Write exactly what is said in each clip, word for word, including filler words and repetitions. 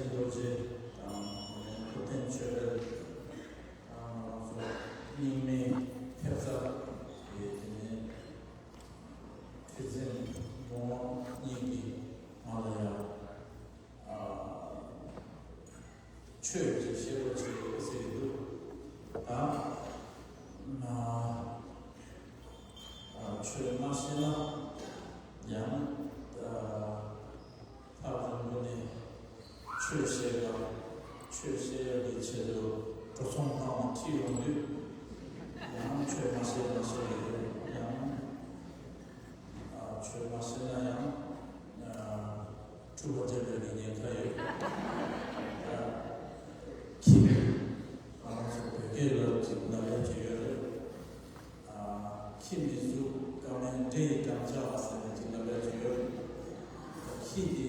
རྡོ་རྗེ་དང་ཐུབ་བསྟན་ཆོས་འཕེལ་དང་ང་རང་ཚོ་རྙིང་མའི་ཐེབས་རྩ་གི་དེ་ནས་ཁྲི་འཛིན་དགོངས་དབང་གཉིས་ཀྱིས་ང་ལ་ཡང་ཆོས་ཀྱི་བཤད་པ་བྱེད་དགོས་ཟེར་གྱི་འདུག་ད་ང་ཆོས་མ་ཤེས་ན་ཡང་ཐག་རིང་པོ་ནས་ཆོས་བཤད་པ། ཆོས་བཤད་ཡག་གི་ཆེད་དུ་འགྲོ་སོང་བཏང་ནས་ཁྲིད་ཡོང་དུས་ཡང་ཆོས་མ་ཤེས་མ་ཤེས་ཡོད། ཡང་ཆོས་མ་ཤེས་ན་ཡང་འཁྲུག་པ་བརྒྱབ་པའི་ཉེན་ཁ་ཡོད། ཁྱི་ང་རང་ཚོ་བོད་སྐད་ལ་ཅིག་ལབ་ཡག་ཅིག་ཡོད་རེད། ཁྱི་མི་གཟུགས་ཀ་མེད་འདྲེ་ཡི་འགྲམ་ལྕག་ཟེར་ནས་ཅིག་ལབ་ཡག་ཅིག་ཡོད་རེད། ཁྱི་དེ་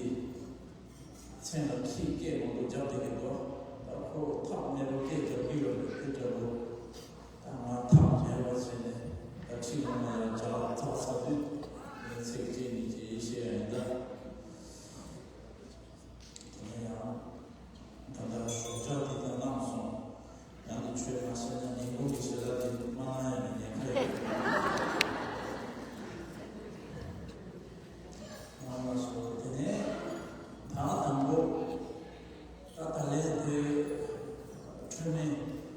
མཚན་ལ་ཁྱི་སྐད་མང་པོ་རྒྱག་བསྡད་ཀྱི་འདུག་ད་ཁོ་ཐག་མེད་པར་སྐད་རྒྱག་གི་ཡོད་རེད། སྐད་རྒྱག་དགོས། ད་ང་ཐག་མེད་པ་བྱས་ནས་ད་ཁྲིད་ལ་ང་ཡང་ཇག་ལ་ཚགས་ཚ་དུས་ངས་ཚིག་གཅིག་གཉིས་ཀྱིས་ཡིད་ཆེས་ཡ་ཡིན་ད། དེ་ནས་ཡང་ད་ལྟ་ཞོགས་ཇ་འདི་ལྟར་བླངས་སོང་། ཡང་ནི་ཆོས་མ་བཤད་ན་ཉིན་གུང་གི་ཞལ་ལག་འདི་མ་གནང་ཡ་ནི་ཉེན་ཁ་ཡོད། ང་ལ་སོ་དེ་ནས་ད་དང་པོ། ད་ད་ལན་དེ་འཕྲོད་མེད་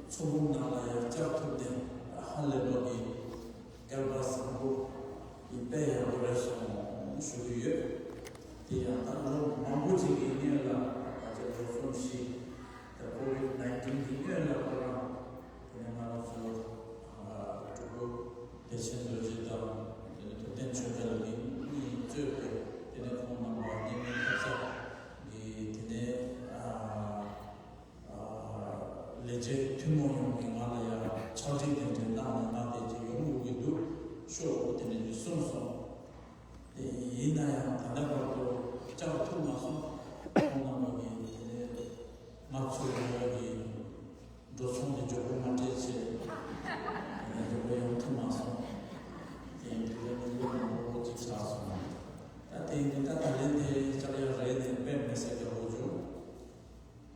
ཚོགས་འདུ་ནང་ལ་ཡང་བཅར་ཐུབ་ནས་ཧ་ལས་པ་གི་སྐལ་པ་བཟང་པོ་ཡིན་པས་ཡག་པོ་རེད་སོང་ཞུ་གི་ཡོད། དེ་ཡང་ད་ལོ་མང་པོ་ཅིག་གི་སྔོན་ལ་ད་ཆ་ལོ་གསུམ་བཞི་ད་ཀོ་ཝིད་ནའིན་ཊིན་གི་སྔོན་ལ་ཁོ་རང་དེ་ནས་ང་རང་ཚོ་སྤྲུལ་སྐུ་བདེ་ཆེན་རྡོ་རྗེ་དང་དེ་ནས་ཐུབ་བསྟན་ཆོས་འཕེལ་གཉིས་གཙོས་པའི་དེ་ནས་ཁོང་རྣམ་པ་རྙིང་མའི་ཐབ་ཚང་གི་དེ་ནས་ལས་བྱེད་ཐུན་མོང་ཡོངས་ཀྱིས་ང་ལ་ཡང་ཕྱག་བྲིས་དེ་འདྲ་གནང་ནས་ང་དེ་ཅིག་ཡོང་དགོས་ཀྱི་འདུག་ཤོག་དེ་འདྲ་ཅིག་གསུངས་སོང་། དེ་ཡིན་ན་ཡང་ད་ལྟ་བར་དུ་བཅར་ཐུབ་མ་སོང་། ཁོང་རྣམ་པ་གིས་དེ་ནས་ང་ཚོ་ཡོང་ཡག་གི་འགྲོ་སོང་དེ་མགྱོགས་པོ་མ་སྤྲད་ཆེད་དེ་ནས་མགྱོགས་པོ་ཡོང་ཐུབ་མ་སོང་། དེ་ཡིན་དུས་ལ་ནི་ལོ་མང་པོ་ཅིག་ཆགས་སོང་། ད་དེ་ཡིན་དུས་ད་ད་ལན་དེ་བཅར་ཡག་རེད་དེ་དཔེ་མི་སྲིད་དགའ་པོ་བྱུང་།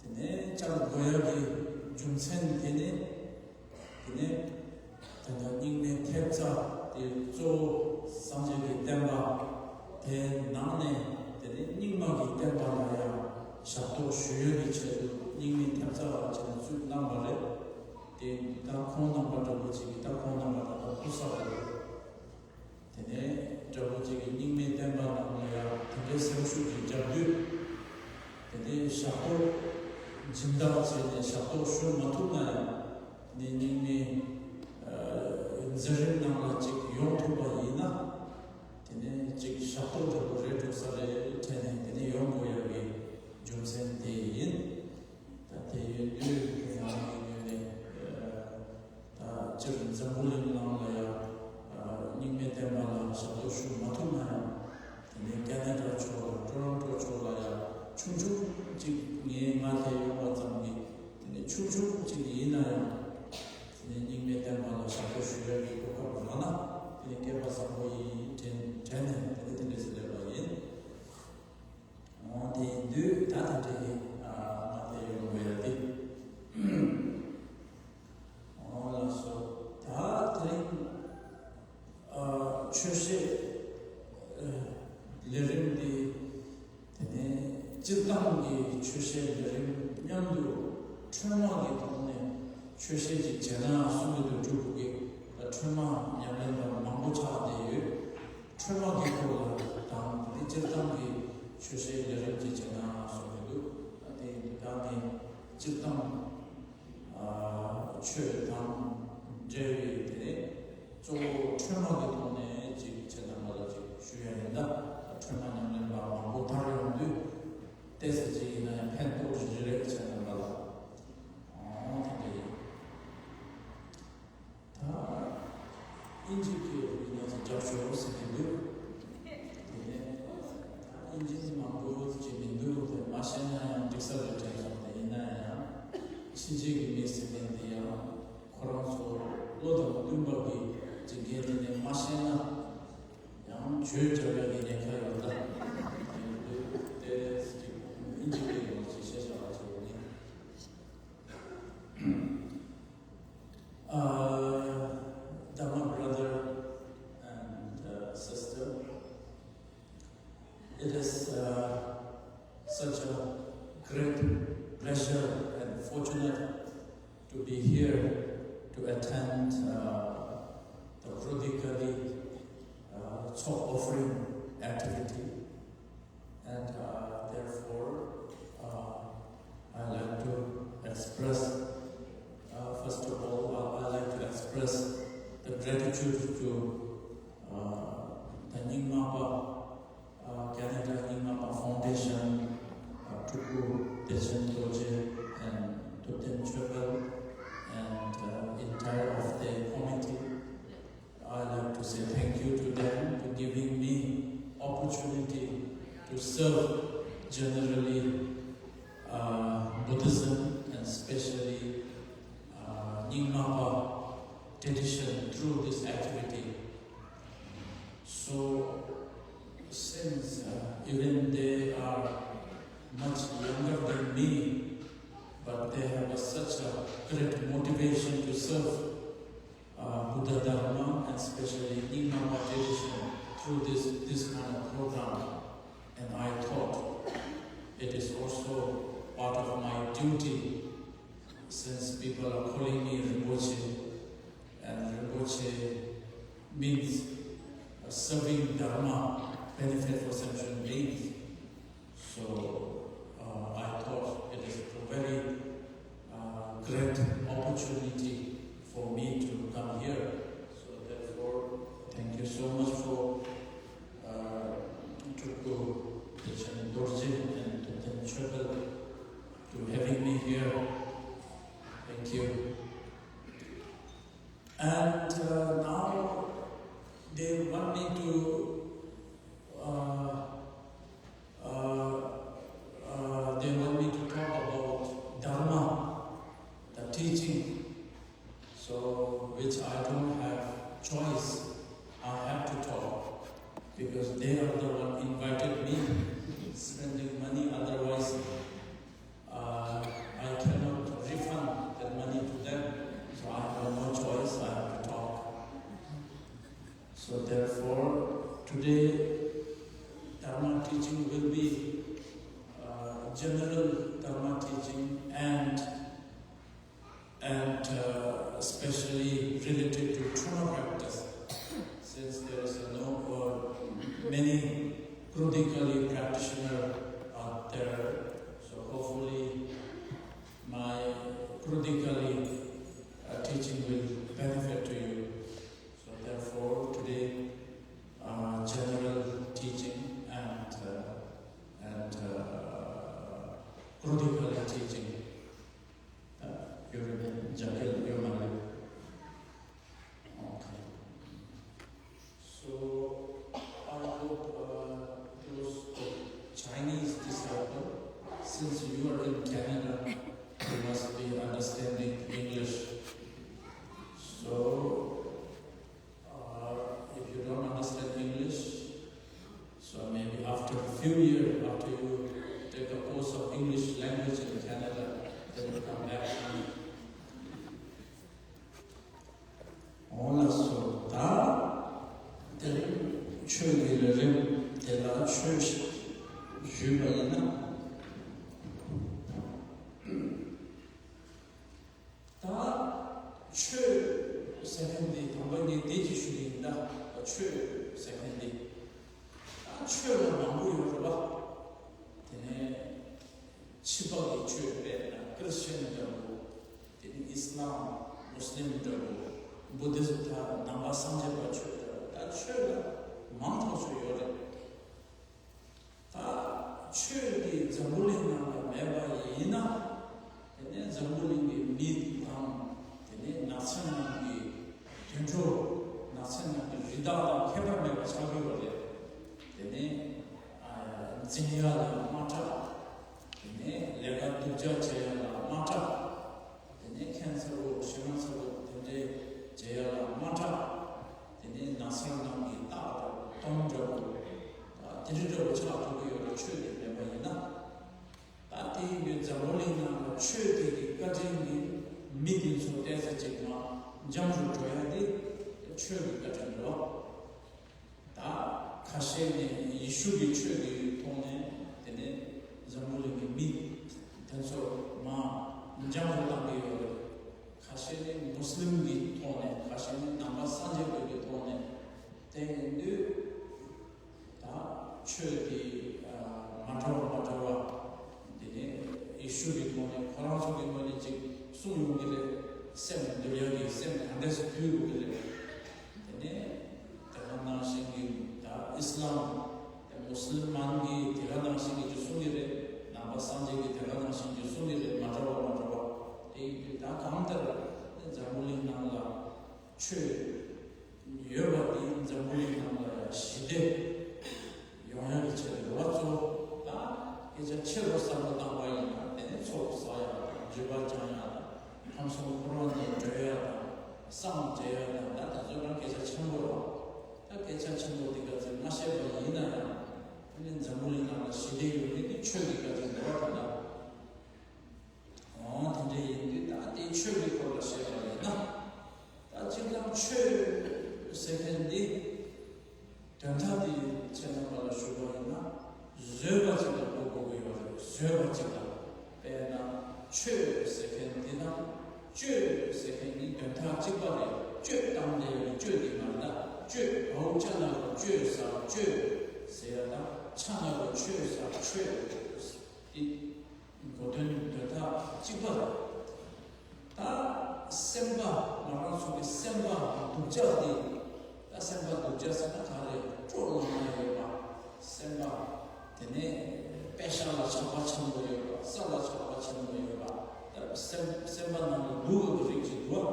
དེ་ནས་བཅར་དགོས་ཡག་གི་རྒྱུ་མཚན་དེ་ནི། དེ་ནས་ད་ལྟ་རྙིང་མའི་ཐེབས་རྩ་དེ་གཙོ་བོ་སངས་རྒྱས་ཀྱི་བསྟན་པ་དེའི་ནང་ནས་དེ་ནས་རྙིང་མ་གི་བསྟན་པ་ལ་ཡང་ཞབས་ཏོག་ཞུ་ཡག་གི་ཆེད་དུ་རྙིང་མའི་ཐེབས་རྩ་བྱས་ནས་བཙུགས་གནང་བ་རེད། དེ་ད་ཁོང་རྣམ་པ་འདྲ་པོ་ཅིག་གིས་ད་ཁོང་རྣམ་པ་ད་ལྟ་སྐུ་གཟུགས་རེད། དེ་ནས་འདྲ་པོ་ཅིག་གིས་རྙིང་མའི་བསྟན་པ་ནང་ལ་ཡང་དེ་འདྲའི་སེམས་ཤུགས་ཅིག་བརྒྱབ་དུས། དེ་ནས་ཞབས་ཏོག་སྦྱིན་བདག་བྱས་ནས་ཞབས་ཏོག་ཞུ་མ་ཐུབ་ན་ཡང་ནས་རྙིང་མའི་འཛིན་རིམ་ནང་ལ་ཅིག་ཡོང་ཐུབ་པ་ཡིན་ན། དེ་ནས་ཅིག་ཞབས་ཏོག་འདྲ་པོ་རེད་འགྲོ་ས་རེད་དྲན་ནས་དེ་ནས་ཡོང་དགོས་ཡག་གི་རྒྱུ་མཚན་དེ་ཡིན། ད་དེ་ཡོད་དུས་ང་རང་གི་ངོས་ནས་ད་སྤྱིར་འཛམ་བུ་གླིང་ནང་ལ་ཡང་རྙིང་མའི་བསྟན་པ་ལ་ཞབས་ཏོག་ཞུ་མ་ཐུབ་ན་ཡང་དེ་ནས་ཀ་ན་ཌ་ཕྱོགས་ལ་ཊོ་རོན་ཊོ་ཕྱོགས་ལ་ཡང་ཆུང་ཆུང་ཅིག་ངའི་ང་དེ་ཡོང་བ་ཙམ་གྱིས་དེ་ནས་ཆུང་ཆུང་ཅིག་ཡིན་ན་ཡང་དེ་ནས་རྙིང་མའི་བསྟན་པ་ལ་ཞབས་ཏོག་ཞུ་ཡག་གི་གོ་སྐབས་རག་ན་དེ་ནས་སྐལ་པ་བཟང་པོ་ཡིན་དྲན་དྲན་ནས་དེ་ནས་དེ་འདྲ་ཞིག་སླེབས་པ་ཡིན། འོ་དེ་ཡིན་དུས་ད་ད་འདྲ་ཡིན། ང་དེ་ཡོང་དགོས་ཡ་དེ། འོ་ལགས་སོ། ད་དེ་རིང་ཆོས་བཤད་ལས་རིམ་འདི་དེ་ནས་སྤྱིར་བཏང་གི་ཆོས་བཤད་ལས་རིམ་མཉམ་དུ་འཕྲོས་མ་གི་ཐོག་ནས་ཆོས་བཤད་ཅིག་བྱས་ན་གསུང་གི་འདུག་འབྲུག་གི་ད་འཕྲོས་མ་ཉམས་ལེན་པ་མང་པོ་ཆགས་བསྡད་ཡོད། འཕྲོས་མ་གི་སྐོར་ལ་དང་དེ་སྤྱིར་བཏང་གི་ཆོས་བཤད་ལས་རིམ་ཅིག་བྱས་ན་གསུང་གི་འདུག་ད་དེ་ཡིན་དུས་ད་ངས་སྤྱིར་བཏང་ཆོས་དང་འབྲེལ་བའི་དེ་གཙོ་བོ་འཕྲོས་མ་གི་ཐོག་ནས་ཅིག་ཁྱེད་རྣམ་པ་ལ་ཅིག་ཞུ་ཡ་ཡིན། ད་འཕྲོས་མ་ཉམས་ལེན་པ་མང་པོ་དར་ཡོང་དུས་ཏོག་ཙམ་ཅིག་ཡིན་ན་ཡང་ཕན་ཐོགས་ཞིག་རེད་ཁྱེད་རྣམ་པ་ལ། ཨོ་དེ་འདྲ་ཡིན། ད་ཨིན་ཇི་སྐད་ཡིན་ན་ཅིག་རྒྱབ་ཤོག་ཟེར་གྱི་འདུག་དེ་ནས་ཨིན་ཇི་མང་པོ་ཅིག་མི་འདུག་དེ་མ་ཤེས་ན་ཡང་འགྲིག་ས་རེད་དྲན་སོང་། དེ་ཡིན་ན་ཡང་ཕྱི་རྒྱལ་གྱི་མི་ཟེར་མཁན་དེ་ཡང་ཁོ་རང་ཚོ་བློ་དང་མཐུན་པ་གི་ཅིག་འགན་དེ་ནས་མ་ཤེས་ན་ཡང་བརྗོད་བྱ་བའི་གི་ཉེན་ཁ་ཡོད་ད། དེ་ཡིན་དུས་དེ་ཅིག་ཨིན་ཇི་སྐད་ཡོད་ཅིག་བཤད་བྱ། It is uh, such a great pleasure and fortunate to be here to attend uh, the Krodikali uh, Tsok offering activity. And uh, therefore, uh, I like to express, uh, first of all, I, I like to express the gratitude to uh, the Nyingmapa uh, Canada Nyingmapa Foundation, uh, Tuku Dechen Doje, and Tuten Chöpel, and uh, entire of the committee. I like to say thank you to them for giving me opportunity to serve generally uh, Buddhism and especially uh, Nyingmapa tradition through this activity. So, since uh, even they are much younger than me, but they have a, such a great motivation to serve uh, Buddha Dharma and especially Nyingmapa tradition through this, this kind of program. And I thought it is also part of my duty since people are calling me Rinpoche, and Rinpoche means uh, serving Dharma, benefit for sentient beings. So uh, I thought it is a very uh, great opportunity for me to come here. So therefore, thank you so much for uh, Tulku Dechen Dorje and Tenten Chöpel to having me here. Thank you. And uh, now they want me to uh, uh, uh, they want me to talk about Dharma, the teaching, so which I don't have choice. I have to talk because they are the one invited me, spending money otherwise. Uh, I cannot refund that money to them, so I have no choice, I have to talk. So therefore, today, Dharma teaching will be uh, general Dharma teaching and and uh, especially related to trauma practice, since there is a no or many Krodikali practitioner out there. So hopefully my Krodikali uh, teaching will benefit to you. So therefore today uh, general teaching and uh, and uh, Krodikali teaching. Uh, you remember Jackal Yomalip? Okay. So I hope uh, those Chinese disciple, since you are in Canada, you must be understanding English. So uh, if you don't understand English, so maybe after a few years, after you take a course of English language in Canada, then you come back to me. འོ་ལགས་སོ། ད་དེ་རིང་ཆོས་ཀྱི་ལས་རིམ་དེ་ལ་ཆོས་ཞུས་པ་ཡིན་ན། ད་ཆོས་ཟེར་མཁན་འདི་དང་པོ་ངས་འདི་ཅིག་ཞུ་གི་ཡིན། ད་ཆོས་ཟེར་མཁན་འདི་ད་ཆོས་ལ་མང་པོ་ཡོད་རེད་པ། དེ་ནས་ཕྱི་པ་གི་ཆོས་དཔེར་ན་ཁྲིས་ཅན་འདྲ་བོ། དེ་ནས་ཨིས་ལམ་མུས་ལིམ་འདྲ་བོ། བུ་དྷིསམ། ད་ནང་པ་སངས་རྒྱས་པ་ཆོས་འདྲ་བོ། ད་ཆོས་ལ་མང་ཐག་ཆོད་ཡོད་རེད། ད་ཆོས་འདི་འཛམ་བུ་གླིང་ནང་ལ་མེད་པ་ཡིན་ན། དེ་ནས་འཛམ་བུ་གླིང་གི་མི་དང་། དེ་ནས་ནགས་ཚལ་ནང་གི་དུད་འགྲོ། ནགས་ཚལ་ནང་གི་རི་དྭགས་དང་ཁྱད་པར་མེད་པ་ཆགས་ཀྱི་ཡོད་རེད། དེ་ནས་ཨ་འཛིང་ཡ་ལ་མ་སྐྲག་དེ་ནས་ལས་ཀ་སྡུག་ཅག་བྱེད་ཡ་ལ་མ་སྐྲག་དེ་ནས་ཁྱད་མཚར་པོ་ཞེད་སྣང་ཚ་པོ་དེ་འདྲའི་བྱེད་ཡ་ལ་མ་སྐྲག་དེ་ནས་ནགས་ཚལ་ནང་གི་སྟག་དང་དོམ་འདྲ་བོ། ད་དེ་འདྲ་འདྲ་བོ་ཆགས་ཐུབ་ཀྱི་ཡོད་རེད། ཆོས་དེ་མེད་པ་ཡིན་ན། ད་དེ་ཡིན་དུས་འཛམ་བུ་གླིང་ནང་ལ་ཆོས་དེ་གི་བཀའ་དྲིན་གྱིས་མི་དེ་ཚོ་ཏོག་ཙམ་ཅིག་མར་འཇམ་རུ་འགྲོ་ཡ་དེ་ཆོས་ཀྱི་བཀའ་དྲིན་རེད་བ། ད་ ཁ་ཤས་ནི་ཡེ་ཤུ་གི་ཆོས་ཀྱི་ཐོག་ནས་དེ་ནས་འཛམ་བུ་གླིང་གི་མི་དེ་ཚོ་མར་འཇམ་པོ་བཏང་གི་ཡོད་རེད། ཁ་ཤས་ནི་མུ་སི་ལིམ་གྱི་ཐོག་ནས། ཁ་ཤས་ནི་ནང་པ་སངས་རྒྱས་པའི་གི་ཐོག་ནས། དེ་ཡིན་དུས་ད་ཆོས་དེ་ཨ་མ་འདྲ་བ་མ་འདྲ་བ། དེ་ནས་ཡེ་ཤུ་གི་ཐོག་ནས་ཁོ་རང་ཚོ་གི་ངོས་ནས་ཅིག་གསུང་ཡོང་གི་རེད། སེམས་འདུལ་ཡག་གི་སེམས་ག་འདྲས་སེ་འདུལ་དགོས་ཀྱི་རེད། དེ་ནས་དེ་ག་ནང་བཞིན་གྱི་ད་ཨི་སི་ལམ། དེ་མུ་སི་ལིམ་གྱིས་དེ་ག་ནང་བཞིན་གྱི་ཅིག་གསུང་གི་རེད། ནང་པ་སངས་རྒྱས་ཀྱིས་དེ་ག་ནང་བཞིན་གྱི་གསུང་གི་རེད། མ་འདྲ་བ་མ་འདྲ་བ། དེ་ཡིན་དུས་ད་གང་ལྟར་འཛམ་བུ་གླིང་ནང་ལ་ཆོས་ཡོད་པ་དེ་འཛམ་བུ་གླིང་ནང་ལ་ཞི་བདེ་ཡོང་ཡག་གི་ཆེད་དུ་རེད་བ། གཙོ་བོ་ད་སྐད་ཆ་ཆེ་རུ་བསམ་བློ་བཏང་བ་ཡིན་ན། དེ་ནས་ཚོགས་བསགས་ཡག་དང་། འགྱོད་པ་སྦྱང་ཡག་དང་། ཁམས་གསུམ་འཁོར་བ་ནས་སྒྲོལ་ཡག་དང་། སངས་རྒྱས་ཡག་དང་། ད་དེ་ཚོ་རང་སྐད་ཆ་ཆེན་པོ་རེད་བ། ད་སྐད་ཆ་ཆེན་པོ་འདི་ག་ཚོད་མ་བཤད་པ་ཡིན་ན་ཡང་། དེ་ནས་འཛམ་བུ་གླིང་ནང་ལ་ཞི་བདེ་ཡོང་ནི་དེ་ཆོས་ཀྱི་བཀའ་དྲིན་རེད་བ། ད་ལྟ། འོ་དེ་འདྲ་ཡིན་དུས་ད་དེ་ཆོས་ཀྱི་སྐོར་ལ་བཤད་པ་ཡིན་ན། ད་སྤྱིར་བཏང་ཆོས་ཟེར་མཁན་འདི་དོན་དག་འདི་ཁྱེད་རྣམ་པ་ལ་ཞུ་བ་ཡིན་ན། བཟོད་པ་ཅིག་ལ་གོ་དགོས་ཀྱི་ཡོད་རེད། བཟོད་པ་ཅིག་ལ། དཔེར་ན་ཆོས་ཟེར་མཁན་འདི་དང་སྤྱོད་ཟེར་མཁན་གཉིས་དོན་དག་གཅིག་པ་རེད། སྤྱོད་བཏང་བསྡད་ཡོད་པའི་སྤྱོད་འདི་མ་རེད། ད་སྤྱོད་བའོ་ཅ་ན་རོ་སྤྱོད་ས་སྤྱོད་ཟེར་ཡ་དང་། ཆ་ན་རོ་ཆོད་ས་ཆོད་འདི། གོ་དོན་དོན་དག་གཅིག་པ་རེད། ད་སེམས་པ། ང་རང་ཚོ་གི་སེམས་པ་སྡུག་ཅག་དེ། ད་སེམས་པ་སྡུག་ཅག་ཟེར་ན་ག་རེ། སྤྲོ་ལངས་ཡོད་པ། སེམས་པ་དེ་ནས་དཔེ་ཤག་ལ་ཆགས་པ་ཆེན་པོ་ཡོད་པ། ས་ལ་ཆགས་པ་ཆེན་པོ་ཡོད་པ། ད་སེམས་སེམས་པ་ནང་ལ་སྡུག་གི་རིགས་ཅིག་འདུག་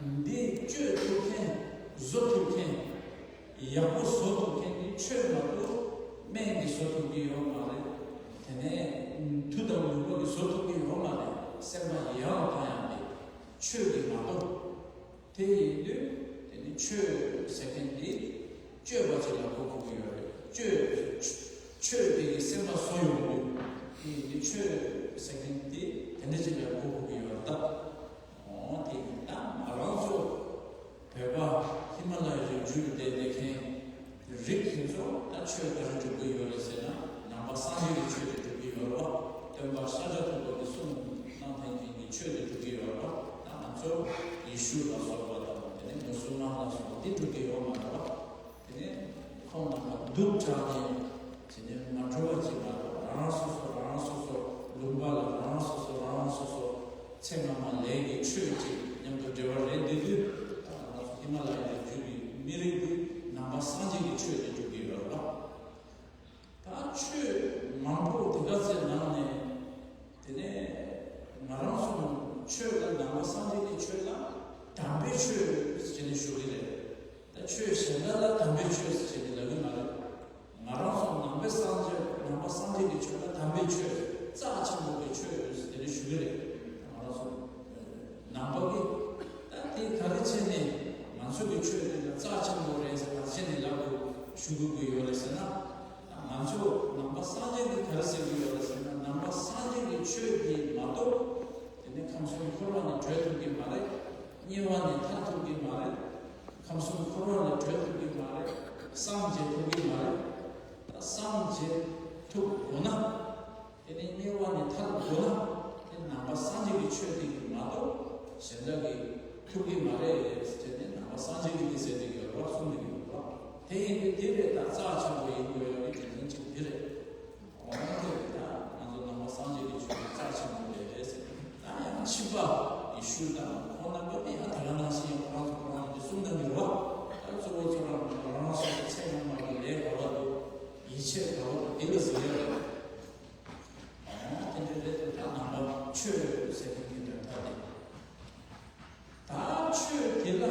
བ། འདི་གཅོད་ཐུབ་མཁན། བཟོ་ཐུབ་མཁན། ཡག་པོ་བཟོ་ཐུབ་མཁན་ནི་ཆོས་མ་གཏོགས་སྨན་གྱིས་བཟོ་ཐུབ་ཀྱི་ཡོད་མ་རེད། དེ་ནས་མཐུ་དང་ནུས་པ་གིས་བཟོ་ཐུབ་ཀྱི་ཡོད་མ་རེད། སེམས་པ་ཡག་པ་ཡང་དེ་ཆོས་ཀྱིས་མ་གཏོགས། དེ་ཡིན་དུས་དེ་ནི་ཆོས་ཟེར་མཁན་འདི་སྤྱོད་པ་ཅིག་ལ་གོ་དགོས་ཀྱི་ཡོད་རེད། སྤྱོད། ཆོས་དེ་གིས་སེམས་པ་བཟོ་ཡོང་དུས། དེ་ཡིན་དུས་ཆོས་ཟེར་མཁན་འདི་དེ་འདྲ་ཅིག་ལ་གོ་དགོས་ཀྱི་ཡོད་རེད་ད། འོ་དེ་ཡིན་ད་ང་རང་ཚོ་བོད་པ་ཧི་མ་ལ་ཡའི་རི་རྒྱུད་ལ་བསྡད་བསྡད་མཁན་རིགས་དེ་ཚོ་ད་ཆོས་ག་རེ་སྒྲུབ་ཀྱི་ཡོད་རེད་ཟེར་ན། ནང་པ་སངས་རྒྱས་ཀྱི་ཆོས་དེ་སྒྲུབ་ཀྱི་ཡོད་རེད་བ། སྟོན་པ་ཤཱཀྱ་ཐུབ་པ་གིས་གསུངས་གནང་མཁན་གྱི་ཆོས་དེ་སྒྲུབ་ཀྱི་ཡོད་རེད་བ། ད་ང་ཚོ་ཡེ་ཤུ་ལ་སོགས་པ་དང་། དེ་ནས་མུ་སུལ་མན་ལ་སོགས་པ་དེ་སྒྲུབ་ཀྱི་ཡོད་མ་རེད་བ། དེ་ནས་ཁོང་རྣམ་པ་སྡུག་དྲགས་ནས། དེ་ནས་མ་འགྲོ་བ་ཅིག་མ་གཏོགས། རང་རང་སོ་སོ་རང་རང་སོ་སོ་ལུང་པ་ལ། རང་རང་སོ་སོ་རང་རང་སོ་སོ་ཚེ་སྔ་མ་ལས་ཀྱི་ཆོས་ཅིག་མཉམ་དུ་འབྲེལ་བ་རེད། དེ་དུས་ད་ང་ཚོ་ཧི་མ་ལ་ཡའི་རི་རྒྱུད་ཀྱི་མི་རིགས་འདི་ནང་པ་སངས་རྒྱས་ཀྱི་ཆོས་དེ་སྒྲུབ་ཀྱི་ཡོད་རེད་བ། ད་ཆོས་མང་པོ་དེ་ག་ཚོའི་ནང་ནས། དེ་ནས་ང་རང་ཚོ་ཆོས་ལ། ནང་པ་སངས་རྒྱས་ཀྱི་ཆོས་ལ་དམ་པའི་ཆོས་ཟེར་ནས་ཞུ་གི་རེད། ད་ཆོས་གཞན་དག་ལ་དམ་པའི་ཆོས་ཟེར་ནས་ལབ་ཀྱི་མ་རེད། ང་རང་ཚོ་ནང་པའི་སངས་རྒྱས། ནང་པ་སངས་རྒྱས་ཀྱི་ཆོས་ལ་དམ་པའི་ཆོས། རྩ་ཆེན་པོ་གི་ཆོས་ཟེར་ནས་ཞུ་གི་རེད། ང་རང་ཚོ་ནང་པ་གི། ད་དེ་ག་རེ་བྱས་ནས་ང་ཚོ་གི་ཆོས་དེ་ལ་རྩ་ཆེན་པོ་རེད་ཟེར། ག་རེ་བྱས་ནས་ལབ་དགོས། ཞུ་དགོས་ཀྱི་ཡོད་རེད་ཟེར་ན། ང་ཚོ་ནང་པ་སངས་རྒྱས་ཀྱིས་ག་རེ་ཟེར་གྱི་ཡོད་རེད་ཟེར་ན། ནང་པ་སངས་རྒྱས་ཀྱི་ཆོས་དེ་མ་གཏོགས་དེ་ནི་ཁམས་གསུམ་འཁོར་བ་ནས་གྲོལ་ཐུབ་ཀྱི་མ་རེད། དམྱལ་བ་ནས་ཐར་ཐུབ་ཀྱི་མ་རེད། ཁམས་གསུམ་འཁོར་བ་ནས་གྲོལ་ཐུབ་ཀྱི་མ་རེད། སངས་རྒྱས་ཐུབ་ཀྱི་མ་རེད། ད་སངས་རྒྱས་ཐུབ་དགོས་ན། དེ་ནས་དམྱལ་བ་ནས་ཐར་དགོས་ན། དེ་ནང་པ་སངས་རྒྱས་ཀྱི་ཆོས་དེ་གིས་མ་གཏོགས་གཞན་དག་གིས་ཐུབ་ཀྱི་མ་རེད་ཟེར་ནས། ནང་པ་སངས་རྒྱས་ཀྱིས་དེ་ཟེར་བསྡད་ཀྱི་ཡོད་རེད་བ། གསུངས་བསྡད་ཀྱི་ཡོད་རེད་བ། དེ་ཡིན་དུས་དེ་ལས་ད་རྩ་ཆེན་པོ་ཡིན་དགོས་ཡག་གི་རྒྱུ་མཚན་གཅིག་དེ་རེད། འོ་ན་དེ་ད་ང་ཚོ་ནང་པ་སངས་རྒྱས་ཀྱི་ཆོས་དེ་རྩ་ཆེན་པོ་རེད་ཟེར། ད་ཡང་ཕྱི་པ་ཡེ་ཤུ་དང་ཁོང་རྣམ་པ་དེ་ཡང་དེ་ག་ནང་བཞིན་ཡང་ཁོ་རང་ཚོ་ཁོ་རང་ཚོ་དེ་གསུང་གནང་གི་རེད་བ། ད་གཙོ་བོ་ཁྱོད་རང་རང་རང་སོ་སོ་ཚེ་སྔ་མ་གི་ལས་ག་བ་འདུག་ཡིད་ཆེས་ག་བ་འདུག་དེ་ལ་གཟིགས་ཡག་རེད། དེ་འདྲ་རེད་དེ། ད་ནང་པ་ཆོས་ཟེར་མཁན་གྱི་དོན་དག་དེ། ད་ཆོས་དེ་ལ་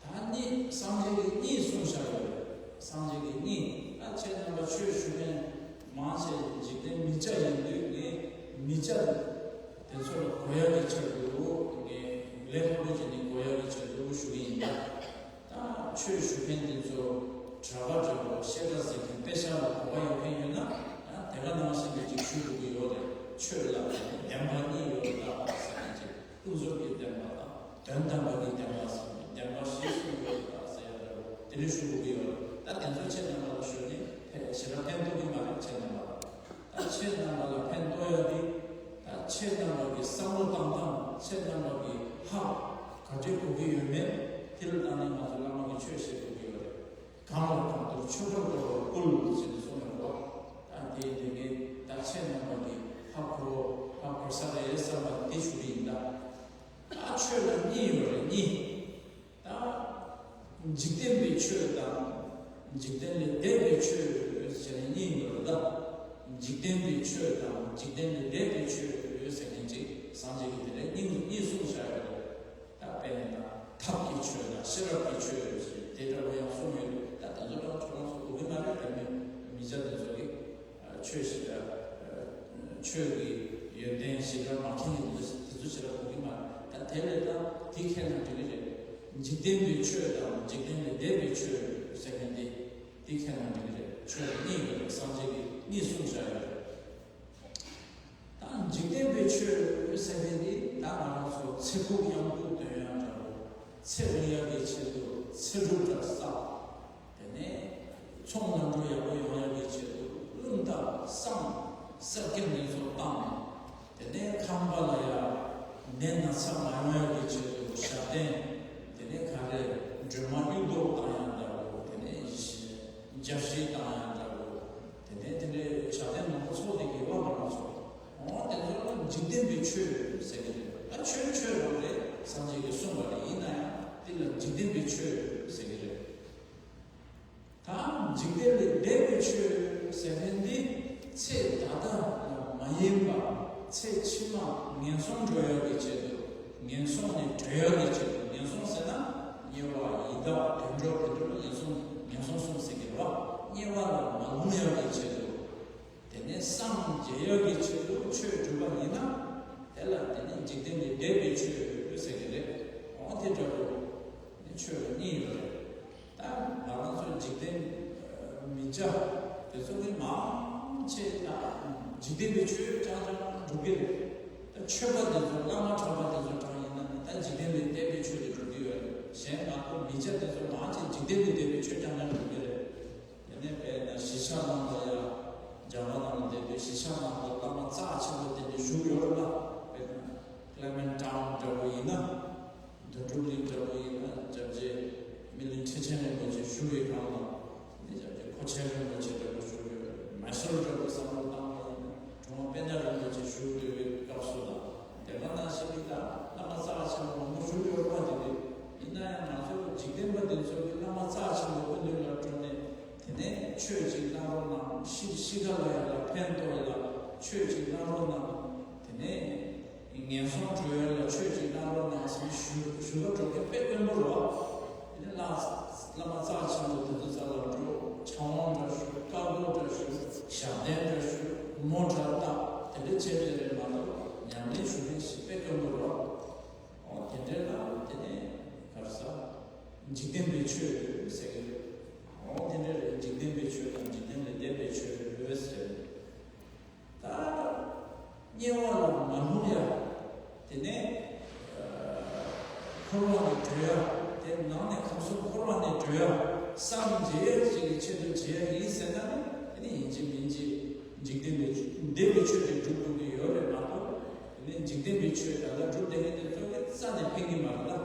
ད་གཉིས། སངས་རྒྱས་ཀྱིས་གཉིས་གསུངས་བཞག་ཡོད་རེད། སངས་རྒྱས་ཀྱིས་གཉིས། ད་ཁྱེད་རྣམ་པ་ཆོས་ཞུ་མཁན་མང་ཆེ་འཇིག་རྟེན་མི་སྐྱ་ཡིན་དུས། ངས་མི་སྐྱ་དེ་ཚོ་ལ་གོ་ཡག་གི་ཆེད་དུ། ངས་ལས་སླ་པོ་བྱས་ནས་གོ་ཡག་གི་ཆེད་དུ་ཞུ་གི་ཡིན་ད། ད་ཆོས་ཞུ་མཁན་འདི་ཚོ་གྲྭ་པ་འདྲ་པོ། བཤད་གྲྭ་ཟེར་མཁན། དཔེ་ཆ་ལ་གོ་བ་ཡོད་མཁན་ཡོད་ན། ད་དེ་ག་ནང་བཞིན་གྱི་ཅིག་ཞུ་དགོས་ཀྱི་ཡོད་རེད། ཆོས་ལ་བདེན་པ་གཉིས་ཡོད་རེད་ད་ཟེར་མཁན་ཅིག་ཀུན་རྫོབ་ཀྱི་བདེན་པ་དང་དོན་དམ་པ་གི་བདེན་པ་ཟེར་ནས། བདེན་པ་བཞི་གསུངས་ཡོད་རེད་ད་ཟེར་ཡག་འདྲ་པོ་དེ་འདྲ་ཞུ་དགོས་ཀྱི་ཡོད་རེད། ད་དེ་ཚོ་ཁྱེད་རྣམ་པ་ལ་ཞུས་ནས་ཕལ་ཞེ་དྲག་ཕན་ཐོགས་ཀྱི་མ་རེད། ཁྱེད་རྣམ་པ་ལ། ད་ཁྱེད་རྣམ་པ་ལ་ཕན་ཐོགས་ཡ་དེ། ད་ཁྱེད་རྣམ་པ་གི་བསམ་བློ་བཏང་སྟངས། ཁྱེད་རྣམ་པ་གི་ཧ་ག་འདྲས་གོ་གི་ཡོད་མེད་དེ་ལ་བལྟས་ནས་ང་ཚོ་བླ་མ་གི་ཆོས་བཤད་དགོས་ཀྱི་ཡོད་རེད། གང་ལ་གང་འདུལ་ཆོས་འཁོར་བསྐོར་བར་བསྐུལ་ཟེར་ནས་གསུངས་ཡོད་རེད་བ། ད་དེ་དེ་གའི་ད་ཁྱེད་རྣམ་པ་གི་ཧ་གོ་ཧ་གོ་ས་རེད་བསམ་པ་དེ་ཞུ་གི་ཡིན། ད་ད་ཆོས་ལ་གཉིས་ཡོད་རེད། གཉིས། ད་འཇིག་རྟེན་པའི་ཆོས་དང་། འཇིག་རྟེན་ལས་འདས་པའི་ཆོས་ཟེར་ནས་གཉིས་ཡོད་རེད་ད། འཇིག་རྟེན་པའི་ཆོས་དང་འཇིག་རྟེན་ལས་འདས་པའི་ཆོས་ཟེར་མཁན་ཅིག་སངས་རྒྱས་ཀྱིས་དེ་ལ་གཉིས་གཉིས་གསུངས་བཞག་ཡོད་རེད། ད་དཔེར་ན་ད་ཐབས་ཀྱི་ཆོས་དང་ཤེས་རབ་ཀྱི་ཆོས་ཟེར་དེ་འདྲ་བོ་ཡང་གསུངས་ཡོད་རེད། ད་དེ་ཚོ་ད་ཁྱོད་རང་ཚོ་གོ་གི་མ་རེད། དེ་མིན་མི་སྐྱ་དེ་ཚོ་གིས་ཆོས་ཤིག་ད་ཆོས་ཀྱི་ཡོན་ཏན་ཞེ་དྲག་མ་མཁྱེན་གྱི་འདུག་དེ་ཚོ་ཞེ་དྲག་གོ་གི་མ་རེད། ད་དེ་ལས་ད་དེ་མཁྱེན་ན་འགྲིག་གི་རེད། འཇིག་རྟེན་པའི་ཆོས་དང་འཇིག་རྟེན་ལས་འདས་པའི་ཆོས་ཟེར་མཁན་དེ་དེ་མཁྱེན་ན་འགྲིག་གི་རེད། ཆོས་གཉིས་ཡོད་རེད། སངས་རྒྱས་ཀྱིས་གཉིས་གསུངས་བཞག་ཡོད་རེད། ད་འཇིག་རྟེན་པའི་ཆོས་ཟེར་མཁན་དེ་ད་ང་རང་ཚོ་ཚེ་ཁུག་གཡང་ཁུག་འདོན་ཡག་འདྲ་བོ། ཚེ་རིང་ཡག་གི་ཆེད་དུ་ཚེ་སྒྲུབ་འདྲ་བསགས། དེ་ནས་ཚོང་ལམ་འགྲོ་ཡག་པོ་ཡོང་ཡག་གི་ཆེད་དུ་རླུང་རྟ་བསམ་གསེར་སྐྱེམས་དེ་ཚོ་བཏང་། དེ་ནས་ཁང་པ་ལ་ཡ་ནད་ན་ཚ་མ་ཡོང་ཡག་གི་ཆེད་དུ་ཞབས་བརྟན། དེ་ནས་ག་རེ་སྒྲོལ་མ་གཡུ་མདོག་བཏང་ཡག་འདྲ་བོ། དེ་ནས་འཇའ་བཞི་བཏང་ཡག་འདྲ་བོ། དེ་ནས་དེ་འདྲའི་ཞབས་བརྟན་མང་པོ་ཚོགས་བསྡད་ཀྱི་ཡོད་པ་ང་རང་ཚོ། འོ་དེ་ཚོ་ལ་འཇིག་རྟེན་པའི་ཆོས་ཟེར་གྱི་རེད། ད་ཆོས་ཆོས་རང་རེད། སངས་རྒྱས་ཀྱིས་གསུངས་པ་རེད། ཡིན་ན་ཡང་དེ་ལ་འཇིག་རྟེན་པའི་ཆོས་ཟེར་གྱི་རེད། ད་འཇིག་རྟེན་ལས་འདས་པའི་ཆོས་ཟེར་མཁན་འདི་ཚེ་ད་ལྟ་ལ་མ་ཡིན་པ། ཚེ་ཕྱི་མ་ངན་སོང་འགྲོ་ཡག་གི་ཆེད་དུ། ངན་སོང་ནས་གྲོལ་ཡག་གི་ཆེད་དུ། ངན་སོང་ཟེར་ན་དམྱལ་བ་ཡི་དྭགས་དུད་འགྲོ་དེ་འདྲ་ལ་ངན་སོང་ངན་སོང་གསུམ་ཟེར་གྱི་རེད་བ། དམྱལ་བ་ལ་མ་ལྷུང་ཡག་གི་ཆེད་དུ། དེ་ནས་སངས་རྒྱས་ཡག་གི་ཆེད་དུ་ཆོས་སྒྲུབ་པ་ཡིན་ན། དེ་ལ་དེ་ནི་འཇིག་རྟེན་ལས་འདས་པའི་ཆོས་ཟེར་གྱི་རེད། འོ་དེ་འདྲ་བོ་ནི་ཆོས་ལ་གཉིས་ཡོད་རེད། ད་ང་རང་ཚོ་འཇིག་རྟེན་མི་སྐྱ་དེ་ཚོ་གི་མང་ཆེ་ད་འཇིག་རྟེན་པའི་ཆོས་རྐྱང་རྐྱང་སྒྲུབ་ཀྱི་རེད། ད་ཆོས་པ་དེ་ཚོ་བླ་མ་གྲྭ་པ་དེ་ཚོ་གྲངས་ཡིན་ན་ད་འཇིག་རྟེན་ལས་འདས་པའི་ཆོས་དེ་སྒྲུབ་ཀྱི་ཡོད་རེད། གཞན་ང་ཚོ་མི་སྐྱ་དེ་ཚོ་མང་ཆེ་འཇིག་རྟེན་ལས་འདས་པའི་ཆོས་རྐྱང་རྐྱང་སྒྲུབ་ཀྱི་རེད། དེ་ནས་དཔེར་ན་གཞིས་ཆགས་ནང་ལ་ཡང་རྒྱ་གར་ནང་ལ་བསྡད་དུས་གཞིས་ཆགས་ནང་ལ་བླ་མ་རྩ་ཆེན་པོ་དེ་འདྲ་བཞུགས་ཡོད་རེད་ལ། དཔེར་ན་ཀླེ་མེན་ཊའུན་འདྲ་བོ་ཡིན་ན། དོན་གྲུབ་གླིང་འདྲ་བོ་ཡིན་ན་སྐྱབས་རྗེ་སྨིན་གླིང་ཁྲི་ཆེན་རིན་པོ་ཆེ་བཞུགས་པའི་སྒང་ལ། དེ་ནས་སྐྱབས་རྗེ་མཁོ་ཆེན་རིན་པོ་ཆེ་འདྲ་བོ་བཞུགས་ཡོད་རེད། མེ་སོར་འདྲ་བོ་བསམ་བློ་བཏང་བ་ཡིན་ན། གྲུབ་དབང་པད་ཉ་རིན་པོ་ཆེ་བཞུགས་སྡོད་པའི་སྐབས་སུ་ལ། དེ་ག་ནང་བཞིན་གྱི་ད་བླ་མ་རྩ་ཆེན་པོ་མང་པོ་བཞུགས་ཡོད་པ་དེ་རེད། ཡིན་ན་ཡང་ང་ཚོ་འཇིག་རྟེན་པ་འདི་ཚོ་གི་བླ་མ་རྩ་ཆེན་པོ་སྐུ་མདུན་ལ་འགྲོ་ནས། དེ་ནས་ཆོས་ཅིག་གནང་རོགས་གནང་། ཤི་ཤི་ཁ་ལ་ཡ་ལ་ཕན་ཐོགས་ལ་ཆོས་ཅིག་གནང་རོགས་གནང་། དེ་ནས་ངན་སོང་གྲོལ་ཡ་ལ་ཆོས་ཅིག་གནང་རོགས་གནང་ཟེར་ཞུ་ཞུ་ག་འགྲོ་མཁན་དཔེ་དཀོན་པོ་རེད་བ། དེ་ནས་བླ་བླ་མ་རྩ་ཆེན་པོ་དེ་ཚོ་རྩ་ལ་འགྲོ། ཕྱག་དབང་འདྲ་ཞུ། བཀའ་བསྒོ་འདྲ་ཞུ། ཞབས་བརྟན་འདྲ་ཞུ། མོ་འདྲ་བཏགས། དེ་འདྲ་བྱས་ཏེ་རེད་མ་གཏོགས་ཉམས་ལེན་ཞུ་མཁན་ཞིག་དཔེ་དཀོན་པོ་རེད་བ། འོ་དེ་འདྲའི་ནང་དེ་ནས་ག་རེ་ཟ། འཇིག་རྟེན་པའི་ཆོས་ཟེར་གྱི་རེད། འོ་དེ་འདྲ་རེད། འཇིག་རྟེན་པའི་ཆོས་དང་འཇིག་རྟེན་ལས་འདས་པའི་ཆོས་ཟེར། ད་དམྱལ་བ་ལ་མ་ལྷུང་ཡ། དེ་ནས་འཁོར་བ་ནས་གྲོལ་ཡ། དེ་ནང་ནས་ཁམས་གསུམ་འཁོར་བ་ནས་གྲོལ་ཡ། སངས་རྒྱས་ཡ་ཅིག་གི་ཆེད་དུ་བྱེད་ཡ་ཡིན་ཟེར་ན་ནི། དེ་ནི་ཡིན་གཅིག་མིན་གཅིག་འཇིག་རྟེན་པའི་འདས་པའི་ཆོས་དེ་སྒྲུབ་དགོས་ཀྱི་ཡོད་རེད་མ་གཏོགས། དེ་ནི་འཇིག་རྟེན་པའི་ཆོས་ད་ལྟ་སྒྲུབ་བསྡད་མཁན་དེ་ཚོ་གི་རྩ་ནས་ཕན་གྱི་མ་རེད་ལ།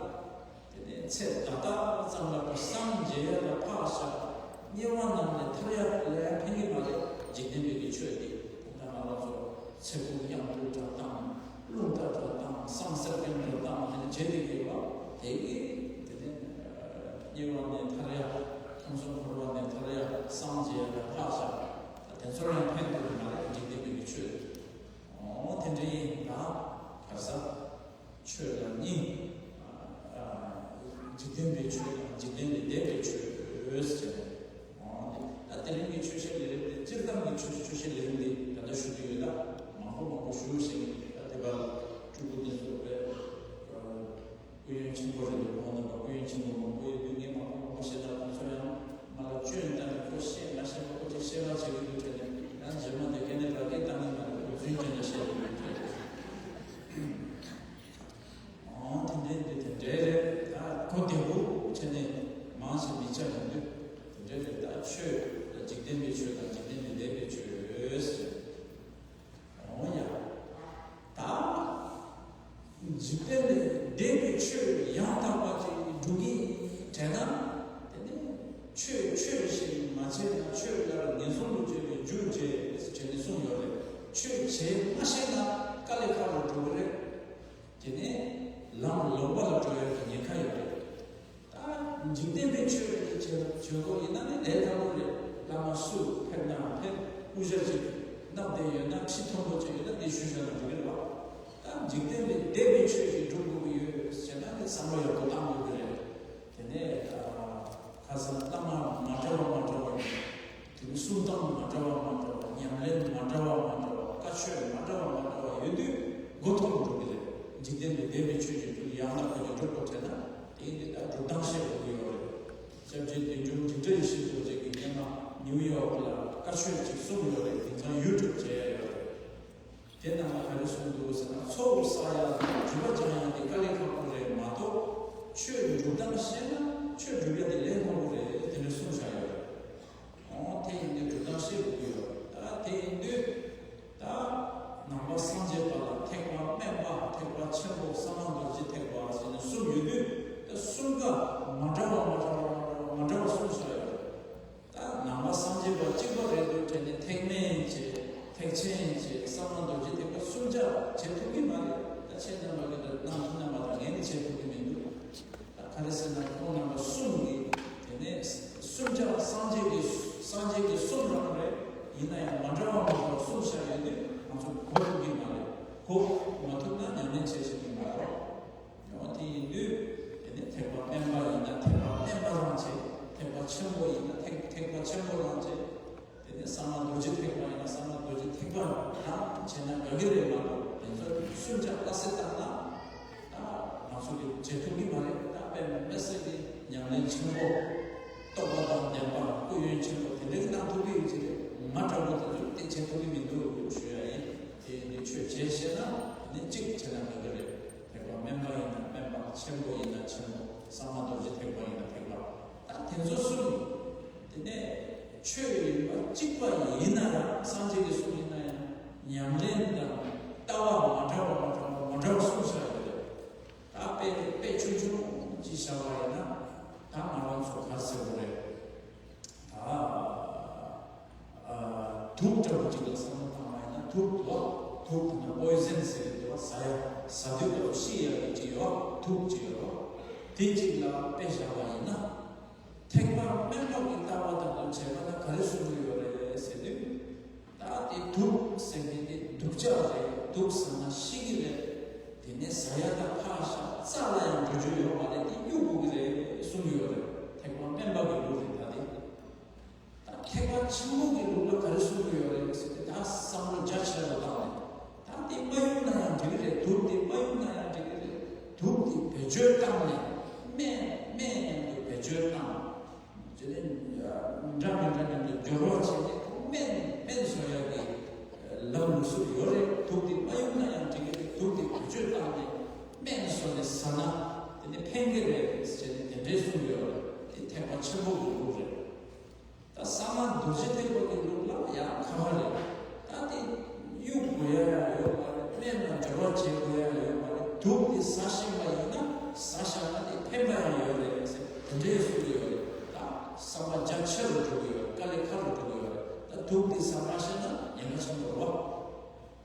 དེ་ནས་ཚེ་ད་ལྟ་ཙམ་ལ་བསམ་བྱེད་ཡ་ལ་ཕག་ཤ། དམྱལ་བ་རྣམས་ལས་ཐར་ཡ་ལ་ཡ་ཕན་གྱི་མ་རེད། འཇིག་རྟེན་པའི་གི་ཆོས་དེ་ད་ལྟ་ང་རང་ཚོ་ཚེ་ཁུག་གཡང་འགུལ་འདྲ་བཏང་། རླུང་རྟ་འདྲ་བཏང་། བསམ་གསེར་སྐྱེམས་འདྲ་བཏང་། དེ་ནས་བྱེད་དེ་གི་ཡོད་པ། དེ་གི་དེ་ནས་དམྱལ་བ་ནས་ཐར་ཡ། ཁམས་གསུམ་འཁོར་བ་ནས་ཐར་ཡ་བསམ་བྱེད་ཡ་ལ་ཕག་ཤ། དེ་ཚོ་ལ་ཡང་ཕན་ཐོགས་ཀྱི་མ་རེད། འཇིག་རྟེན་པའི་གི་ཆོས། འོ་དེ་འདྲ་ཡིན་ད་ག་རེ་ཟ། ཆོས་ལ་གཉིས། འཇིག་རྟེན་པའི་ཆོས་དང་འཇིག་རྟེན་ལས་འདས་པའི་ཆོས་ཟེར། ད་དེ་རིང་གི་ཆོས་བཤད་ལས་རིམ་དེ། སྤྱིར་བཏང་གི་ཆོས་ཆོས་བཤད་ལས་རིམ་དེ་ད་ལྟ་ཞུ་རྒྱུ་ཡོད་ལ། མང་པོ་མང་པོ་ཞུ་ཟེར་གྱི་འདུག་ད་དེ་བར་སྤྲུལ་སྐུ་དེ་ཚོ་བས་སྐུ་ཡོན་ཆེན་པོ་རེད་འདུག་ཁོང་རྣམ་པ་སྐུ་ཡོན་ཆེན་པོ་མང་པོ་ཡོད་དུས། ངས་མང་པོ་མང་པོ་བཤད་ན་ཁོང་ཚོ་ཡང་ང་ལ་སྐྱོན་བཏང་ནས་ཁོ་བཤད་མ་ཤེས་པ་ཁོ་ཅིག་བཤད་པ་བྱེད་ཀྱི་འདུག་དྲན་ནས། ཡང་རྗེས་མ་དེ་ག་ནས་ར་སྐད་བཏང་གི་མ་རེད། ཁོ་རྫུན་ཅན་ལ་བཤད་ཀྱི་འདུག་དྲན། འོ་ད་ ཤི་མཐོན་པོ་ཅིག་ཡོད་ན་འདི་ཞུ་བཞག་ན་འགྲིག་གི་རེད་བ། ད་འཇིག་རྟེན་པའི་འདས་པའི་ཆོས་ཤིག་སྒྲུབ་དགོས་ཀྱི་ཡོད་ཟེར་ན་ནི་བསམ་བློ་ཡག་པོ་བཏང་དགོས་ཀྱི་རེད། དེ་ནས་ཁ་སང་བླ་མ་མ་འདྲ་བ་མ་འདྲ་བ། དེ་ནི་གསུང་སྟངས་མ་འདྲ་བ་མ་འདྲ་བ། ཉམས་ལེན་མ་འདྲ་བ་མ་འདྲ་བ། བཀའ་ཆོས་མ་འདྲ་བ་མ་འདྲ་བ་ཡོད་དུས་མགོ་འཐོམ་འགྲོ་གི་རེད། འཇིག་རྟེན་པའི་འདས་པའི་ཆོས་ཤིག་ཡང་ན་བོད་ཀྱི་སྒྲུབ་དགོས་དྲན་ན་དེ་ཡིན་དུས་ད་སྒྲུབ་སྟངས་ཤེས་དགོས་ཀྱི་ཡོད་རེད། སྐྱབས་རྗེ་བདུད་འཇོམས་འཇིགས་བྲལ་ཡེ་ཤེས་རྡོ་རྗེ་གིས་སྔོན་མ་ནིའུ་ཡོག་ལ་བཀའ་ཆོས་ཅིག་གསུངས་ཡོད་རེད། དེང་སང་ཡུ་ཊུབ་བྱས་ཡ་ཡོད་རེད། དེ་ནང་ལ་ག་རེ་གསུངས་འདུག་ཟེར་ན། ཚོགས་བསགས་ཡ་དང་སྒྲུབ་པ་སྦྱང་ཡ་དེ་དཀའ་ལས་ཁག་པོ་རེད་མ་གཏོགས། ཆོས་སྒྲུབ་སྟངས་ཤེས་ན་ཆོས་སྒྲུབ་ཡ་དེ་ལས་སླ་པོ་རེད། དེ་འདྲ་གསུངས་བཞག་ཡོད་རེད། འོ་དེ་ཡིན་དུས་སྒྲུབ་སྟངས་ཤེས་དགོས་ཀྱི་ཡོད། ད་དེ་ཡིན་དུས་ད་ནང་པ་སངས་རྒྱས་པ་ལ་ཐེག་པ་དམན་པ། ཐེག་པ་ཆེན་པོ་གསང་སྔགས་རྡོ་རྗེ་ཐེག་པ་ཟེར་ནས་གསུམ་ཡོད་དུས། ད་གསུམ་ཀ་མ་འདྲ་བ་མ་འདྲ་བ་མ་འདྲ་བ་མ་འདྲ་བ་གསུངས་བཞག་ཡོད་རེད། ད་ནང་པ་སངས་རྒྱས་པ་གཅིག་པ་རེད་འདུག་དྲན་ནས་ཐེག་དམན་བྱས། ཐེག་ཆེན་བྱས། གསང་སྔགས་རྡོ་རྗེ་ཐེག་པ་གསུམ་ཆ་བྱེད་ཐུབ་ཀྱི་མ་རེད། ད་ཁྱེད་རྣམ་པ་གིས་ད་གནང་ཐུབ་ན་མ་གཏོགས་ངས་ནི་བྱེད་ཐུབ་ཀྱི་མི་འདུག་ད་ག་རེ་ཟེར་ན་ཁོང་རྣམ་པ་གསུམ་གྱིས་དེ་ནས་གསུམ་ཆ་སངས་རྒྱས་ཀྱི་སངས་རྒྱས་ཀྱི་གསུང་རང་རེད། ཡིན་ན་ཡང་མ་འདྲ་བ་མ་འདྲ་བ་གསུངས་བཞག་ཡོད་དུས་ང་ཚོ་གོ་ཐུབ་ཀྱི་མ་རེད། གོ་མ་ཐུབ་ན་ཉམས་ལེན་བྱེད་ཤེས་ཀྱི་མ་རེད། འོ་དེ་ཡིན་དུས་དེ་ནི་ཐེག་པ་དམན་པ་ཡིན་ན་ཐེག་པ་དམན་པ་རང་བྱེད། ཐེག་པ་ཆེན་པོ་ཡིན་ན་ཐེག་ཐེག་པ་ཆེན་པོ་རང་བྱེད། དེ་ནས་གསང་སྔགས་རྡོ་རྗེ་ཐེག་པ་ཡིན་ན་གསང་སྔགས་རྡོ་རྗེ་ཐེག་པ་རང་བྱས་ན་དགའ་གི་རེད་མ་གཏོགས། དེ་ཚོ་གསུམ་ཆ་ལྟ་སེ་བཏང་ན་ད་ང་ཚོ་གིས་བྱེད་ཐུབ་ཀྱི་མ་རེད། ད་དཔེ་མི་སྲིད་ཀྱི་ཉམས་ལེན་ཆེན་པོ། རྟོགས་པ་དང་ལྡན་པ་སྐུ་ཡོན་ཆེན་པོ་དེ་འདྲ་གི་གནང་ཐུབ་ཀྱི་ཡོད་ཀྱི་རེད། ང་འདྲ་པོ་དེ་ཚོས་དེ་བྱེད་ཐུབ་ཀྱི་མི་འདུག་ཞུ་ཡ་ཡིན། དེ་ཡིན་དུས་ཆོས་བྱེད་ཤེས་ན་ནི་གཅིག་བྱས་ན་དགའ་གི་རེད། ཐེག་པ་དམན་པ་ཡིན་ན་དམན་པ། ཆེན་པོ་ཡིན་ན་ཆེན་པོ། གསང་སྔགས་རྡོ་རྗེ་ཐེག་པ་ཡིན་ན་ཐེག་པ། ད་དེ་ཚོ་གསུམ། དེ་ནས་ཆོས་ཡིན་པ་གཅིག་པ་ཡིན་ན་ཡང་། སངས་རྒྱས་ཀྱི་གསུང་ཡིན་ན་ཡང་ཉམས་ལེན་དང་ལྟ་བ་མ་འདྲ་བ་མ་འདྲ་བ་མ་འདྲ་བ་གསུངས་བཞག་ཡོད་རེད། ད་དཔེ་དཔེ་ཆུང་ཆུང་ཅིག་བཞག་པ་ཡིན་ན། ད་ང་རང་ཚོ་ག་རེ་ཟེར་དགོས་རེད། ད་ཨ་དུག་འདྲ་པོ་ཅིག་ལ་བསམ་བློ་བཏང་བ་ཡིན་ན། དུག་འདུག་བ། དུག་དེ་ནི་པོའི་ཟན་ཟེར་གྱི་འདུག་བ། ཟ་ཡ་ཟ་དུས་སྐབས་སུ་ཤི་ཡ་གི་ཅིག་ཡོད་བ། དུག་ཅིག་ཡོད་བ། དེ་ཅིག་ལ་དཔེ་བཞག་པ་ཡིན་ན། ཐེག་པ་དམན་པ་གི་ལྟ་བ་དང་དུ་བྱས་པ་ན་ག་རེ་གསུང་གི་ཡོད་རེད་ཟེར་དུས། ད་དེ་དུག་ཟེར་མཁན་དེ་སྡུག་ཅག་རེད། དུག་ཟ་ན་ཤི་གི་རེད། དེ་ནས་ཟ་ཡ་ད་ཕར་བཞག་རྩ་ལ་ཡང་འགྲོ་རྒྱུ་ཡོད་མ་རེད། དེ་གཡུག་དགོས་ཀྱི་རེད་གསུང་གི་ཡོད་རེད། ཐེག་པ་དམན་པ་གི་ལུགས་རེད་ད་དེ། ད་ཐེག་པ་ཆེན་པོ་གི་ལུགས་ལ་ག་རེ་གསུང་གི་ཡོད་རེད་ཟེར་ཏེ། ད་བསམ་བློ་རྒྱ་ཆེ་རུ་བཏང་ནས། ད་དེ་མ་གཡུག་ན་ཡང་འགྲིག་གི་རེད། དུག་དེ་མ་གཡུག་ན་ཡང་འགྲིག་གི་རེད། དུག་དེ་བེད་སྤྱོད་བཏང་ནས། སྨན་སྨན་མཉམ་དུ་བེད་སྤྱོད་བཏང་། དེ་ནས་འདྲ་མི་འདྲ་མཉམ་དུ་སྦྱོར་བ་བྱས་ནས་སྨན་སྨན་བཟོ་ཡག་གི་ལམ་ལུགས་སུ་ཡོད་རེད། དུག་དེ་མ་གཡུག་ན་ཡང་འགྲིག་གི་རེད། དུག་དེ་བེད་སྤྱོད་བཏང་ནས་སྨན་བཟོ་ནས་ཟ་ན་དེ་ནས་ཕན་གི་རེད་ཟེར་ནས་དེ་འདྲའི་གསུངས་ཡོད་རེད། དེ་ཐེག་པ་ཆེན་པོ་གི་ལུགས་རེད། ད་གསང་སྔགས་རྡོ་རྗེ་ཐེག་པ་གི་ལུགས་ལ་ཡང་ཁ་བ་རེད། ད་དེ་གཡུག་དགོས་ཡ་ཡང་ཡོད་མ་རེད། སྨན་ལ་སྦྱོར་བ་བྱེད་དགོས་ཡ་ཡང་ཡོད་མ་རེད། དུག་དེ་ཟ་ཤེས་པ་ཡིན་ན། ཟ་བཞག་ན་དེ་ཕན་པ་ཡང་ཡོད་རེད་ཟེར། དེ་འདྲའི་གསུང་གི་ཡོད་རེད། ད་བསམ་པ་རྒྱ་ཆེ་རུ་འགྲོ་གི་ཡོད་རེད། དཀའ་ལས་ཁག་རུ་འགྲོ་གི་ཡོད་རེད། ད་དུག་དེ་ཟ་མ་ཤེས་ན་ཉེན་ཁ་ཆེན་པོ་རེད་བ།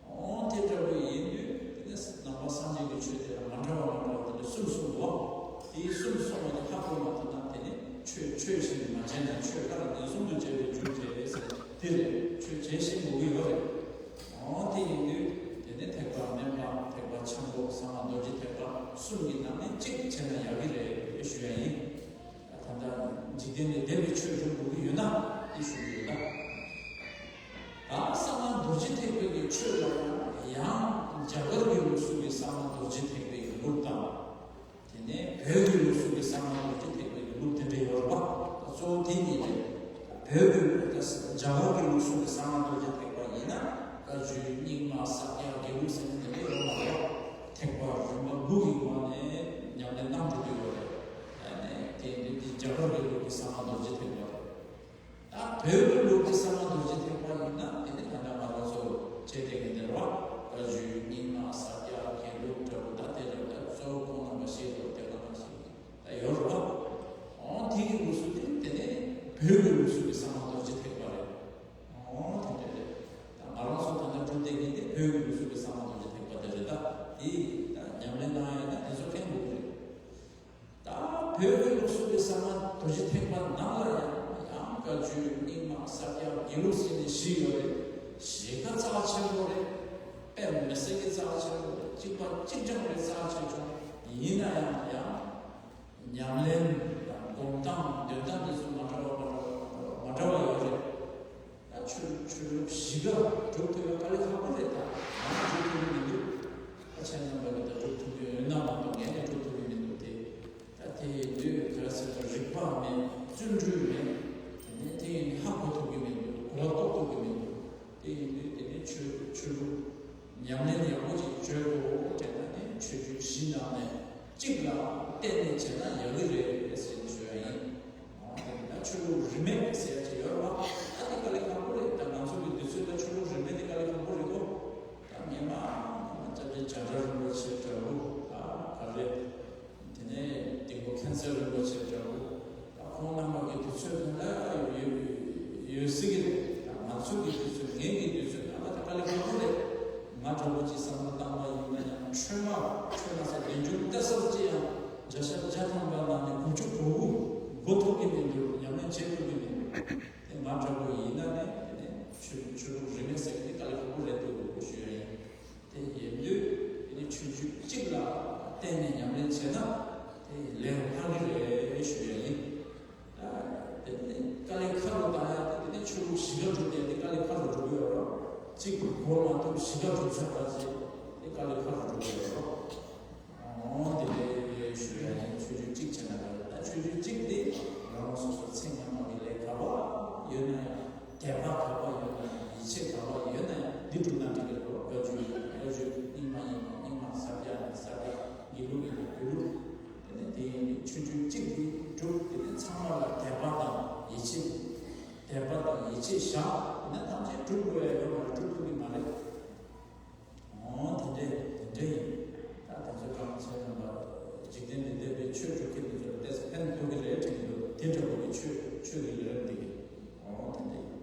འོ་དེ་འདྲ་པོ་ཡིན་དུས་དེ་ནས་ནང་པ་སངས་རྒྱས་ཀྱི་ཆོས་དེ་ལ་མ་འདྲ་བ་མ་འདྲ་བ་དེ་འདྲ་གསུམ་གསུངས་འདུག་བ། དེའི་གསུམ་གསུངས་པ་དེ་ཧ་གོ་མ་ཐུབ་ན། དེ་ནི་ཆོས་ཆོས་བཞིན་མ་བྱས་ན། ཆོས་ཀ་ལ་ངན་སོང་དུ་བྱས་པའི་རྒྱུ་དེ་རེད་ཟེར། དེ་རེད། ཆོས་བྱས་ཤེས་དགོས་ཀྱི་ཡོད་རེད། འོ་དེ་ཡིན་དུས་དེ་ནི་ཐེག་པ་དམན་པ། ཐེག་པ་ཆེན་པོ། གསང་སྔགས་རྡོ་རྗེ་ཐེག་པ་གསུམ་གྱི་ནང་ནས་གཅིག་བྱས་ན་ཡག་གི་རེད་ཞུ་ཡ་ཡིན། ད་ལྟ་འཇིག་རྟེན་ལས་འདས་པའི་ཆོས་སྒྲུབ་དགོས་ཀྱི་ཡོད་ན་དེ་ཞུ་གི་ཡོད་ད། ད་གསང་སྔགས་རྡོ་རྗེ་ཐེག་པའི་གི་ཆོས་ལ་ཡང་རྒྱ་གར་གྱི་ལུགས་སྲོལ་གྱི་གསང་སྔགས་རྡོ་རྗེ་ཐེག་པའི་གི་ལུགས་དང་། དེ་ནས་བོད་ཀྱི་ལུགས་སྲོལ་གྱི་གསང་སྔགས་རྡོ་རྗེ་ཐེག་པའི་གི་ལུགས་དེ་འདྲ་ཡོད་རེད་པ། ད་གཙོ་བོ་དེ་གཉིས་རེད། བོད་ཀྱི་ལུགས་དང་རྒྱ་གར་གྱི་ལུགས་སྲོལ་གྱི་གསང་སྔགས་རྡོ་རྗེ་ཐེག་པ་ཡིན་ན། བཀའ་བརྒྱུད་རྙིང་མ་ས་སྐྱ་དགེ་ལུགས་ཟེར་ནས་དེ་འདྲ་ཡོད་མ་རེད། ཐེག་པ་རིམ་པ་དགུ་ཡི་ངོས་ནས་ཉམས་ལེན་གནང་འགྲོ་གི་ཡོད་རེད། ཨ་ནི་དེ་འདི་འདི་རྒྱ་གར་གྱི་ལུགས་ཀྱི་གསང་སྔགས་རྡོ་རྗེ་ཐེག་པ་རེད། ད་བོད་ཀྱི་ལུགས་ཀྱི་གསང་སྔགས་རྡོ་རྗེ་ཐེག་པ་ཡིན་ན། དེ་ནི་ད་ལྟ་ང་རང་ཚོ་བྱས་བསྡད་མཁན་དེ་རེད་བ། བཀའ་བརྒྱུད་རྙིང་མ་ས་སྐྱ་དགེ་ལུགས་འདྲ་པོ། ད་དེ་འདྲ་པོ་ད་གཙོ་བོ་ཁོང་རྣམ་པ་ཤེས་དགོས་དེ་ག་ནང་བཞིན་ད་ཡོད་རེད་བ། འོ་དེ་གི་ལུགས་སྲོལ་དེ་དེ་ནི་བོད་ཀྱི་ལུགས་སྲོལ་གྱི་གསང་སྔགས་རྡོ་རྗེ་ཐེག་པ་རེད། འོ་དེ་འདྲ་རེད། ད་ང་རང་ཚོ་ད་ལྟ་སྒྲུབ་བསྡད་མཁན་དེ་བོད་ཀྱི་ལུགས་སྲོལ་གྱི་གསང་སྔགས་རྡོ་རྗེ་ཐེག་པ་དེ་རེད། ད་དེ་ད་ཉམས་ལེན་གནང་ཡ་ཡིན་ན་དེ་ཚོ་མཁྱེན་དགོས་ཀྱི་རེད། ད་བོད་ཀྱི་ལུགས་སྲོལ་གྱི་གསང་སྔགས་རྡོ་རྗེ་ཐེག་པ་ནང་ལ་ཡང་ཡང་བཀའ་བརྒྱུད་རྙིང་མ་ས་སྐྱ་དགེ་ལུགས་ཟེར་ནས་བཞི་ཡོད་རེད། བཞི་ཀ་རྩ་ཆེན་པོ་རེད། གཅིག་རྐྱང་རེད་ས་ཆེ་ཆུང་ཡིན་ན་ཡང་ཡང་། ཉམས་ལེན་དང་སྒོམ་སྟངས་འདོན་སྟངས་དེ་ཚོ་མ་འདྲ་བ་མ་འདྲ་བ་མ་འདྲ་བ་ཡོད་རེད། ད་ཆོས་ཆོས་ལུགས་བཞི་ཀ་སྒྲུབ་ཐུབ་ཡ་དཀའ་ལས་ཁག་པོ་རེད། ད་ང་སྒྲུབ་ཐུབ་ཀྱི་མི་འདུག་ད་ཁྱེད་རྣམ་པ་གི་ད་སྒྲུབ་ཐུབ་ཀྱི་ཡོད་ན་མ་གཏོགས་ངས་ནི་སྒྲུབ་ཐུབ་ཀྱི་མི་འདུག་དེ། ད་དེ་ཡིན་དུས་ག་རེ་ཟེར་ན་རིག་པ་མེད། བརྩོན་འགྲུས་མེད། དེ་ནས་དེ་ཡིན་ཧ་གོ་ཐུབ་ཀྱི་མི་འདུག་གོ་བ་རྟོགས་ཐུབ་ཀྱི་མི་འདུག་དེ་ཡིན་དུས་དེ་ནས་ཆོས་ཆོས་ལུགས་ཉམས་ལེན་ཡག་པོ་ཅིག་བྱེད་དགོས་དྲན་ན་ནི་ཆོས་བརྒྱུད་བཞི་ནང་ནས་གཅིག་ལ་བརྟེན་ནས་བྱས་ན་ཡག་གི་རེད་ཟེར་ནས་ཞུ་ཡ་ཡིན། འོ་དེ་ད་ཆོས་ལུགས་རིས་མེད་ཟེར་ཡ་ཅིག་ཡོད་རེད་བ། ད་དེ་དཀའ་ལས་ཁག་པོ་རེད། ད་ང་ཚོ་གི་དུས་ཚོད་ད་ཆོས་ལུགས་རིས་མེད་དེ་དཀའ་ལས་ཁག་པོ་རེད་དོ། ད་ངས་མ་སྐྱབས་རྗེ་བྱང་སྒྲ་རིན་པོ་ཆེ་འདྲ་བོ་ད་ག་རེ། དེ་ནས་དིལ་མགོ་མཁྱེན་བརྩེ་རིན་པོ་ཆེ་འདྲ་བོ། ད་ཁོང་རྣམ་པ་གི་དུས་ཚོད་ནང་ལ་ཡོད་ཡོད་སྲིད་ཀྱི་རེད། ད་ང་ཚོ་གི་དུས་ཚོད་ངེད་ཀྱི་དུས་ཚོད་ནང་ལ་ད་དཀའ་ལས་ཁག་པོ་རེད། ང་འདྲ་བོ་ཅིག་བསམ་བློ་བཏང་པ་ཡིན་ན་ཡང་ཆོས་མ་ཆོས་ན་ས་བདེ་འབྱུང་གཏེར་གསར་ཅི་ཡང་བརྒྱ་ཆ་བརྒྱ་ཐམ་པ་ནང་ནས་དགུ་བཅུ་གོ་དགུ་གོ་ཐུབ་ཀྱི་མི་འདུག་ཉམས་ལེན་བྱེད་ཐུབ་ཀྱི་མི་འདུག་དེ་ང་འདྲ་བོ་ཡིན་ན་ནི་དེ་ནས་ཆོས་ཆོས་ལུགས་རིས་མེད་ཟེར་གྱི་དེ་དཀའ་ལས་ཁག་པོ་རེད་འདུག་ཞུ་ཡ་ཡིན། དེ་ཡིན་དུས་དེ་ནི་ཆོས་བརྒྱུད་གཅིག་ལ་བརྟེན་ནས་ཉམས་ལེན་བྱས་ན་དེ་ལས་སླ་གི་རེད་ཞུ་ཡ་ཡིན། ད་དེ་ནི་དཀའ་ལས་ཁག་རུ་བཏང་ཡ་དེ་དེ་ནི་ཆོས་ལུགས་བཞི་ཀ་སྒྲུབ་ཡ་དེ་དཀའ་ལས་ཁག་རུ་འགྲོ་གི་ཡོད་རེད། གཅིག་གོ་མ་ཐུབ་བཞི་ཀ་སྒྲུབ་ཚར་བ་ཅིག་དེ་དཀའ་ལས་ཁག་རུ་འགྲོ་གི་ཡོད་རེད། འོ་དེ་འདྲའི་ཞུ་ཡ་ཡིན། ཆོས་བརྒྱུད་གཅིག་བྱས་ན་ད་ཆོས་བརྒྱུད་གཅིག་དེ་རང་སོ་སོ་ཚེ་སྔ་མ་གི་ལས་ག་པར་ཡོད་ན་ཡང་དད་པ་ག་པར་ཡོད་ན་ཡང་ཡིད་ཆེས་ག་པར་ཡོད་ན་ཡང་འདི་སྒྲུབ་ན་འགྲིག་གི་རེད། བཀའ་བརྒྱུད་བཀའ་བརྒྱུད་རྙིང་མ་ཡིན་ན་རྙིང་མ། ས་སྐྱ་ཡིན་ན་ས་སྐྱ། དགེ་ལུགས་ཡིན་ན་དགེ་ལུགས། དེ་ནས་དེ་ཡིན་དུས་ཆོས་བརྒྱུད་གཅིག་དེ་སྒྲུབ། དེ་ནས་ཚང་མ་ལ་དད་པ་དང་ཡིད་ཆེས། དད་པ་དང་ཡིད་ཆེས་བཞག་དེ་ནས་ཐམས་ཅད་སྒྲུབ་དགོས་ཡ་ཡོད་མ་རེད། སྒྲུབ་ཐུབ་ཀྱི་མ་རེད། འོ་དེ་འདྲ་དེ་འདྲ་ཡིན། ད་དེ་ཚོ་གང་བྱས་ན་འཇིག་རྟེན་འདི་འདས་པའི་ཆོས་སྒྲུབ་མཁན་འདི་ཚོར་ཏོག་ཙམ་ཕན་ཐོགས་ཀྱི་རེད་དྲན་གྱི་འདུག་དེ་འདྲ་བོ་གི་ཆོས་ཆོས་ཀྱི་ལས་རིམ་འདི་གི། འོ་དེ་འདྲ་ཡིན།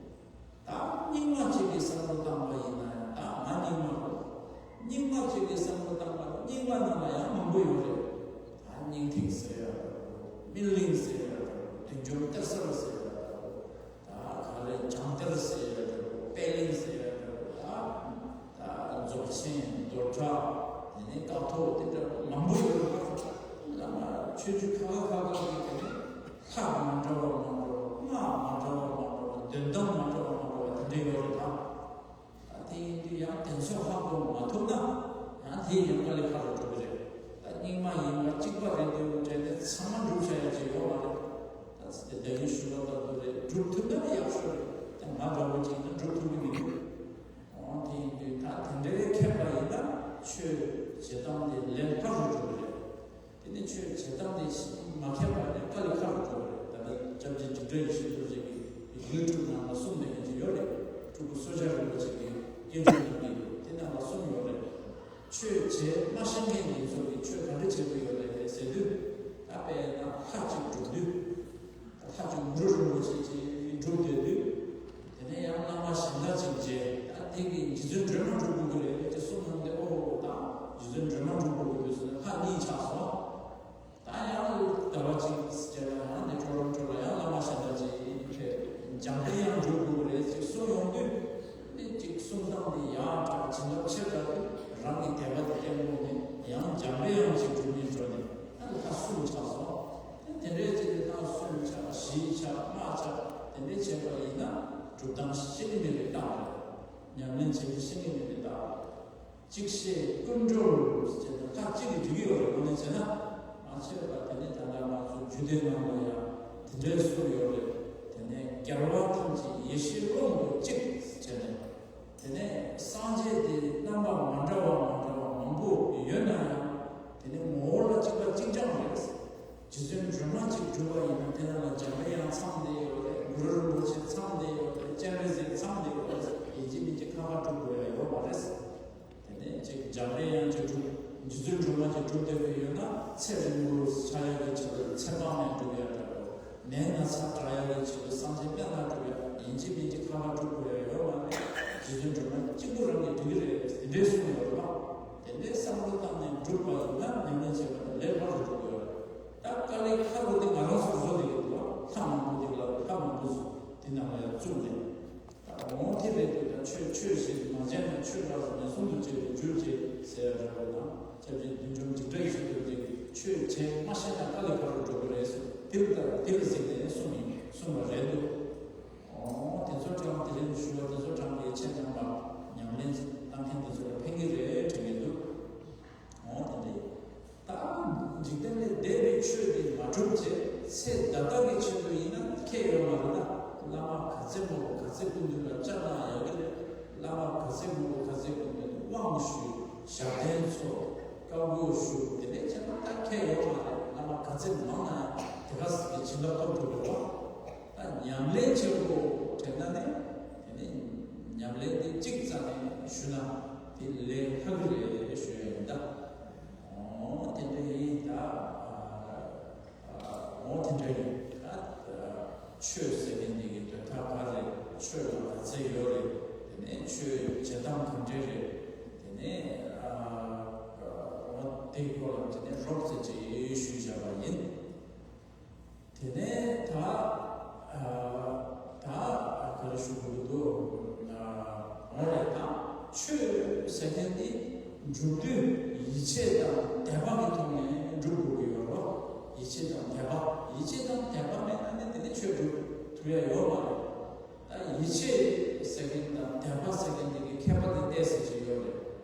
ད་རྙིང་མ་གཅིག་གི་བསམ་བློ་བཏང་པ་ཡིན་ན་ཡང་། ད་ང་རྙིང་མ་རེད། རྙིང་མ་གཅིག་གི་བསམ་བློ་བཏང་པ་རྙིང་མ་ནང་ལ་ཡང་མང་པོ་ཡོད་རེད། ད་སྙིང་ཐིག་ཟེར་ཡ་འདྲ་བོ། སྨིན་གླིང་ཟེར་ཡ་འདྲ་བོ། བདུད་འཇོམས་གཏེར་གསར་ཟེར་ཡ་འདྲ་བོ། ད་ག་རེ་བྱང་གཏེར་ཟེར་ཡ་འདྲ་བོ། པད་གླིང་ཟེར་ཡ་འདྲ་བོ། ད་ད་རྫོགས་ཆེན་རྡོར་གྲགས། དེ་ནས་ཀཿཐོག་དེ་འདྲ་མང་པོ་ཡོད་རེད། བླ་མ་ཆོས་བརྒྱུད་ཁག་ཁག་ཁག་གི་དེ་ནས་ལྷ་མ་འདྲ་བ་མ་འདྲ་བ། སྔགས་མ་འདྲ་བ་མ་འདྲ་བ། འདོན་སྟངས་མ་འདྲ་བ་མ་འདྲ་བ་དེ་འདྲ་ཡོད་རེད་ད། ད་དེ་ཡིན་དུས་ཡང་དེ་ཚོ་ཧ་གོ་མ་ཐུབ་ན་ཡང་དེ་ཡང་དཀའ་ལས་ཁག་རུ་འགྲོ་གི་རེད། ད་རྙིང་མ་ཡིན་པ་གཅིག་པ་རེད་འདུག་དྲན་ནས་ཚང་མ་སྒྲུབ་བྱ་ཡ་ཅིག་ཡོད་མ་རེད། ད་ཚེ་འདི་བདག་ཡིད་ཞུ་བ་ལྟ་བུ་རེད། སྒྲུབ་ཐུབ་ན་ཡག་ཤོས་རེད། ད་ང་འདྲ་བོ་ཅིག་ཡིན་ན་སྒྲུབ་ཐུབ་ཀྱི་མི་འདུག་འོ་དེ་ཡིན་དུས་ད་དེ་འདྲའི་མཁས་པ་ཡིན་ན་ཆོས་བྱེད་སྟངས་དེ་ལས་སླ་རུ་འགྲོ་གི་རེད། དེ་ནས་ཆོས་བྱེད་སྟངས་དེ་མ་མཁས་པ་ནི་དཀའ་ལས་ཁག་རུ་འགྲོ་གི་རེད། ད་ལྟ་སྐྱབས་རྗེ་འཇིགས་བྲལ་ཡེ་ཤེས་རྡོ་རྗེ་གིས་ཡུ་ཊུབ་ནང་ལ་གསུངས་པའི་ཡིན་གྱི་ཡོད་རེད། སྤྲུལ་སྐུ་སོ་བརྒྱ་རིན་པོ་ཆེ་གིས་སྐད་འཕྲིན་གྱི་དེ་ནང་ལ་གསུངས་ཡོད་རེད། ཆོས་བྱེད་མ་ཤེས་མཁན་དེ་ཚོ་གིས་ཆོས་ག་འདྲ་བྱེད་དགོས་ཡོད་རེད་ཟེར་དུས། ད་དཔེར་ན་ལྷ་གཅིག་སྒྲུབ་དུས། ད་ལྷ་གཅིག་གུ་རུ་རིན་པོ་ཆེ་གཅིག་སྒྲུབ་སྡོད་དུས། དེ་ནས་ཡང་བླ་མ་གཞན་དག་ཅིག་མཇལ། ད་དེ་གིས་རྗེ་བཙུན་སྒྲོལ་མ་སྒྲུབ་དགོས་ཀྱི་རེད་ཅེས་གསུངས་གནང་སྟེ། ཨོ་ད་རྗེ་བཙུན་སྒྲོལ་མ་སྒྲུབ་དགོས་ཀྱི་འདུག་ཟེར་ནས་ལྷ་གཉིས་ཆགས་སོང་། ད་ཡང་ཟླ་བ་གཅིག་རྗེས་ལ་ཡང་དེ་འཕྲོ་ལ་འཕྲོ་ལ་ཡང་བླ་མ་གཞན་དག་ཅིག་ཕེབས། འཇམ་དཔལ་དབྱངས་སྒྲུབ་དགོས་ཀྱི་རེད་ཅེས་གསུངས་ཡོང་དུས། དེ་གཅིག་གསུང་སྟངས་དེ་ཡག་དྲགས། བྱིན་རླབས་ཆེ་དྲགས་ཏེ་རང་གི་དད་པ་དེ་བརྟན་པོ་ནས་ཡང་འཇམ་དཔལ་དབྱངས་ཅིག་སྒྲུབ་ནས་འགྲོ་ནས་ད་ལྷ་གསུམ་ཆགས་སོང་། དེ་འདྲའི་ཅིག་དེ་ལྷ་གསུམ་ཆགས། བཞི་ཆགས། ལྔ་ཆགས། དེ་འདྲའི་བྱས་པ་ཡིན་ན་སྒྲུབ་སྟངས་ཤེས་ཀྱི་མེད་པའི་རྟགས་རེད། ཉམས་ལེན་བྱེད་ཀྱི་ཤེས་ཀྱི་མེད་པའི་རྟགས་རེད། གཅིག་ཤེས་ཀུན་གྲོལ་ཟེར་ནས་ཁ་གཅིག་གིས་འགྲིག་གི་ཡོད་རེད། དངོས་གནས་བྱས་ན། མ་བྱས་པ་དེ་ནས་ད་ལྟ་ང་ཚོ་རྒྱུད་སྡེ་ནང་ལ་ཡང་དེ་འདྲའི་གསུངས་ཡོད་རེད། དེ་ནས་རྒྱལ་བ་ཐམས་ཅད་ཡེ་ཤེས་ཀློང་དུ་གཅིག་བྱས་ནས། དེ་ནས་སངས་རྒྱས་དེ་རྣམ་པ་མ་འདྲ་བ་མ་འདྲ་བ་མང་པོ་ཡོད་ན་ཡང་། དེ་ནས་ངོ་བོ་ལ་གཅིག་པ་གཅིག་རྐྱང་རེད། རྗེ་བཙུན་སྒྲོལ་མ་གཅིག་སྒྲུབ་པ་ཡིན་ན་དེ་ནང་ལ་འཇམ་དཔལ་དབྱངས་ཚང་བསྡད་ཡོད་རེད། གུ་རུ་རིན་པོ་ཆེ་ཚང་བསྡད་ཡོད་རེད། སྤྱན་རས་གཟིགས་ཚང་བསྡད་ཡོད་རེད། ཡིན་གཅིག་མིན་གཅིག་ཁ་ཁ་སྒྲུབ་དགོས་ཡ་ཡོད་མ་རེད། དེ་ནས་གཅིག་འཇམ་དཔལ་དབྱངས་གཅིག་སྒྲུབ། རྗེ་བཙུན་སྒྲོལ་མ་གཅིག་སྒྲུབ་བསྡད་པའི་ཡོད་ན་ཚེ་རིང་པོ་ཆགས་ཡ་གི་ཆེད་དུ་ཚེ་དཔག་མེད་སྒྲུབ་ཡ་འདྲ་བོ། ནད་ན་ཚ་དྲག་ཡ་གི་ཆེད་དུ་སངས་རྒྱས་སྨན་བླ་སྒྲུབ་ཡ། ཡིན་གཅིག་མིན་གཅིག་ཁ་ཁ་སྒྲུབ་དགོས་ཡ་ཡོད་མ་རེད། རྗེ་བཙུན་སྒྲོལ་མ་གཅིག་པུ་རང་གིས་འགྲིག་གི་རེད་དེ་འདྲའི་གསུངས་ཡོད་རེད་པ། དེ་འདྲའི་བསམ་བློ་བཏང་ནས་སྒྲུབ་པ་ཡིན་ན་ཉམས་ལེན་བྱེད་པ་དེ་ལས་སླ་རུ་འགྲོ་གི་ཡོད་རེད། ད་དཀའ་ལས་ཁག་པོ་དེ་ང་རང་ཚོ་བཟོ་བསྡད་ཀྱི་འདུག་བ། ལྷ་མང་པོ་དེ་ལ་ལྷ་མང་པོ་ཚོ་དེ་ནང་ལ་ཡང་བཙུགས་ནས། ད་འོང་དེ་རེད་དེ། ད་ ཆོས་ཆོས་ཞིག་མ་བྱས་ན་ཆོས་རག་ལས་མེད་གསུམ་དུ་བཅད་པའི་རྒྱུར་བྱེད་ཟེར་ཡ་འདྲ་པོ་དང་། སྐྱབས་རྗེ་བདུད་འཇོམས་འཇིགས་བྲལ་ཞིག་ཏུ་བྱེད་ཀྱི་ཆོས་བྱས་མ་ཤེས་ན་དཀའ་ལས་ཁག་རུ་འགྲོ་གི་རེད་ཟེར། དེ་ལ་ལྟར་དེ་ལ་གཟིགས་ནས་གསུངས་ཡིན་གསུངས་པ་རེད་འདུག། འོ་དེ་ཚོ་གྲངས་དེ་རིང་ཞུ་བ་དེ་ཚོ་གྲངས་ཀྱི་ཆེད་དམ་པ་ཉམས་ལེན་བཏང་མཁན་དེ་ཚོ་ལ་ཕན་གྱི་རེད་དྲན་གྱི་འདུག། འོ་དེ་འདྲ་ཡིན། ད་འཇིག་རྟེན་ལས་འདས་པའི་ཆོས་དེ་མ་གྲུབ་བྱས་ཚེ་ད་ལྟ་གི་ཆེད་དུ་ཡིན་ན་ཁྱད་ཡོད་མ་རེད་ད། བླ་མ་ག་ཚད་མང་པོ་ག་ཚད་སྐུ་མདུན་ལ་བཅར་ན་ཡག་གི་རེད། བླ་མ་ག་ཚད་མང་པོ་ག་ཚད་སྐུ་མདུན་དབང་ཞུས། ཞབས་བརྟན་ཚོགས། བཀའ་བསྒོ་ཞུས། དེ་ནས་བྱས་ན་ད་ཁྱད་ཡོད་མ་རེད། བླ་མ་ག་ཚད་མང་ན་ཡང་དེ་ག་ཟིག་གི་བྱིན་རླབས་ཐོབ་འགྲོ་གི་རེད་བ། ད་ཉམས་ལེན་བྱེད་དགོས་དྲན་ན་ནི། དེ་ནི་ཉམས་ལེན་དེ་གཅིག་རྩ་ནས་ཞུ་ན་དེ་ལས་ལྷག་གི་རེད་ཞུ་ཡ་ཡིན་ད། འོ་དེ་འདྲ་ཡིན་ད། འོ་དེ་འདྲ་ཡིན་ད། ཆོས་ཟེར་མཁན་འདི་གི་དོན་དག་ག་རེད། ཆོས་ལ་ག་ཚད་ཡོད་རེད། དེ་ནས་ཆོས་བྱེད་སྟངས་ག་འདྲ་རེད། དེ་ནས་འོ་དེའི་སྐོར་ལ་དེ་ནས་རོབ་ཙམ་ཅིག་ཞུས་བཞག་པ་ཡིན། དེ་ནས་ད་ཨ་ད་ཨ་ག་རེ་ཞུ་དགོས་ཀྱི་འདུག། ཨ་འོ་རེད་ད། ཆོས་ཟེར་མཁན་འདི་འགྲུབ་དུས་ཡིད་ཆེས་དང་དད་པ་གི་ཐོག་ནས་འགྲུབ་དགོས་ཀྱི་ཡོད་རེད། ཡིད་ཆེས་དང་དད་པ། ཡིད་ཆེས་དང་དད་པ་མེད་ན་ནི་དེ་ནི་ཆོས་འགྲུབ་ཐུབ་ཡ་ཡོད་མ་རེད། ད་ཡིད་ཆེས་ཟེར་མཁན་དང་དད་པ་ཟེར་མཁན་འདི་གི་ཁྱད་པར་དེ་ཏོག་ཙམ་ཅིག་ཡོད་རེད།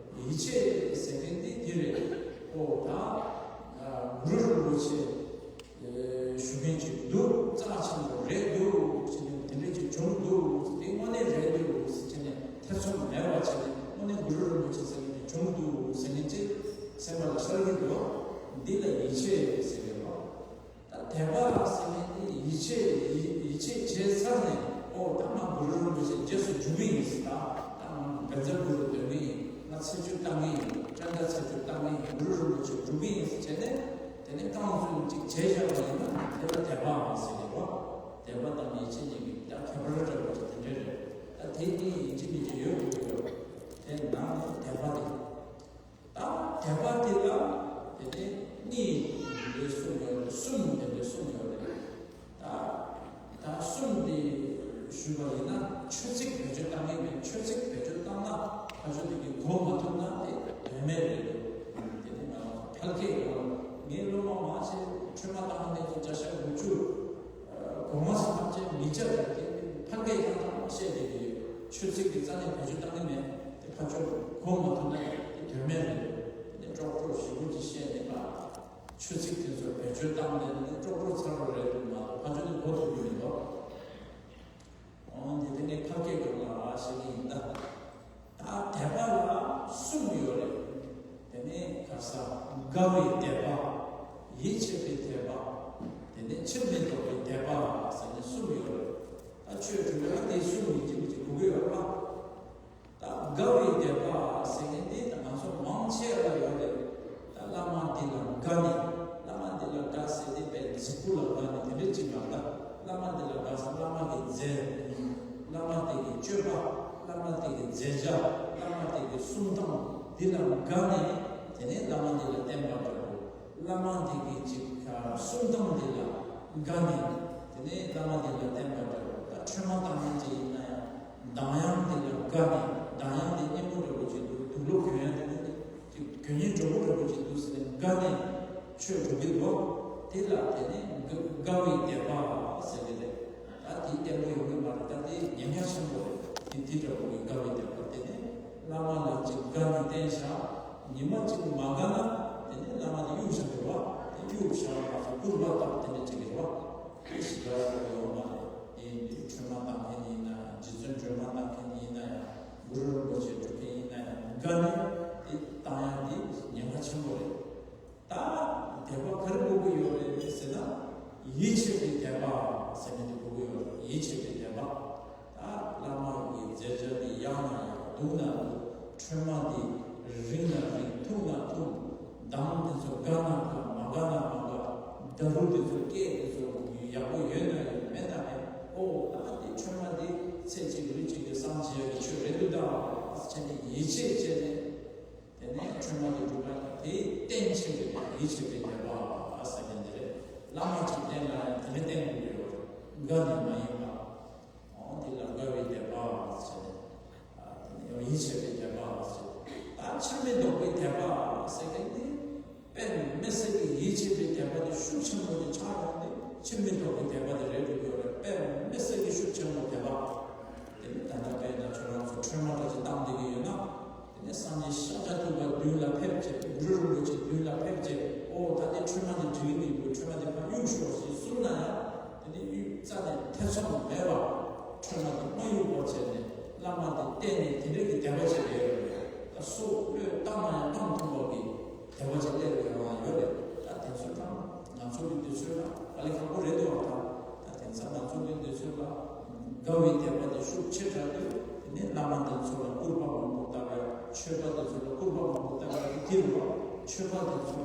ཡིད་ཆེས་ཟེར་མཁན་འདི་འདི་རེད། ཨོ་ད་ཨ་གུ་རུ་རིན་པོ་ཆེ་ཞུ་མཁན་ཅིག་འདུག། རྩ་ཆེན་པོ་རེད་འདུག་ཟེར་ནས། དེ་འདྲ་ཅིག་བྱུང་འདུག། དེ་དངོས་གནས་རེད་འདུག་ཟེར་ནས་ཐེ་ཚོམ་མེད་པ་བྱས་ནས་དངོས་གནས་གུ་རུ་རིན་པོ་ཆེ་ཟེར་མཁན་ཅིག་བྱུང་འདུག་ཟེར་མཁན་ཅིག་སེམས་པ་ལ་ཤར་གྱི་འདུག། འདི་ལ་ཡིད་ཆེས་ཟེར་གྱི་རེད། ད་དད་པ་ཟེར་མཁན་དེ་ཡིད་ཆེས་ཡིད་ཡིད་ཆེས་བྱས་ཚར་ནས། ཨོ་ད་ང་གུ་རུ་རིན་པོ་ཆེ་རྗེས་སུ་འཇུག་གི་ཡིན་ཟེར། ད་ད་ང་བཛྲ་གུ་རུ་འདོན་གི་ཡིན། ང་ཚེ་བཅུད་བཏང་གི་ཡིན། ཙནྡྲ་ཚེ་བཅུད་བཏང་གི་ཡིན། གུ་རུ་རིན་པོ་ཆེ་སྒྲུབ་གི་ཡིན་ཟེར་བྱས་ནས། དེ་ནས་རྐང་བཙུགས་ཅིག་བྱས་བཞག་པ་ཡིན་ན་དེ་ལ་དད་པའམ་ཟེར་གྱི་རེད་བ། དད་པ་དང་ཡིད་ཆེས་གཉིས་ཀྱི་ད་ཁྱད་པར་འདྲ་པོ་ཅིག་དེ་འདྲ་རེད། ད་དེ་གཉིས་ཡིན་གཅིག་མིན་གཅིག་ཡོད་དགོས་ཀྱི་ཡོད། དེ་ནང་ནས་དད་པ་དེ། ད་དད་པ་དེ་ལ་དེ་ནས་གཉིས་དེ་འདྲ་གསུངས་ཡོད་རེད། གསུམ་དེ་འདྲ་གསུངས་ཡོད་རེད། ད་ད་གསུམ་དེ་ཞུས་པ་ཡིན་ན་ཆོས་ཚིག་བེད་སྤྱོད་བཏང་གི་མེད། ཆོས་ཚིག་བེད་སྤྱོད་བཏང་ན་ཕ་ཆོས་དེ་གི་གོ་མ་ཐུབ་ན་དེ་དོན་མེད་རེད་འདུག། དེ་ནས་ང་ཕལ་སྐད་ཡོད། ངའི་སློབ་མ་མང་ཆེ་ཁྲོས་མ་བཏང་མཁན་ཚོ་བརྒྱ་ཆ་དགུ་བཅུ། གོང་མ་ཐམས་ཅད་མི་སྐྱ་རེད་དེ། ཕ་སྐད་ཡང་དག་བཤད་བསྡད་ཀྱི་ཡོད། ཆོས་ཚིག་གི་རྩ་ནས་བེད་སྤྱོད་བཏང་གི་མེད། དེ་ཕ་ཆོས་གོ་མ་ཐུབ་ན་དེ་དོན་མེད་རེད། དེ་ནས་ཀྲོག་ཀྲོག་ཞེ་པོ་ཅིག་བཤད་ནས་པ། ཆོས་ཚིག་དེ་ཚོ་བེད་སྤྱོད་བཏང་ནས་ནི་ཀྲོག་ཀྲོག་ཚར་བ་རེད་འདུག་མ་གཏོགས་ཕ་ཆོས་དེ་གོ་ཐུབ་ཀྱི་མི་འདུག། འོ་འདི་དེ་ནས་ཕ་སྐད་གོ་ལ་བཤད་ཀྱི་ཡིན་ད། ད་དད་པ་ལ་གསུམ་ཡོད་རེད། དེ་ནས་ག་ས་དགའ་བའི་དད་པ། ཡིད་ཆེས་པའི་དད་པ། དེ་ནས་ཕྱིར་མི་ལྡོག་པའི་དད་པ་ཟེར་ནས་གསུམ་ཡོད་རེད། ད་ཆོས་སྒྲུབ་ཡ་དེ་གསུམ་ཡིན་གཅིག་མིན་གཅིག་དགོས་ཀྱི་ཡོད་རེད་པ། ད་དགའ་བའི་དད་པ་ཟེར་མཁན་དེ་ད་ང་ཚོ་མང་ཆེ་བ་ཡོད་རེད། ད་བླ་མ་དེ་ལ་དགའ་ནས། བླ་མ་དེ་ལ་དགའ་ཟེར་དེ་བས་གཟིགས་སྐུ་ལ་དགའ་ནས་དེ་འདྲ་ཅིག་མ་རེད། ད་བླ་མ་དེ་ལ་དགའ་ཟེར་བླ་མ་གི་མཛད། བླ་མ་དེ་གི་སྤྱོད་པ། བླ་མ་དེ་གི་མཛད་བྱ། བླ་མ་དེ་གི་གསུང་སྟངས་དེ་ལ་དགའ་ནས། དེ་ནས་བླ་མ་དེ་ལ་བསྟེན་པ་འདྲ་པོ། བླ་མ་དེ་གི་ཅིག་གསུང་སྟངས་དེ་ལ་དགའ་ནས། དེ་ནས་བླ་མ་དེ་ལ་བསྟེན་པ་འདྲ་པོ། ད་ཁྲོས་མ་བཏང་མཁན་ཅིག་ཡིན་ན་ཡང་གདངས་དབྱངས་དེ་ལ་དགའ་ནས། གདངས་དབྱངས་དེ་སྙན་པོ་འདྲ་པོ་ཅིག་འདུག། དུག་ལོག་གྱོན་ཡ་དེ་ནི་ཅིག་གྱོན་སྙིང་འདྲ་པོ་འདྲ་པོ་ཅིག་འདུག་ཟེར་ནས་དགའ་ནས་ཆོས་སྒྲུབ་ཀྱི་འདུག། དེ་ལ་དེ་ནི་དགའ་དགའ་བའི་དད་པ་ཟེར་གྱི་རེད། ད་དེ་བརྟན་པོ་ཡོང་གི་མ་རེད། ད་དེ་ཉེན་ཁ་ཆེན་པོ་རེད། དེ་དེ་འདྲ་པོ་གི་དགའ་བའི་དད་པ་དེ་ནི་བླ་མ་ལ་ཅིག་དགའ་ནས་བསྟེན་བཞག། ཉི་མ་གཅིག་མ་དགའ་ན་དེ་ནི་བླ་མ་དེ་གཡུག་བཞག་གི་རེད་བ། དེ་གཡུག་བཞག་པ་སྐུར་བ་བཏབ་དེ་འདྲ་བྱེད་ཀྱི་རེད་བ། དེ་ཞིག་དགའ་ཡོད་མ་རེད། དེ་ཡིན་དུས་ཁྲོས་མ་བཏང་མཁན་ཡིན་ན་ཡང་། རྗེ་བཙུན་སྒྲོལ་མ་བཏང་མཁན་ཡིན་ན་ཡང་། གུ་རུ་རིན་པོ་ཆེ་སྒྲུབ་མཁན་ཡིན་ན་ཡང་། དགའ་ནས་དེ་བཏང་ཡ་དེ་ཉེན་ཁ་ཆེན་པོ་རེད། ད་དད་པ་ག་རེ་དགོས་ཀྱི་ཡོད་རེད་ཟེར་ན། ཡིད་ཆེས་པའི་དད་པ་ཟེར་མཁན་དེ་དགོས་ཀྱི་ཡོད་རེད། ཡིད་ཆེས་པའི་དད་པ། ད་བླ་མ་གི་མཛད་བྱ་དེ་ཡག་ན་ཡག། སྡུག་ན་སྡུག། ཁྲོས་མ་དེ་རིང་ན་རིང་། ཐུང་ན་ཐུང་། གདངས་དེ་ཚོ་དགའ་ན་དགའ། མ་དགའ་ན་མ་དགའ། བརྡ་རུ་དེ་ཚོ་སྐད་དེ་ཚོ་ཡག་པོ་ཡོད་ན་ཡོད། མེད་ན་མེད། ཨོ་ད་དེ་ཁྲོས་མ་དེ་ཚེ་གཅིག་ལུས་གཅིག་གི་སངས་རྒྱས་ཀྱི་ཆོས་རེད་འདུག་ད་ཟེར་ནས་ཡིད་ཆེས་བྱས་ནས། དེ་ནས་ཁྲོས་མ་དེ་སྒྲུབ་པ་དེ་བརྟན་ཆེན་པོའི་ཡིད་ཆེས་པའི་དད་པ་ཟེར་མཁན་དེ་རེད། བླ་མ་གཅིག་བསྟེན་ན་ཡང་དེ་ནས་བསྟེན་དགོས་ཀྱི་ཡོད་རེད། དགའ་ནས་མ་ཡིན་པ། འོ་དེ་ལ་དགའ་བའི་དད་པ་ཟེར་ནས། ཆེས་པའི་དད་པ་དེ་ཤུགས་ཆེན་པོ་ཅིག་ཆགས་ཡོང་སྟེ་ཕྱིར་མི་ལྡོག་པའི་དད་པ་དེ་རེད་འགྲོ་གི་ཡོད་རེད། དཔེ་མི་སྲིད་ཀྱི་ཤུགས་ཆེན་པོ་དད་པ། དེ་ནི་ད་ལྟ་དཔེར་ན་ཁྱོད་རང་ཚོ་འཕྲུལ་མ་འདྲ་ཅིག་བཏང་བསྡད་ཀྱི་ཡོད་ན། དེ་ནས་སངས་རྒྱས་ཤཱཀྱ་ཐུབ་པ་མདུན་ལ་ཕེབས་བྱས། གུ་རུ་རིན་པོ་ཆེ་མདུན་ལ་ཕེབས་བྱས། ཨོ་ད་ནི་འཕྲུལ་མ་འདི་འགྲིག་མི་འདུག་འཕྲུལ་མ་འདི་ཕར་གཡུག་ཤོག་ཅེས་གསུངས་ན་ཡང་། དེ་ནི་གཡུག་རྩ་ནས་ཐེ་ཚོམ་མེད་པར་འཕྲུལ་མ་འདི་མ་གཡུག་པར་བྱས་ནས་བླ་མ་འདི་བསྟེན་ནས་དེ་འདྲ་གི་དད་པ་བྱེད་ཀྱི་ཡོད་རེད། ད་སོ་བློས་བཏང་ན་ཡང་བཏང་ཐུབ་པ་གི་དད་པ་ཅིག་སླེབས་ཡོང་བ་ཡོད་རེད། ད་དེ་ཚོ་དང་ང་ཚོ་གི་དུས་ཚོད་ལ་དཀའ་ལས་ཁག་པོ་རེད་འདུག་བ། ད་ད་དེང་སང་ང་ཚོ་གི་དུས་ཚོད་ལ་དགའ་བའི་དད་པ་དེ་ཤུགས་ཆེ་དྲགས་དུས། དེ་ནས་བླ་མ་དེ་ཚོ་ལ་སྐུར་པ་མང་པོ་བཏབ་ཡ། མཆོད་པ་དེ་ཚོ་ལ་སྐུར་པ་མང་པོ་བཏབ་ཡ་དེ་དེ་རུ་བ། མཆོད་པ་དེ་ཚོ་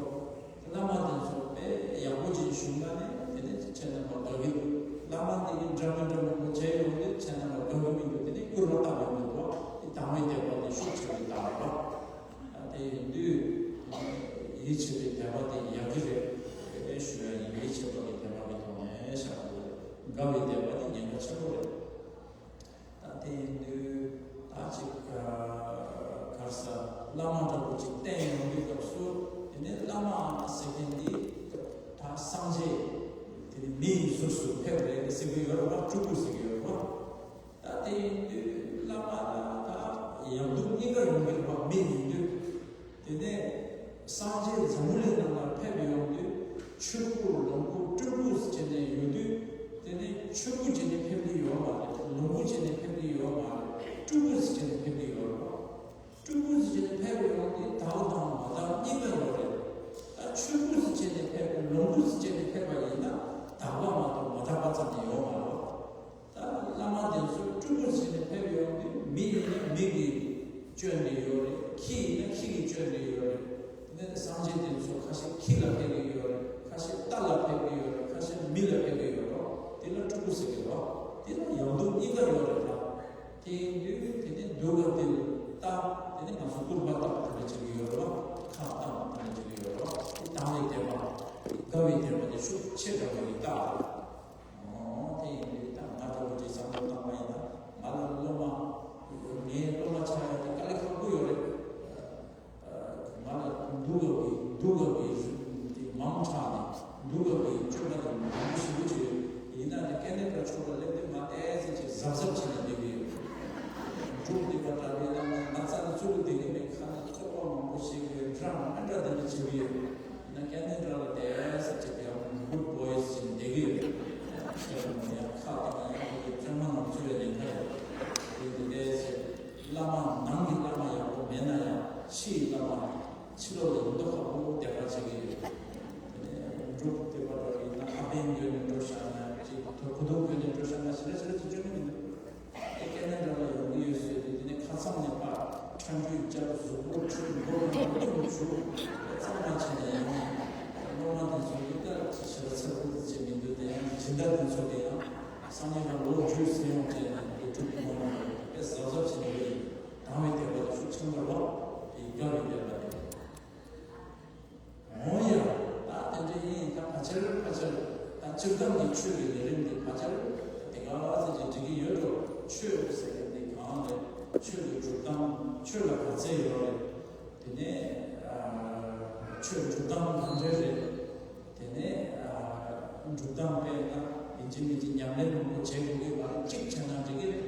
བླ་མ་དེ་ཚོ་དཔེ་ཡག་པོ་ཅིག་བཞུགས་ན་ནི། དེ་ནས་ཁྱེད་རྣམ་པ་དགའ་གི། བླ་མ་དེ་གི་འདྲ་མི་འདྲ་མང་པོ་མཇལ་ཡོང་དུས་ཁྱེད་རྣམ་པ་དགའ་གི་མི་འདུག་དེ་ནས་སྐུར་པ་བཏབ་ཡོང་གི་འདུག་དེ་དང་བའི་དད་པ་དེ་ཤུགས་ཆེ་བའི་རྟགས་རེད་བ། དེ་ཡིན་དུས་ཡིད་ཆེས་པའི་དད་པ་དེ་ཡག་གི་རེད། དེ་ཞུ་ཡ་ཡིན། ཡིད་ཆེས་པ་གི་དད་པ་གི་ཐོག་ནས་བཤད་པ་རེད། དགའ་བའི་དད་པ་དེ་ཉེན་ཁ་ཆེན་པོ་རེད། ད་དེ་ཡིན་དུས་ད་ཅིག་ག་རེ་ཟ། བླ་མ་འདྲ་པོ་ཅིག་བསྟེན་ཡོང་དུས་སྐབས་སུ། དེ་ནས་བླ་མ་ཟེར་མཁན་འདི་ད་སངས་རྒྱས་དེ་ནི་མིའི་གཟུགས་སུ་ཕེབས་རེད་ཟེར་གི་ཡོད་རེད་བ། སྤྲུལ་སྐུ་ཟེར་གི་ཡོད་རེད་བ། ད་དེ་ཡིན་དུས་བླ་མ་ལ་ད་ཡག་སྡུག་གཉིས་ཀ་ཡོང་གི་རེད་བ། མི་ཡིན་དུས། དེ་ནས་སངས་རྒྱས་འཛམ་བུ་གླིང་ནང་ལ་ཕེབས་ཡོང་དུས། ཆོས་སྐུ་ལོངས་སྐུ་སྤྲུལ་སྐུ་ཟེར་བྱས་ནས་ཡོད་དུས། དེ་ནས་ཆོས་སྐུ་བྱས་ནས་ཕེབས་ཀྱི་ཡོད་མ་རེད། ལོངས་སྐུ་བྱས་ནས་ཕེབས་ཀྱི་ཡོད་མ་རེད། སྤྲུལ་སྐུ་ཟེར་བྱས་ནས་ཕེབས་ཀྱི་ཡོད་རེད་བ། སྤྲུལ་སྐུ་ཟེར་བྱས་ནས་ཕེབས་ཡོང་དུས་དག་དང་མ་དག་གཉིས་ཀ་ཡོད་རེད། ད་ཆོས་སྐུ་ཟེར་བྱས་ནས་ཕེབས་པ། ལོངས་སྐུ་ཟེར་བྱས་ནས་ཕེབས་པ་ཡིན་ན་དག་པ་མ་གཏོགས་མ་དག་པ་ཙམ་ཡང་ཡོད་མ་རེད། ད་བླ་མ་དེ་ཚོ་སྤྲུལ་སྐུ་ཟེར་ནས་ཕེབས་ཡོང་དུས། མི་ཡིན་ན་མི་གིས་སྐྱོན་དེ་ཡོད་རེད། ཁྱི་ཡིན་ན་ཁྱི་གིས་སྐྱོན་དེ་ཡོད་རེད། དེ་ནས་སངས་རྒྱས་དེ་ཚོ་ཁ་ཤས་ཁྱི་ལ་ཕེབས་ཀྱི་ཡོད་རེད། ཁ་ཤས་རྟ་ལ་ཕེབས་ཀྱི་ཡོད་རེད། ཁ་ཤས་མི་ལ་ཕེབས་ཀྱི་ཡོད་རེད། དེ་ལ་སྤྲུལ་སྐུ་ཟེར་གྱི་རེད། དེ་ལ་ཡག་སྡུག་གཉིས་ཀ་ཡོད་རེད་ད། དེ་ཡིན་དུས་དེ་ནས་སྡུག་ག་དེ་ལ་ལྟ། དེ་ནས་ང་ཚོ་སྐུར་པ་བཏབ་དེ་འདྲ་བྱེད་ཀྱི་ཡོད་རེད། ཁ་བཏབ་དེ་འདྲ་བྱེད་ཀྱི་ཡོད་རེད། དེ་དང་བའི་དད་པ། དགའ་བའི་དད་པ་དེ་ཤུགས་ཆེ་དྲགས་པའི་རྟགས་རེད། ཨོ། དེ་ཡིན་དུས་ད་ང་འདྲ་བོ་ཅིག་བསམ་བློ་བཏང་བ་ཡིན་ན། ང་ལ་སློབ་མ། ངའི་སློབ་མ་ཆགས་ཡ་དེ་དཀའ་ལས་ཁག་པོ་ཡོད་རེད། ང་ལ་སྡུག་ག་གི་སྡུག་ག་གི་དེ་མང་དྲགས་ནས། སྡུག་ག་གི་སྤྱོད་པ་དེ་མང་པོ་ཞེ་པོ་ཅིག་ཡོད། ཡིན་ན་ནི་ཀེ་ནེ་ཌ་ཕྱོགས་ལ་སླེབས་དུས་ང་ཏོག་ཙམ་ཅིག་གཟབ་གཟབ་བྱས་ནས་བསྡད་ཀྱི་ཡོད། འབྲུག་སྡེ་པ་འདྲ་བོའི་ནང་ན་ང་རྩ་ནས་ཚུར་བསྡད་ཀྱི་མེད། ཁ་ནས་ཚོགས་པ་མང་པོ་བྱེད་དགོས། འདྲ་མི་འདྲ་དེ་འདྲ་བྱེད་ཀྱི་ཡོད། ཡིན་ན་ཀེ་ནེ་ཌ་ལ་ཏོག་ཙམ་ཅིག་ཡང་གུཌ་བོ་ཡི་ཟེར་ནས་བསྡད་ཀྱི་ཡོད། ཁྱེད་རང་ཡང་ཁ་དང་ཡང་ཁོ་གི་བཙུན་མ་རྣམས་ཚུར་ལ་ཉེན་ཁ་ཡོད། དེ་དེ་ཏོག་ཙམ་བླ་མ་ནང་གི་བླ་མ་ཡག་པོ་མེད་ན་ཡང་ཕྱི་ཡི་བླ་མ། ཕྱི་ལོགས་ལ་ཡིན་མདོག་ཁ་པོ་དེ་ག་བྱེད་ཀྱི་ཡོད། དེ་ནས་འབྲུག་སྡེ་པ་འདྲ་བོ་ཡིན་ན་ཨ་ཕའི་མགོ་ནས་འགྲོ་བཞག་ན་ཅིག་ཐོ་གུ་དུང་མགོ་ནས་འགྲོ་བཞག་ན་ཞེ་དྲག་ཞེ་དྲག་ཅིག་སྐྱོན་གྱི་མི་འདུག་དེ་ཀེ་ནེ་ཌ་ལ་ཡོང་གི་ཡོད་ཟེར་དུས། དེ་ནས་ཁ་སང་ནས་ཕར་ཁྲ་འགྲུལ་རྒྱབ། གཟུགས་པོ་འཁྲུད། མགོ་ནས་འཁྲུད་བྱུག་གཙང་མ་བྱས་ནས་ཡོང་ནས། སློབ་མ་དེ་ཚོ་གིས་ད་ཞེ་དྲག་ཚ་གུ་ཅིག་མི་འདུག་དེ་ཡང་སྦྱིན་བདག་དེ་ཚོ་གིས་ཡང་སང་ཉིན་ལ་ལོ་རྒྱུས་ཟེར་ཡོང་དེ་ཡང་དེ་འགྲུལ་གཏོང་བ་དཔེ་གཟབ་གཟབ་བྱས་ནས་ཡོད། དང་བའི་དད་པ་དེ་ཤུགས་ཆེན་པོ་རེད་བ། དེ་དགའ་བའི་དད་པ་རེད། འོ་ཡ། ད་དེ་འདྲ་ཡིན། ད་ཕལ་ཆེར་ཕལ་ཆེར་ད་སྤྱིར་བཏང་གི་ཆོས་ཀྱི་ལས་རིམ་འདི་ཕལ་ཆེར་དེ་ག་ཚོད་ཅིག་འགྲིག་གི་ཡོད་འགྲོ། ཆོས་ཟེར་མཁན་འདི་གང་རེད། ཆོས་ཀྱི་སྒྲུབ་སྟངས། ཆོས་ལ་ག་ཚད་ཡོད་རེད། དེ་ནས་ཨ་ཆོས་སྒྲུབ་སྟངས་གང་འདྲ་རེད། དེ་ནས་ཨ་སྒྲུབ་སྟངས་དཔེར་ན་ཡིན་གཅིག་མིན་གཅིག་ཉམས་ལེན་མང་པོ་བྱེད་དགོས་ཀྱི་མ་རེད། གཅིག་བྱས་ན་འགྲིག་གི་རེད།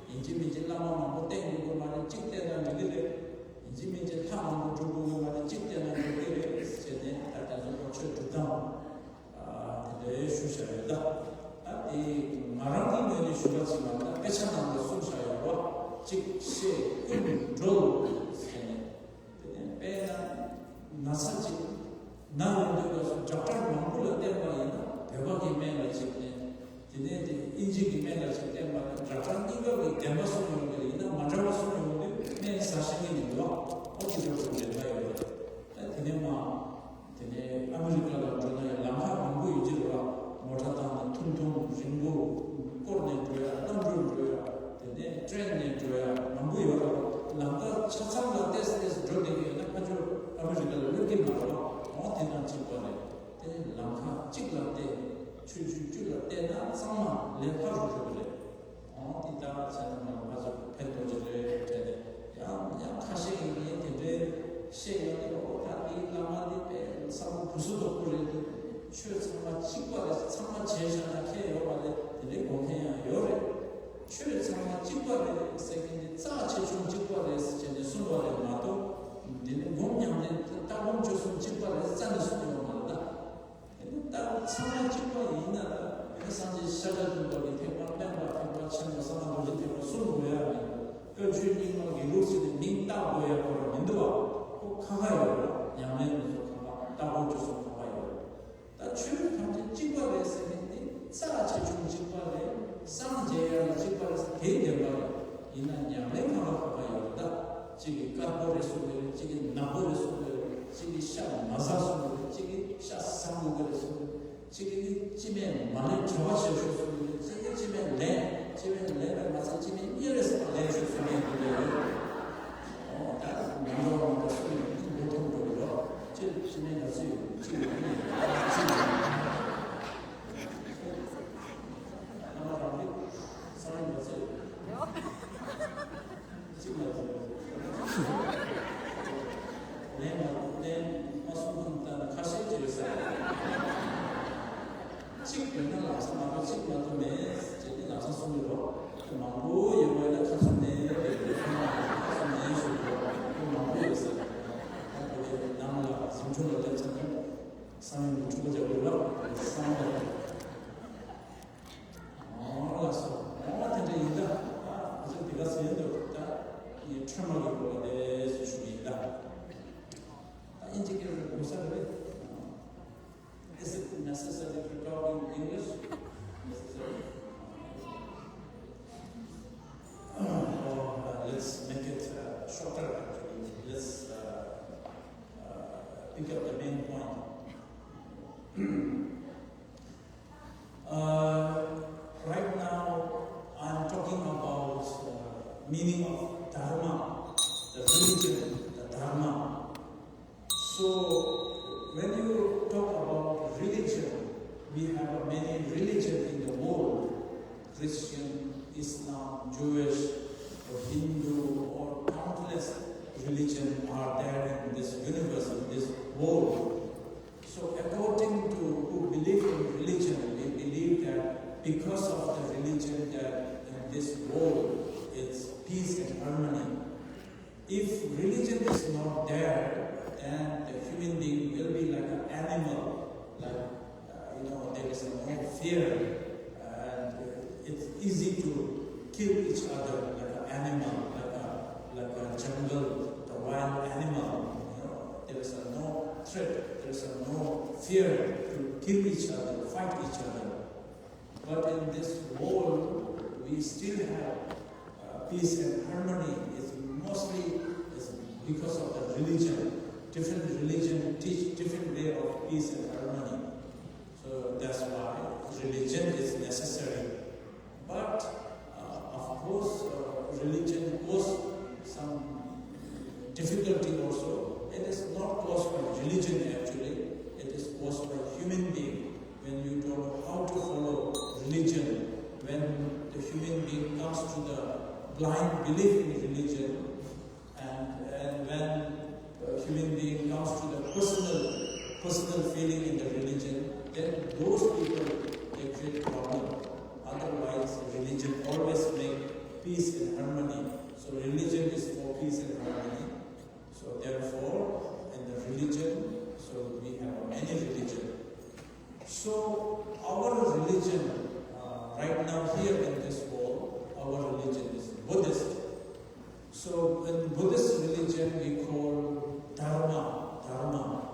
ཡིན་གཅིག་མིན་གཅིག་བླ་མ་མང་པོ་བསྟེན་དགོས་ཀྱི་མ་རེད། གཅིག་བསྟེན་ན་འགྲིག་གི་རེད། ཡིན་གཅིག་མིན་གཅིག་ལྷ་མང་པོ་སྒྲུབ་དགོས་ཀྱི་མ་རེད། གཅིག་བསྟེན་ན་འགྲིག་གི་རེད་ཟེར་ནས། ད་དེ་ཚོ་ལ་ཆོས་སྒྲུབ་སྟངས་ཨ་དེ་འདྲའི་ཞུ་བཞག་ཡོད། ད་ད་དེ་ང་རང་གི་ངོས་ནས་ཞུ་བ་ཅིག་ལ། ད་དཔེ་ཆ་ནང་ལ་གསུངས་བཞག་ཡོད་རེད་བ། གཅིག་ཤེས་ཀུན་གྲོལ་ཟེར་ནས། དེ་ནས་དཔེར་ན་ན་ཚ་ཅིག་ན་ཡོང་དུས་སྐབས་སུ་ཌོག་ཊར་མང་པོ་ལ་བསྟེན་པ་ཡིན་ན། བོད་པ་གི་སྨན་ལ་གཅིག་བསྟེན། དེ་ནས་དེ་ཨིན་ཇི་གི་སྨན་ལ་གཅིག་བསྟེན་པ་ལ་ཌོག་ཊར་གཉིས་ཀ་གི་བདེན་པ་གསུངས་ཡོང་གི་རེད། ཡིན་ན་མ་འདྲ་བ་གསུངས་ཡོང་དུས་སྨན་ཟ་ཤེས་ཀྱི་མི་འདུག་བ། ཨོ་དེ་འདྲ་པོ་འགྲན་ཟླ་ཡོད་རེད། ད་དེ་ནས་མ་དེ་ནས་ཨ་མི་རི་ཀ་ལ་འགྲོ་ན་ཡང་ལམ་ཁ་མང་པོ་ཡོད་ཀྱི་རེད་བ། མོ་ཊ་བཏང་ནས་ཐུང་ཐུང་རིང་པོ། སྐོར་ནས་འགྲོ་ཡ། གནམ་གྲུར་འགྲོ་ཡ། དེ་ནས་ཊེ་རེན་ནས་འགྲོ་ཡ་མང་པོ་ཡོད་རེད་བ། ལམ་ཁ་ཆ་ཚང་ལ་ཏོག་ཙམ་ཏོག་ཙམ་འགྲོ་བསྡད་ཀྱི་ཡོད་ན་ཕར་ཕྱོགས་ཨ་མི་རི་ཀ་ལ་སླེབས་ཀྱི་མ་རེད་བ། འོ་དེ་དང་གཅིག་པ་རེད། དེ་ནས་ལམ་ཁ་གཅིག་ལ་བལྟས། ཆོས་བརྒྱུད་བཅུ་ལ་བལྟས་ན་ཚང་མ་ལས་སླ་རུ་འགྲོ་གི་རེད། འོ་དེ་ལྟར་བྱས་ན་ང་ཚོ་ དཀར་པོ་རེད་གསུངས་ཀྱི་རེད། གཅིག་གིས་ནག་པོ་རེད་གསུངས་ཀྱི་རེད། གཅིག་གིས་ཤ་མ་ཟ་གསུངས་ཀྱི་རེད། གཅིག་གིས་ཤ་ཟ་དགོས་ཀྱི་རེད་གསུངས་ཀྱི་རེད། གཅིག་གིས་སྤྱི་སྨན་མ་ལེན་གྲྭ་པ་བྱེད་ཤོག་གསུངས་ཀྱི་རེད། གཅིག་གིས་སྤྱི་སྨན་ལེན། སྤྱི་སྨན་ལེན་པར་མ་ཚད་སྤྱི་སྨན་གཉེར་བའི་སེམས་པ་ལེན་ཤོག་གསུངས་ཀྱི་རེད། ཨོ་ད་ང་ཚོ་ང་ཚོ་སུ་ཡིན་མགོ་ཐོམ་འགྲོ་གི་རོགས་ཅེས་སྤྱི་སྨན་ལ་ཚུད་ཅིག་ཡོད་ནི་ཅིག་ཡོད་ནི། ཨ་མ་རང་རིག་ས་ཡིན་ལ་ཚུད། གཅིག་ལ་ལན་མ་ལན་མ་གསུང་གི་ད་ཁ་ཤས་ཅིག་ཡོད་ས་རེད། གཅིག་ཡོད་ན་ལམ་སང་མ་གཏོགས་གཅིག་མ་གཏོགས་མེད་ཅེས་ནི་ལམ་སང་གསུང་གི་རོགས། མང་པོ་ཡོད་པ་ཡིན་ན་ཁ་ཚུར་ནས་ཁ་ཚུར་ནས་ཞུ་གི་རོགས། མང་པོ་ཡོད་ས་རེད། ད་བོད་པའི་ནང་ལ་གཟིམ་ཆུང་ལ་སླེབས་ཚར་ན་བསམ་ཡས་མི་འཁྲུག་པ་རྒྱག་དགོས་ལ་བསམ་པ་རེད། ཨོ་ལགས་སོ། ཨོ་དེ་འདྲ་ཡིན་ད། ཨ་ང་ཚོ་འདི་ག་ཟེར་འདུག་ད། ངས་ཁྲོས་མ་གི་གོ་བ་ལས་སུ་ཞུ་གི་ཡིན་ད། ད་ཨིན་ཇི་སྐད་རུ་གོ་ས་རེད། Is it necessary to talk in English? Necessary? Oh, uh, let's make it uh, shorter actually. Let's uh, uh, pick up the main point. Uh, right now, I'm talking about uh, meaning of dharma, the religion, the dharma. So, when you talk about religion, we have many religion in the world. Christian, Islam, Jewish, or Hindu, or countless religion are there in this universe, in this world. So according to who believe in religion, we believe that because of the religion that in this world it's peace and harmony. If religion is not there, then the human being will be like an animal, like uh, you know, there is no fear, and uh, it's easy to kill each other like an animal, like a like a jungle, the wild animal. You know, there is a no threat, there is a no fear to kill each other, fight each other. But in this world, we still have uh, peace and harmony. It's mostly it's because of the religion. Different religion teach different way of peace and harmony. So that's why religion is necessary. But uh, of course, uh, religion cause some difficulty also. It is not caused by religion actually. It is caused by human being. When you don't know how to follow religion, when the human being comes to the blind belief in religion, and, and when a human being comes to the personal, personal feeling in the religion, then those people they create problem. Otherwise, religion always make peace and harmony. So religion is for peace and harmony. So therefore, in the religion, so we have many religion. So our religion, uh, right now here in this world, our religion is Buddhist. So in Buddhist religion, we call Dharma, Dharma.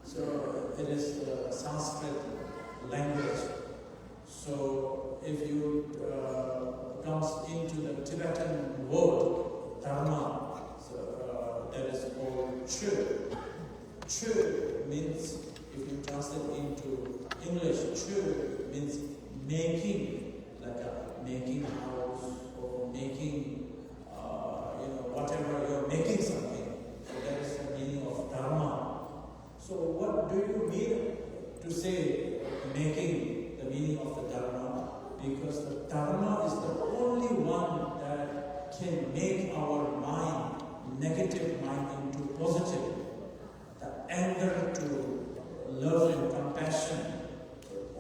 So it is the Sanskrit language. So if you uh, comes into the Tibetan word Dharma, so, uh, that is called Chö. Chö means, if you translate into English, Chö means making, like a making house or making, uh, you know, whatever you're making something. So that is the meaning of Dharma. So what do you mean to say making the meaning of the Dharma? Because the Dharma is the only one that can make our mind, negative mind, into positive. The anger to love and compassion.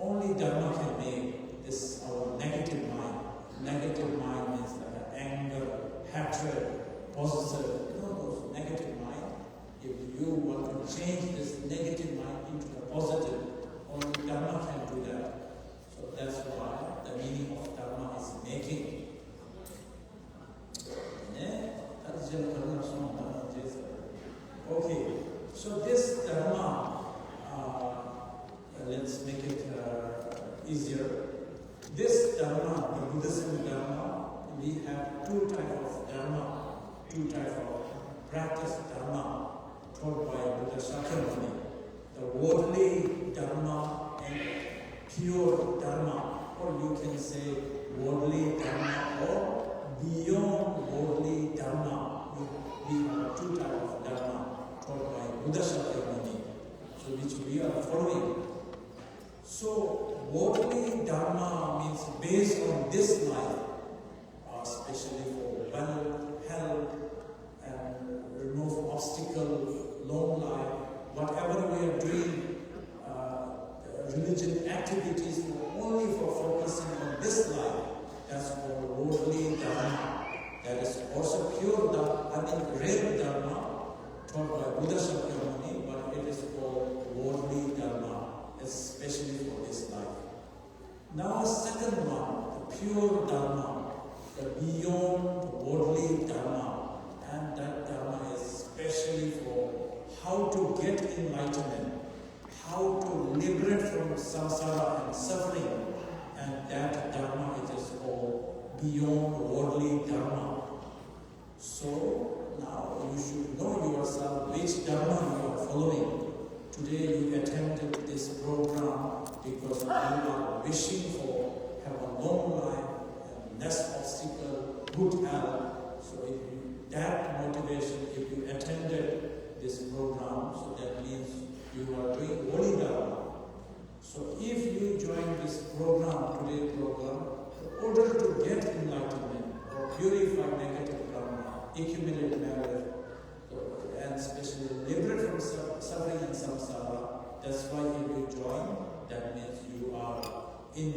Only Dharma can make this our negative mind. Negative mind means like anger, hatred, possessive, you know, those negative mind. If you want to change this negative mind into the positive, only Dharma can do that. So that's why the meaning of Dharma is making. Okay, so this Dharma, uh, let's make it uh, easier. This Dharma, the Buddhism Dharma, we have two type of Dharma, two type of practice dharma taught by Buddha Shakyamuni, the worldly dharma and pure dharma, or you can say worldly dharma or beyond worldly dharma. We have two types of dharma taught by Buddha Shakyamuni, so which we are following. So, worldly dharma means based on this life, uh, especially for wealth, health, and remove obstacle, long life, whatever we are doing, uh, religion activities for only for focusing on this life, that's called worldly dharma. That is also pure dharma, I mean real dharma, taught by Buddha Shakyamuni, but it is called worldly dharma, especially for this life. Now, second one, the pure dharma, the beyond worldly dharma, and that dharma is specially for how to get enlightenment, how to liberate from samsara and suffering, and that dharma it is called beyond worldly dharma. So now you should know yourself which dharma you are following. Today you attended this program because you are wishing for have a long life and less obstacle, good health. So if you, that motivation, if you attended this program, so that means you are doing holy dharma. So if you join this program, today program, in order to get enlightenment or purify negative karma, accumulate merit, and especially liberate from su- suffering and samsara, that's why if you join, that means you are in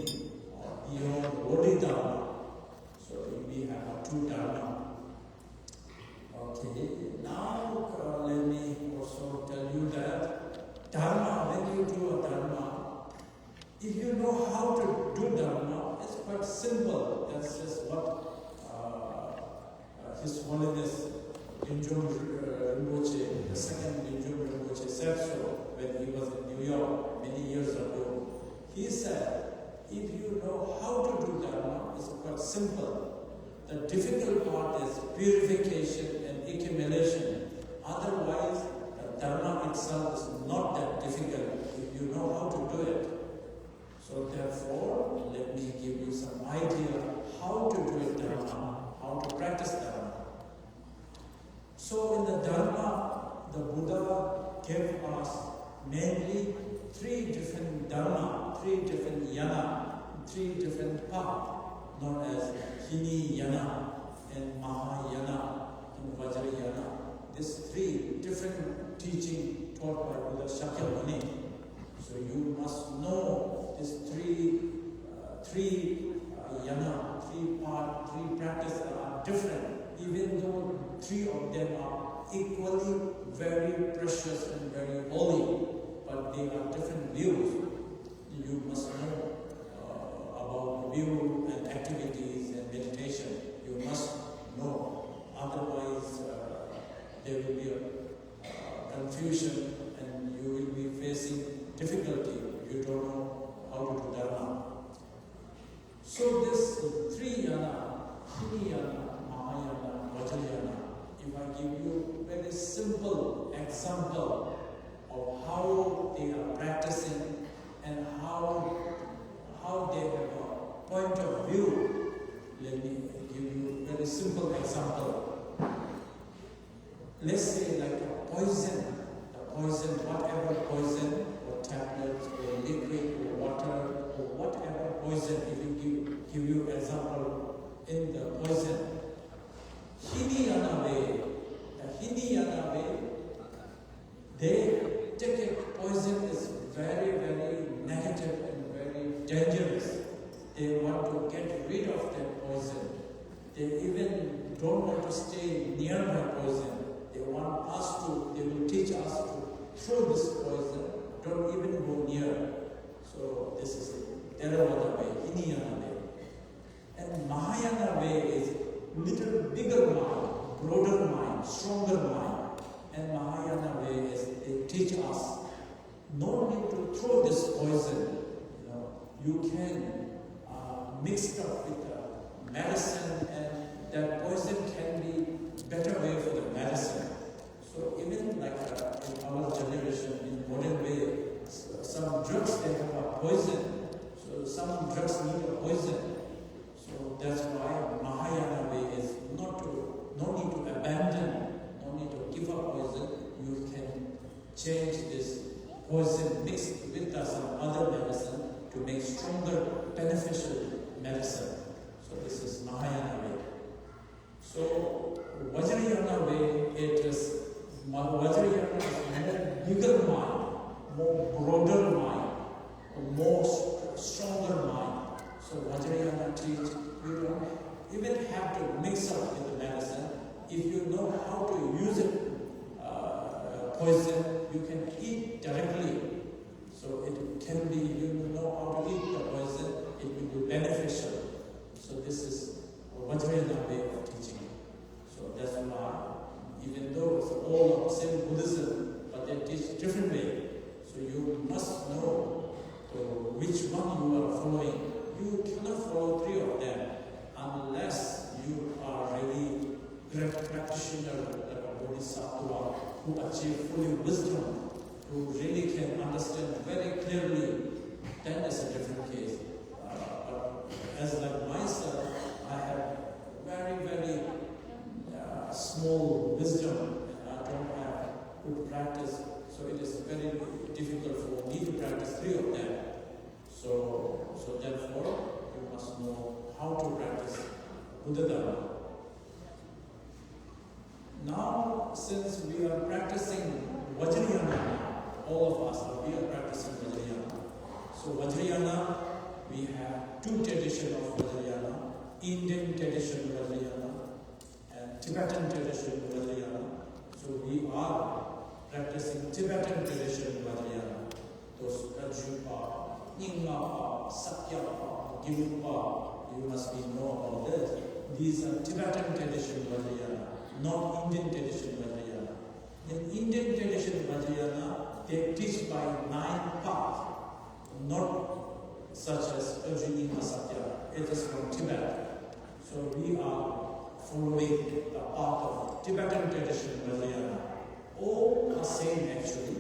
or beyond worldly dharma. So we have a true dharma. Okay, now uh, let me also tell you that dharma, when you do a dharma, if you know how to do dharma, it's quite simple. That's just what uh, uh, His Holiness Yimjung uh, Rinpoche, the second Yimjung Rinpoche said so when he was in New York many years ago. He said, if you know how to do dharma, it's quite simple. The difficult part is purification and accumulation. Otherwise, the dharma itself is not that difficult if you know how to do it. So therefore, let me give you some idea how to do it dharma, how to practice dharma. So in the dharma, the Buddha gave us mainly three different dharma, three different yana, three different path, known as Hinayana and Mahayana and Vajrayana. These three different teaching taught by Buddha Shakyamuni. So you must know these three, uh, three uh, yana, three part, three practice that are different. Even though three of them are equally very precious and very holy, but they are different views. You must know uh, about view and activities and meditation. You must know. Otherwise, uh, there will be a uh, confusion and you will be facing difficulty. You don't know how to do dharma. So this three yana, Hinayana, Mahayana, Vajrayana, if I give you very simple example of how they are practicing and how how they have a point of view, let me give you very simple example. Let's say like a poison, the poison, whatever poison, or tablets, or liquid, or water, or whatever poison, if you give, give you example in the poison, Hinayana way, the Hinayana way, they take a poison is very, very negative and very dangerous. They want to get rid of that poison. They even don't want to stay nearby poison. They want us to, they will teach us to throw this poison, don't even go near. So this is it. Theravada way, Hinayana way. And Mahayana way is little bigger mind, broader mind, stronger mind. And Mahayana way is they teach us no need to throw this poison. You know, you can uh, mix it up with uh, medicine, and that poison can be better way for the medicine. change this poison mixed with the, some other medicine to make stronger, beneficial medicine. So this is Mahayana way. So Vajrayana way, it is, Vajrayana is more bigger mind, more broader mind, more stronger mind. So Vajrayana teach, you don't even have to mix up with the medicine. If you know how to use it, uh, poison, you can eat directly. So it can be, you know how to eat the poison, it will be beneficial. So this is Vajrayana way of teaching. So that's why, even though it's all of the same Buddhism, but they teach different way. So you must know, uh, which one you are following. You cannot follow three of them unless you are really great practitioner like a bodhisattva who achieve fully wisdom, who really can understand very clearly, then it's a different case. Uh, but as like myself, I have very, very uh, small wisdom and I don't have good practice. So it is very difficult for me to practice three of them. So, so therefore, you must know how to practice Buddha Dharma. Now, since we are practicing Vajrayana, all of us, we are practicing Vajrayana. So Vajrayana, we have two tradition of Vajrayana, Indian tradition Vajrayana, and Tibetan tradition Vajrayana. So we are practicing Tibetan tradition Vajrayana. Those Kajupa, Nyingmapa, Sakyapa, Gilupa, you must be know about this. These are Tibetan tradition Vajrayana, not Indian tradition Vajrayana. In Indian tradition Vajrayana, they teach by nine paths, not such as Kaju Nyingma Sakya. It is from Tibet. So we are following the path of Tibetan tradition Vajrayana. All are same actually.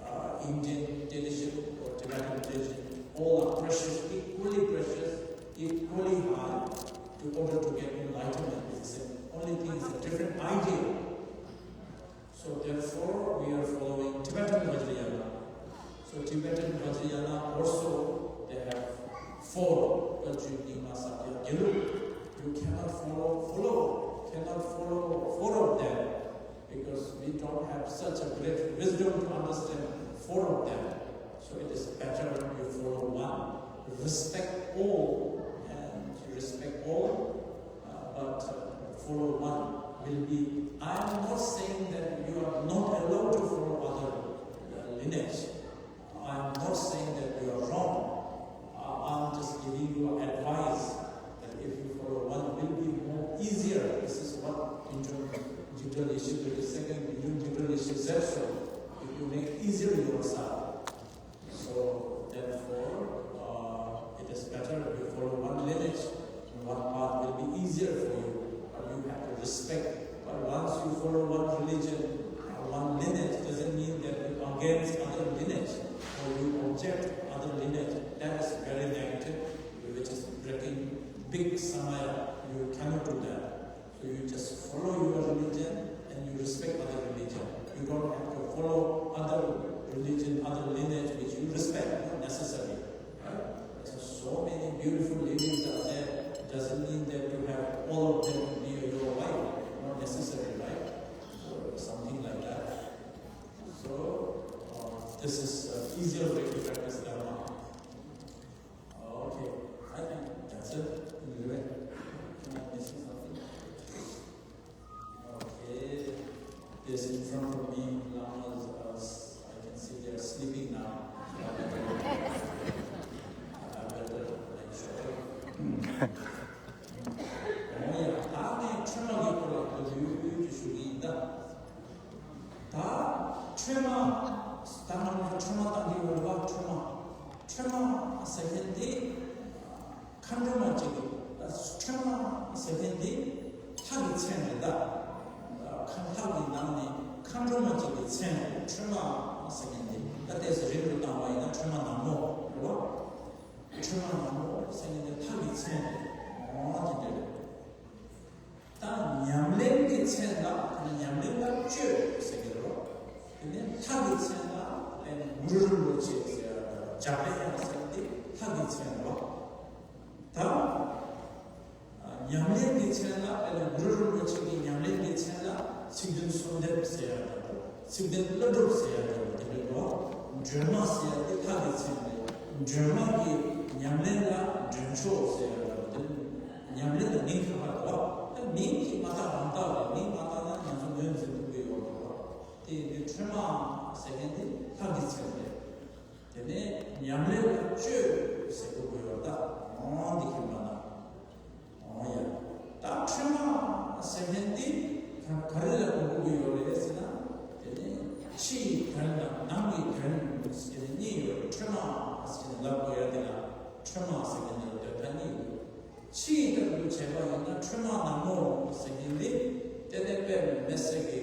Uh, Indian tradition or Tibetan tradition, all are precious, equally precious, equally high, to order to get enlightenment. It's the only thing is a different idea. So therefore, we are following Tibetan Vajrayana. So Tibetan Vajrayana also, they have four, Kaju Nyingma Sakya Gelu. You cannot follow, follow, cannot follow four of them because we don't have such a great wisdom to understand four of them. So it is better you follow one, respect all, and you respect all, uh, but uh, follow one will be. I am not saying that you are not allowed to follow other uh, lineage. I am not saying that you are wrong. Uh, I am just giving you advice that if you follow one, it will be more easier. This is what Yinzhong Yinzhong Yeshe, the second Yinzhong Yeshe said so. If you make easier yourself. So therefore, uh, it is better if you follow one lineage. One path will be easier for you, but you have to respect. But once you follow one religion, uh, one lineage, doesn't mean that you against other lineage or you object other lineage. That is very negative, which is breaking big samaya. You cannot do that. So you just follow your religion and you respect other religion. You don't have to follow other religion, other lineage which you respect, not necessary. Right? So, so many beautiful ladies are there. Doesn't mean that you have all of them be your wife. Not necessary, right? So something like that. So uh, this is an easier way to practice Dharma. Okay, I think that's it. Anyway, am I missing something? Okay, there's in front of me, Lamas, uh, I can see they're sleeping now. So I better, I better make sure. Oh yeah, ད་ནི་ཁྲོས་མ་གི་སྐོར་ལ་ད་ཡུལ་ཡུལ་གྱི་ཞུ་གི་ཡིན་ད། ད་ཁྲོས་མ། ད་ང་ཚོ་ཁྲོས་མ་བཏང་གི་ཡོད་རེད་པ། ཁྲོས་མ། ཁྲོས་མ་ཟེར་མཁན་དེ། མཁའ་འགྲོ་མ་གཅིག་གིས་ཁྲོས་མ་ཟེར་མཁན་དེ་ལྷ་གི་མཚན་རེད་ད། ཁ་ལྷ་གི་ནང་ནས་མཁའ་འགྲོ་མ་གཅིག་གི་མཚན་རེད། ཁྲོས་མ་ཟེར་མཁན་དེ། ད་ལྟས་སུ་རིང་རུ་བཏང་བ་ཡིན་ན་ཁྲོས་མ་ནག་མོ་རེད་བ། ཁྲོས་མ་ནག་མོ་ཟེར་མཁན་དེ་ལྷ་གི་མཚན་རེད། འོ་དེ་འདྲ་རེད། ད་ཉམས་ལེན་གྱི་མཚན་ལ་ཉམས་ལེན་ལ་སྤྱོད་ཟེར་གྱི་རེད། དེ་ནས་ལྷ་གི་མཚན་ གསོལ་འདེབས་ཟེར་ཡ་འདྲ་པོ། ཚིག་བདེ་བླ་སྒྲུབ་ཟེར་ཡ་འདྲ་པོ་དེ་འདྲ་འགྲོ། སྒྲོལ་མ་ཟེར་ཡ་དེ་ལྷ་གི་མཚན་རེད། སྒྲོལ་མ་གི་ཉམས་ལེན་ལ་སྒྲོལ་མཆོག་ཟེར་ཡ་འདྲ་པོ་དེ། ཉམས་ལེན་ལ་མིང་ཁ་ཁ་འདུག་ད་མིང་གིས་མ་བཏགས་རང་བཏགས་རེད། མིང་མ་བཏགས་ན་ང་ཚོ་ངོས་འཛིན་ཐུབ་ཀྱི་ཡོད་མ་རེད། དེ་ཡིན་དུས་ཁྲོས་མ་ཟེར་མཁན་དེ་ལྷ་གི་མཚན་རེད། དེ་ནས་ཉམས་ལེན་ལ་སྤྱོད་ཟེར་དགོས་ཀྱི་ཡོད་ད། འོང་འདི་ཁྱེད་མ་ན། འོང་ཡ། ད་ཁྲོས་མ་ཟེར་མཁན་འདི་ག་ག་རེ་ལ་གོ་དགོས་ཀྱི་ཡོད་རེད་ཟེར་ན། དེ་ནས་ཕྱི་ཡི་དོན་དང་ནང་གི་དོན་ཟེར་ནས་གཉིས་ཡོད་རེད། ཁྲོས་མ་ཟེར་ནས་ལབ་དགོས་ཡ་དེ་ལ་ཁྲོས་མ་ཟེར་མཁན་འདི་ལ་དོན་དག་གཉིས་ཡོད། ཕྱིའི་ལྟར་དུ་བྱས་པ་ཡིན་ན་ཁྲོས་མ་ནག་མོ་ཟེར་མཁན་འདི་ཏན་ཏན་དཔེ་མི་སྲིད་ཀྱི་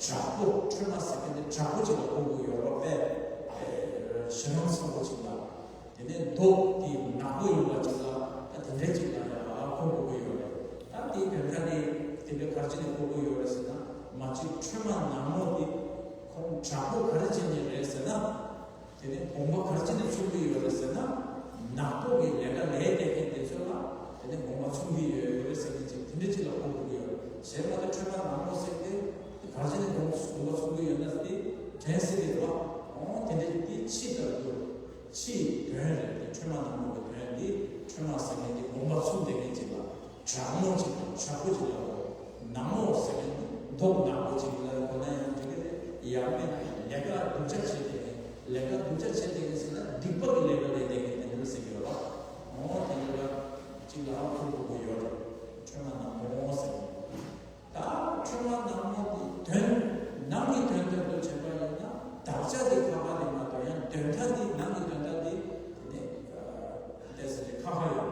དྲག་པོ། ཁྲོས་མ་ཟེར་མཁན་འདི་དྲག་པོ་ཅིག་ལ་གོ་དགོས་ཡོད་རེད་པས། ཞེ་སྡང་ཚ་པོ་ཅིག་ལ། དེ་ནས་མདོག་དེ་ནག་པོ་ཡིན་པ་ཅིག་ལ་ད་དེ་འདྲ་ཅིག་ལ་ཡང་གོ་དགོས་ཀྱི་ཡོད་རེད། ད་དེའི་དོན་དག་དེ་དེ་འདྲ་ག་རེ་བྱས་ནས་གོ་དགོས་ཡོད་རེད་ཟེར་ན། མ་གཅིག་ཁྲོས་མ་ནག་མོ་དེ་ཁོང་དྲག་པོ་ག་རེ་བྱས་ནས་རེད་ཟེར་ན། དེ་ནས་དགོངས་པ་ག་རེ་བྱས་ནས་ཚོམས་ཀྱི་ཡོད་རེད་ཟེར་ན། ནག་པོ་གི་ལས་ཀ་ལས་བསྡད་མཁན་དེ་ཚོ་ལ་དེ་ནས་དགོངས་པ་ཚོམས་ཀྱི་ཡོད་རེད་ཟེར་མཁན་ཅིག་དེ་འདྲ་ཅིག་ལ་གོ་དགོས་ཀྱི་ཡོད་རེད། གཞན་མ་གཏོགས་ཁྲོས་མ་ནག་མོ་ཟེར་ཏེ་ག་རེ་བྱས་ནས་དགོངས་དགོངས་པ་ཚོམས་ཀྱི་ཡོད་ན་དེ་དྲན་སྲིད་ཀྱི་རེད་བ། འོང་དེ་འདྲ་དེ་ཕྱི་ལྟར་དུ་ཕྱིའི་དོན་རེད་དེ། ཁྲོས་མ་ནག་མོ་གི་དོན་དེ་ཁྲོས་མ་ཟེར་མཁན་དེ་དགོངས་པ་ཚོམས་བསྡད་མཁན་ཅིག་ལ། དྲག་མོ་ཅིག་དང་དྲག་པོ་ཅིག་ལ་གོ། ནག་མོ་ཟེར་མཁན་མདོག་ནག་པོ་ཅིག་ལ་གོ་ན་ཡང་འགྲིག་གི་རེད། ཡང་མིན་ལས་ཀ་སྡུག་ཅག་བྱེད་བསྡད་མཁན། ལས་ཀ་སྡུག་ཅག་བྱེད་བསྡད་མཁན་ཟེར་ན་སྡིག་པ་གི་ལས་ཀ་ལས་བསྡད་མཁན་དེ་འདྲ་ཟེར་གྱི་ཡོད་རེད། འོ་དེ་འདྲ་ཅིག་ལ་ཧ་གོ་དགོས་ཀྱི་ཡོད་རེད། ཁྲོས་མ་ནག་མོ་ཟེར་མཁན། ད་ཁྲོས་མ་ནག་མོ་དེ་དོན། ནང་གི་དོན་དོན་དུ་བྱས་པ་ཡིན་ན་དག་ཆ་དེ་ཁ་པ་རེད་མ་གཏོགས་ཡང་དོན་དག་དེ། ནང་གི་དོན་དག་དེ་དེ་ནས་ཨ་བལྟས་ཟེར་ཏེ་ཁ་ཁ་ཡོད།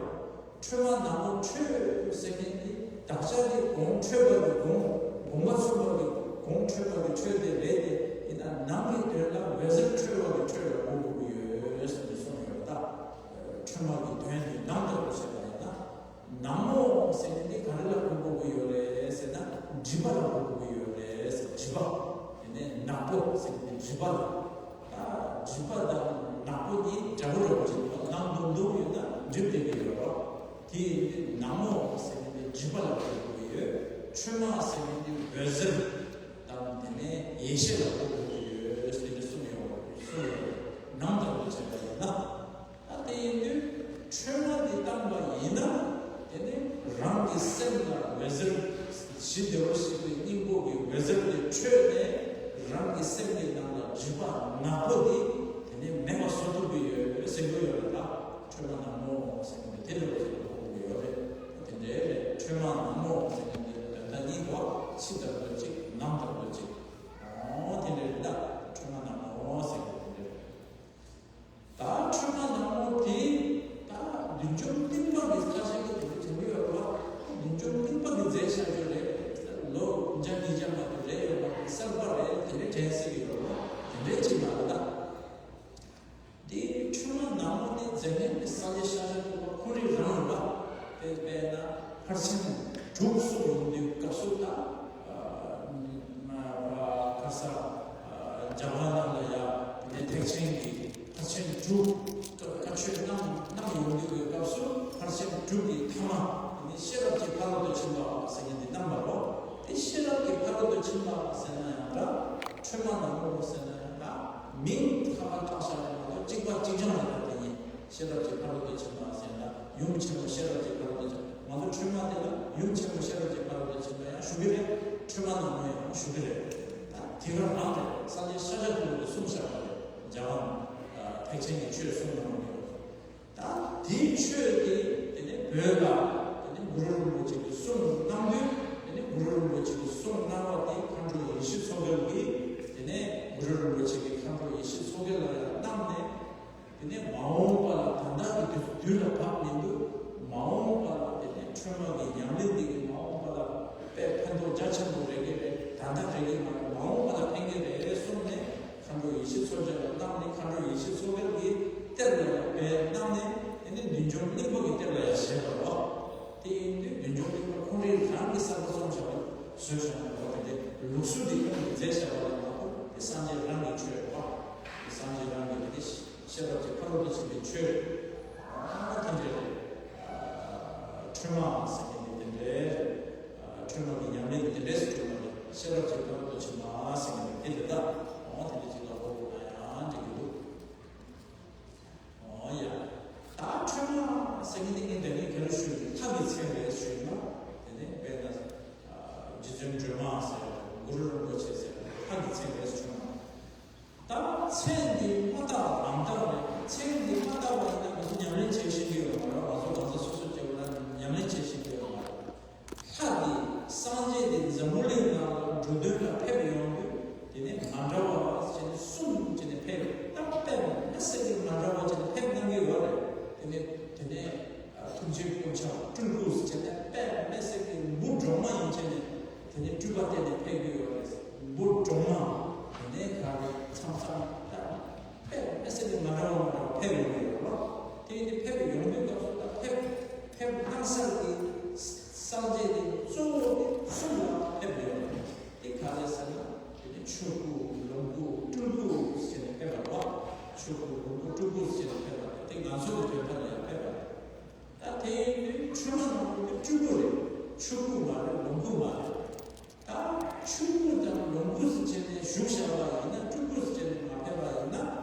ཁྲོས་མ་ནག་མོ་ཁྲོས་ཟེར་མཁན་དེ་དག་ཆ་དེ་དགོངས་ཁྲོས་པ་གི་དགོངས། དགོངས་པ་ཚོམས་པ་གི་དགོངས་ཁྲོས་པ་གི་ཁྲོས་དེ་རེད་དེ། ཡིན་ན་ནང་གི་དོན་ལ་འོད་ཟེར་འཕྲོས་པ་གི་འཕྲོས་ལ་གོ་དགོས་ཀྱི་ཡོད་ཟེར་ནས་གསུངས་ཡོད་ད། ཁྲོས་མ་གི་དོན་དེ་ནང་ལྟར་དུ་བྱས་པ་ཡིན་ན། ནག་མོ་ཟེར་མཁན་དེ་ག་རེ་ལ་གོ་དགོས་ཀྱི་ཡོད་རེད་ཟེར་ན། སྒྲིབ་པ་ལ་གོ་དགོས་ཀྱི་ཡོད་རེད་ཟེར། སྒྲིབ་པ། དེ་ནས་ནག་པོ་ཟེར་མཁན་དེ་སྒྲིབ་པ་ལ། ད་སྒྲིབ་པ་དང་ནག་པོ་གཉིས་འདྲ་པོ་འདྲ་པོ་ཅིག་འདུག་ནག་འདུག་འདུག་ཡོད་ན་སྒྲིབ་བསྡད་ཀྱི་ཡོད་རེད། དེ་ཡིན་དུས་ནག་མོ་ཟེར་མཁན་དེ་སྒྲིབ་པ་ལ་གོ་དགོས་ཀྱི་ཡོད། ཁྲོས་མ་ཟེར་མཁན་དེ་འོད་ཟེར་དང་དེ་ནས་ཡེ་ཤེས་ལ་གོ་དགོས་ཀྱི་ཡོད་ཟེར་ནས་གསུངས་ཡོད་རེད། གསུངས་ཡོད་རེད། ནང་ལྟར་དུ་བྱས་པ་ཡིན་ན། ད་དེ་ཡིན་དུས་ཁྲོས་མ་འདི་བཏང་བ་ཡིན་ན། དེ་ནི་རང་གི་སེམས་ལ་འོད་ཟེར། ཞི་བདེ་བར་གཤེགས་པའི་སྙིང་པོ་གི་འོད་ཟེར་དེ་འཕྲོས་ནས་རང་གི་སེམས་ཀྱི་ནང་ལ་སྒྲིབ་པ་ནག་པོ་དེ་དེ་ནི་མེད་པ་བཟོ་ཐུབ་ཀྱི་ཡོད་ཟེར་གྱི་ཡོད་རེད། ད་ཁྲོས་མ་ནག་མོ་ཟེར་མཁན་དེ་དེ་འདྲ་བ་ཞིག་ལ་གོ་དགོས་ཀྱི་ཡོད་རེད། དེ་འདྲའི་རེད། ཁྲོས་མ་ནག་མོ་ཟེར་མཁན་དེ་དོན་དག་གཉིས་འདུག་ཕྱི་ལྟར་དུ་གཅིག་ནང་ལྟར་དུ་གཅིག་འོ་དེ་འདྲ་རེད། ད་ཁྲོས་མ་ནག་མོ་ཟེར་མཁན་དེ་འདྲ་རེད། ད་ཁྲོས་མ་ནག་མོ་དེ་ད་བདུད་འཇོམས་གླིང་པ་གི་ཁ་ཤས་ཀྱིས་དེ་འདྲ་དྲན་གྱི་ཡོད་པ། བདུད་འཇོམས་གླིང་པ་གིས་མཛད་བཞག་རྒྱུ་རེད། ལོ་བརྒྱ་ཉིས་བརྒྱ་མ་གཏོགས་རེད་ཡོད་པ་གསར་པ་རེད། དེ་འདྲ་དྲན་སྲིད་ཀྱི་ཡོད་པ། དེ་འདྲའི་ཅིག་མ་རེད་ད། དེ་ཁྲོས་མ་ནག་མོ་དེ་མཛད་མཁན་དེ་སངས་རྒྱས་ཤཱཀྱ་ཐུབ་པ་ཁོང་རང་རང་རེད་པ། དཔེ་དཔེར་ན་ཕར་ཕྱིན་དྲུག་སོགས་ཡོང་དུས་སྐབས་སུ་ད་ཁ་ས་རྒྱ་གར་ནང་ལ་ཡ་དེ་ནས་ཐེག་ཆེན་གྱི་ཕར་ཕྱིན་དྲུག་བཀའ་ཆོས་གནང་གནང་ཡོང་དུས་སྐབས་སུ་ཕར་ཕྱིན་དྲུག་གི་ཐ་མ་དེ་ནས་ཤེས་རབ་ཀྱི་ཕ་རོལ་ཏུ་ཕྱིན་པ་ཟེར་མཁན་དེ་གནང་བ་རེད། དེ་ཤེས་རབ་ཀྱི་ཕ་རོལ་ཏུ་ཕྱིན་པ་ཟེར་ན་ཡང་འདྲ། ཁྲོས་མ་ནག་མོ་ཟེར་ན་ཡང་འདྲ། མིང་ཁ་ཁ་བཏགས་བཞག་རེད་མ་གཏོགས་གཅིག་པ་གཅིག་རྐྱང་རེད། ད་དེ་ཡིན། ཤེས་རབ་ཀྱི་ཕ་རོལ་ཏུ་ཕྱིན་པ་ཟེར་ན་ཡུམ་ཆེན་མོ་ཤེས་རབ་ཀྱི་ཕ་རོལ་ཏུ་ཕྱིན་པ། ང་ཚོ་ཁྲོས་མ་དེ་ལ་ཡུམ་ཆེན་མོ་ཤེས་རབ་ཀྱི་ཕ་རོལ་ཏུ་ཕྱིན་པ་ཡང་ཞུ་གི་རེད། ཁྲོས་མ་ནག་མོ་ཡང་ཞུ་གི་རེད། ད་དེ་ག་རང་རེད། སངས་རྒྱས་ཤཱཀྱ་ཐུབ་པ་གིས་གསུངས་བཞག་པ་རེད། རྒྱ་གར་ཐེག་ཆེན་གྱི་ཆོས་གསུངས་གནང་བ་རེད། ད་དེའི་ཆོས་དེ་དེ་ནས་བོད་ལ་དེ་ནས་གུ་རུ་རིན་པོ་ཆེ་གིས་གསུངས་གནང་དུས། དེ་ནས་གུ་རུ་རིན་པོ་ཆེ་གིས་གསུངས་གནང་བ་དེ་མཁའ་འགྲོ་ཡེ་ཤེས་མཚོ་རྒྱལ་གྱིས། དེ་ནས་གུ་རུ་རིན་པོ་ཆེ་གིས་མཁའ་འགྲོ་ཡེ་ཤེས་མཚོ་རྒྱལ་ལ་ཡང་གནང་ནས། དེ་ནས་མ་འོངས་པ་ལ་ད་ལྟ་གི་དུས་དུས་ལ་བབ་མི་འདུག་མ་འོངས་པ་ལ་དེ་ནས་ཁྲོས་མ་གི་ཉམས་ལེན་འདི་གིས་མ་འོངས་པ་ལ་དཔེ་ཕན་ཐོགས་རྒྱ་ཆེན་པོ་རེག་གི་རེད། ད་ལྟ་རེག་གི་མ་རེད། མ་འོངས་པ་ལ་ཕན་གི་རེད་གསུངས་ནས་མཁའ་འགྲོ་ཡེ་ཤེས་མཚོ་རྒྱལ་ལ་གནང་ནས། མཁའ་འགྲོ་ཡེ་ཤེས་མཚོ་རྒྱལ་གྱིས་གཏེར་ལ་ཡང་སྦས་གནང་ནས། དེ་ནས་བདུད་འཇོམས་གླིང་པ་གིས་གཏེར་ལ་ཡང་བཞེས་པ་རེད། དེ་ཡིན་དུས་བདུད་འཇོམས་གླིང་པ་ཁོང་རང་རང་གིས་གསར་པ་རྩོམ་བཞག་པ་བཟོས་བཞག་པ་རེད། དེ་ལུགས་སྲོལ་འདི་ཁོང་གིས་མཛད་བཞག་པ་རེད་མ་གཏོགས་དེ་སངས་རྒྱས་རང་གི་ཆོས་རེད་པ། དེ་སངས་རྒྱས་རང་གི་དེ་ཤེས་རབ་ཀྱི་ཕ་རོལ་ཏུ་ཕྱིན་པའི་ཆོས་རེད། ཨ་དེ་འདྲ་རེད། ཁྲོས་མ་ཟེར་མཁན་དེ་དེ་འདྲ་རེད། ཁྲོས་མ་གི་ཉམས་ལེན་དེ་དེ་འདྲ་ཞིག་ཁྲོས་མ་རེད། ཤེས་རབ་ཀྱི་ཕ་རོལ་ཏུ་ཕྱིན་པ་ཟེར་མཁན་དེ་དེ་ལྟ། འོ་དེ་འདྲ་ཅིག་ལ་གོ་དགོས་ན་ཡང་འགྲིག་གི་འདུག་འོ་ཡ། ད་འཕྲོས་མ་ཟེར་མཁན་དེ་ངས་ད་ནི་ག་རེ་ཞུས་ཀྱི་ལྷ་གི་མཚན་རེད་ཞུས་ན། དེ་ནས་དཔེར་ན་རྗེ་བཙུན་སྒྲོལ་མ་ཟེར་གུ་རུ་རིན་པོ་ཆེ་ཟེར་ལྷ་གི་མཚན་རེད་ཞུས་ན། ད་མཚན་འདི་མ་བཏགས་རང་བཏགས་རེད། མཚན་འདི་མ་བཏགས་པ་ཡིན་ན་ང་ཚོ་ཉམས་ལེན་བྱེད་ཤེས་ཀྱི་ཡོད་མ་རེད། ང་ཚོ་གང་ཟག་སོ་སོ་སྐྱེ་བོ་ལ་ཉམས་ལེན་བྱེད་ཤེས་ཀྱི་ཡོད་མ་རེད། ལྷ་འདི་སངས་རྒྱས་འདི་འཛམ་བུ་གླིང་ནང་ལ་འགྲོ་དོན་ལ་ཕེབས་ཡོང་དུས་དེ་ནས་མ་འདྲ་བ་བྱས་ནས་གསུམ་བྱས་ནས་ཕེབས། ད་དཔེ་མི་སྲིད་ཀྱི་མ་འདྲ་བ་བྱས་ནས་ཕེབས་གནང་གི་ཡོད་རེད། དེ་ནས་དེ་ནས་ཐུགས་རྗེའི་སྐུ་ཆ་སྤྲུལ་སྐུ་ཟེར་བྱས་ནས་དཔེ་མི་སྲིད་ཀྱི་འབུ་སྦྲང་མ་ཡིན་བྱས་ནས་དེ་ནས་སྤྲུལ་པ་བསྟན་ནས་ཕེབས་ཀྱི་ཡོད་རེད། འབུ་སྦྲང་མ་དེ་ནས་ག་རེ་མཚམས་མཚམས་ད་དཔེ་མི་སྲིད་ཀྱི་མ་འདྲ་བ་མ་འདྲ་བ་ཕེབས་ཡོང་གི་ཡོད་རེད། དེ་ནས་ཕེབས་ཡོང་དུས་སྐབས་སུ་ད་ཕེབས་ཕེབས་གནང་ས་ཀྱི་སངས་རྒྱས་དེ་གཙོ་བོ་དེ་གསུམ་ལ་ཕེབས་ཡོད་རེད། དེ་ག་རེ་ཟེར་ན་དེ་ནས་ཆོས་སྐུ་ལོངས་སྐུ་སྤྲུལ་སྐུ་ཟེར་ནས་ཕེབས་པ་རེད། ཆོས་སྐུ་ལོངས་སྐུ་སྤྲུལ་སྐུ་ཟེར་ནས་ཕེབས་པ་རེད། དེ་ང་ཚོ་གི་དོན་དག་ལ་ཡང་ཕེབས་པ་རེད། ད་དེ་ཡིན་དུས་འཕྲོས་མ་ནང་ལོགས་དེ་སྤྲུལ་སྐུ་རེད། ཆོས་སྐུ་མ་རེད། ལོངས་སྐུ་མ་རེད། ད་ཆོས་སྐུ་དང་ལོངས་སྐུ་ཟེར་བྱས་ནས་བཞུགས་བཞག་པ་ཡིན་ན། སྤྲུལ་སྐུ་ཟེར་བྱས་ནས་མ་ཕེབས་པ་ཡིན་ན།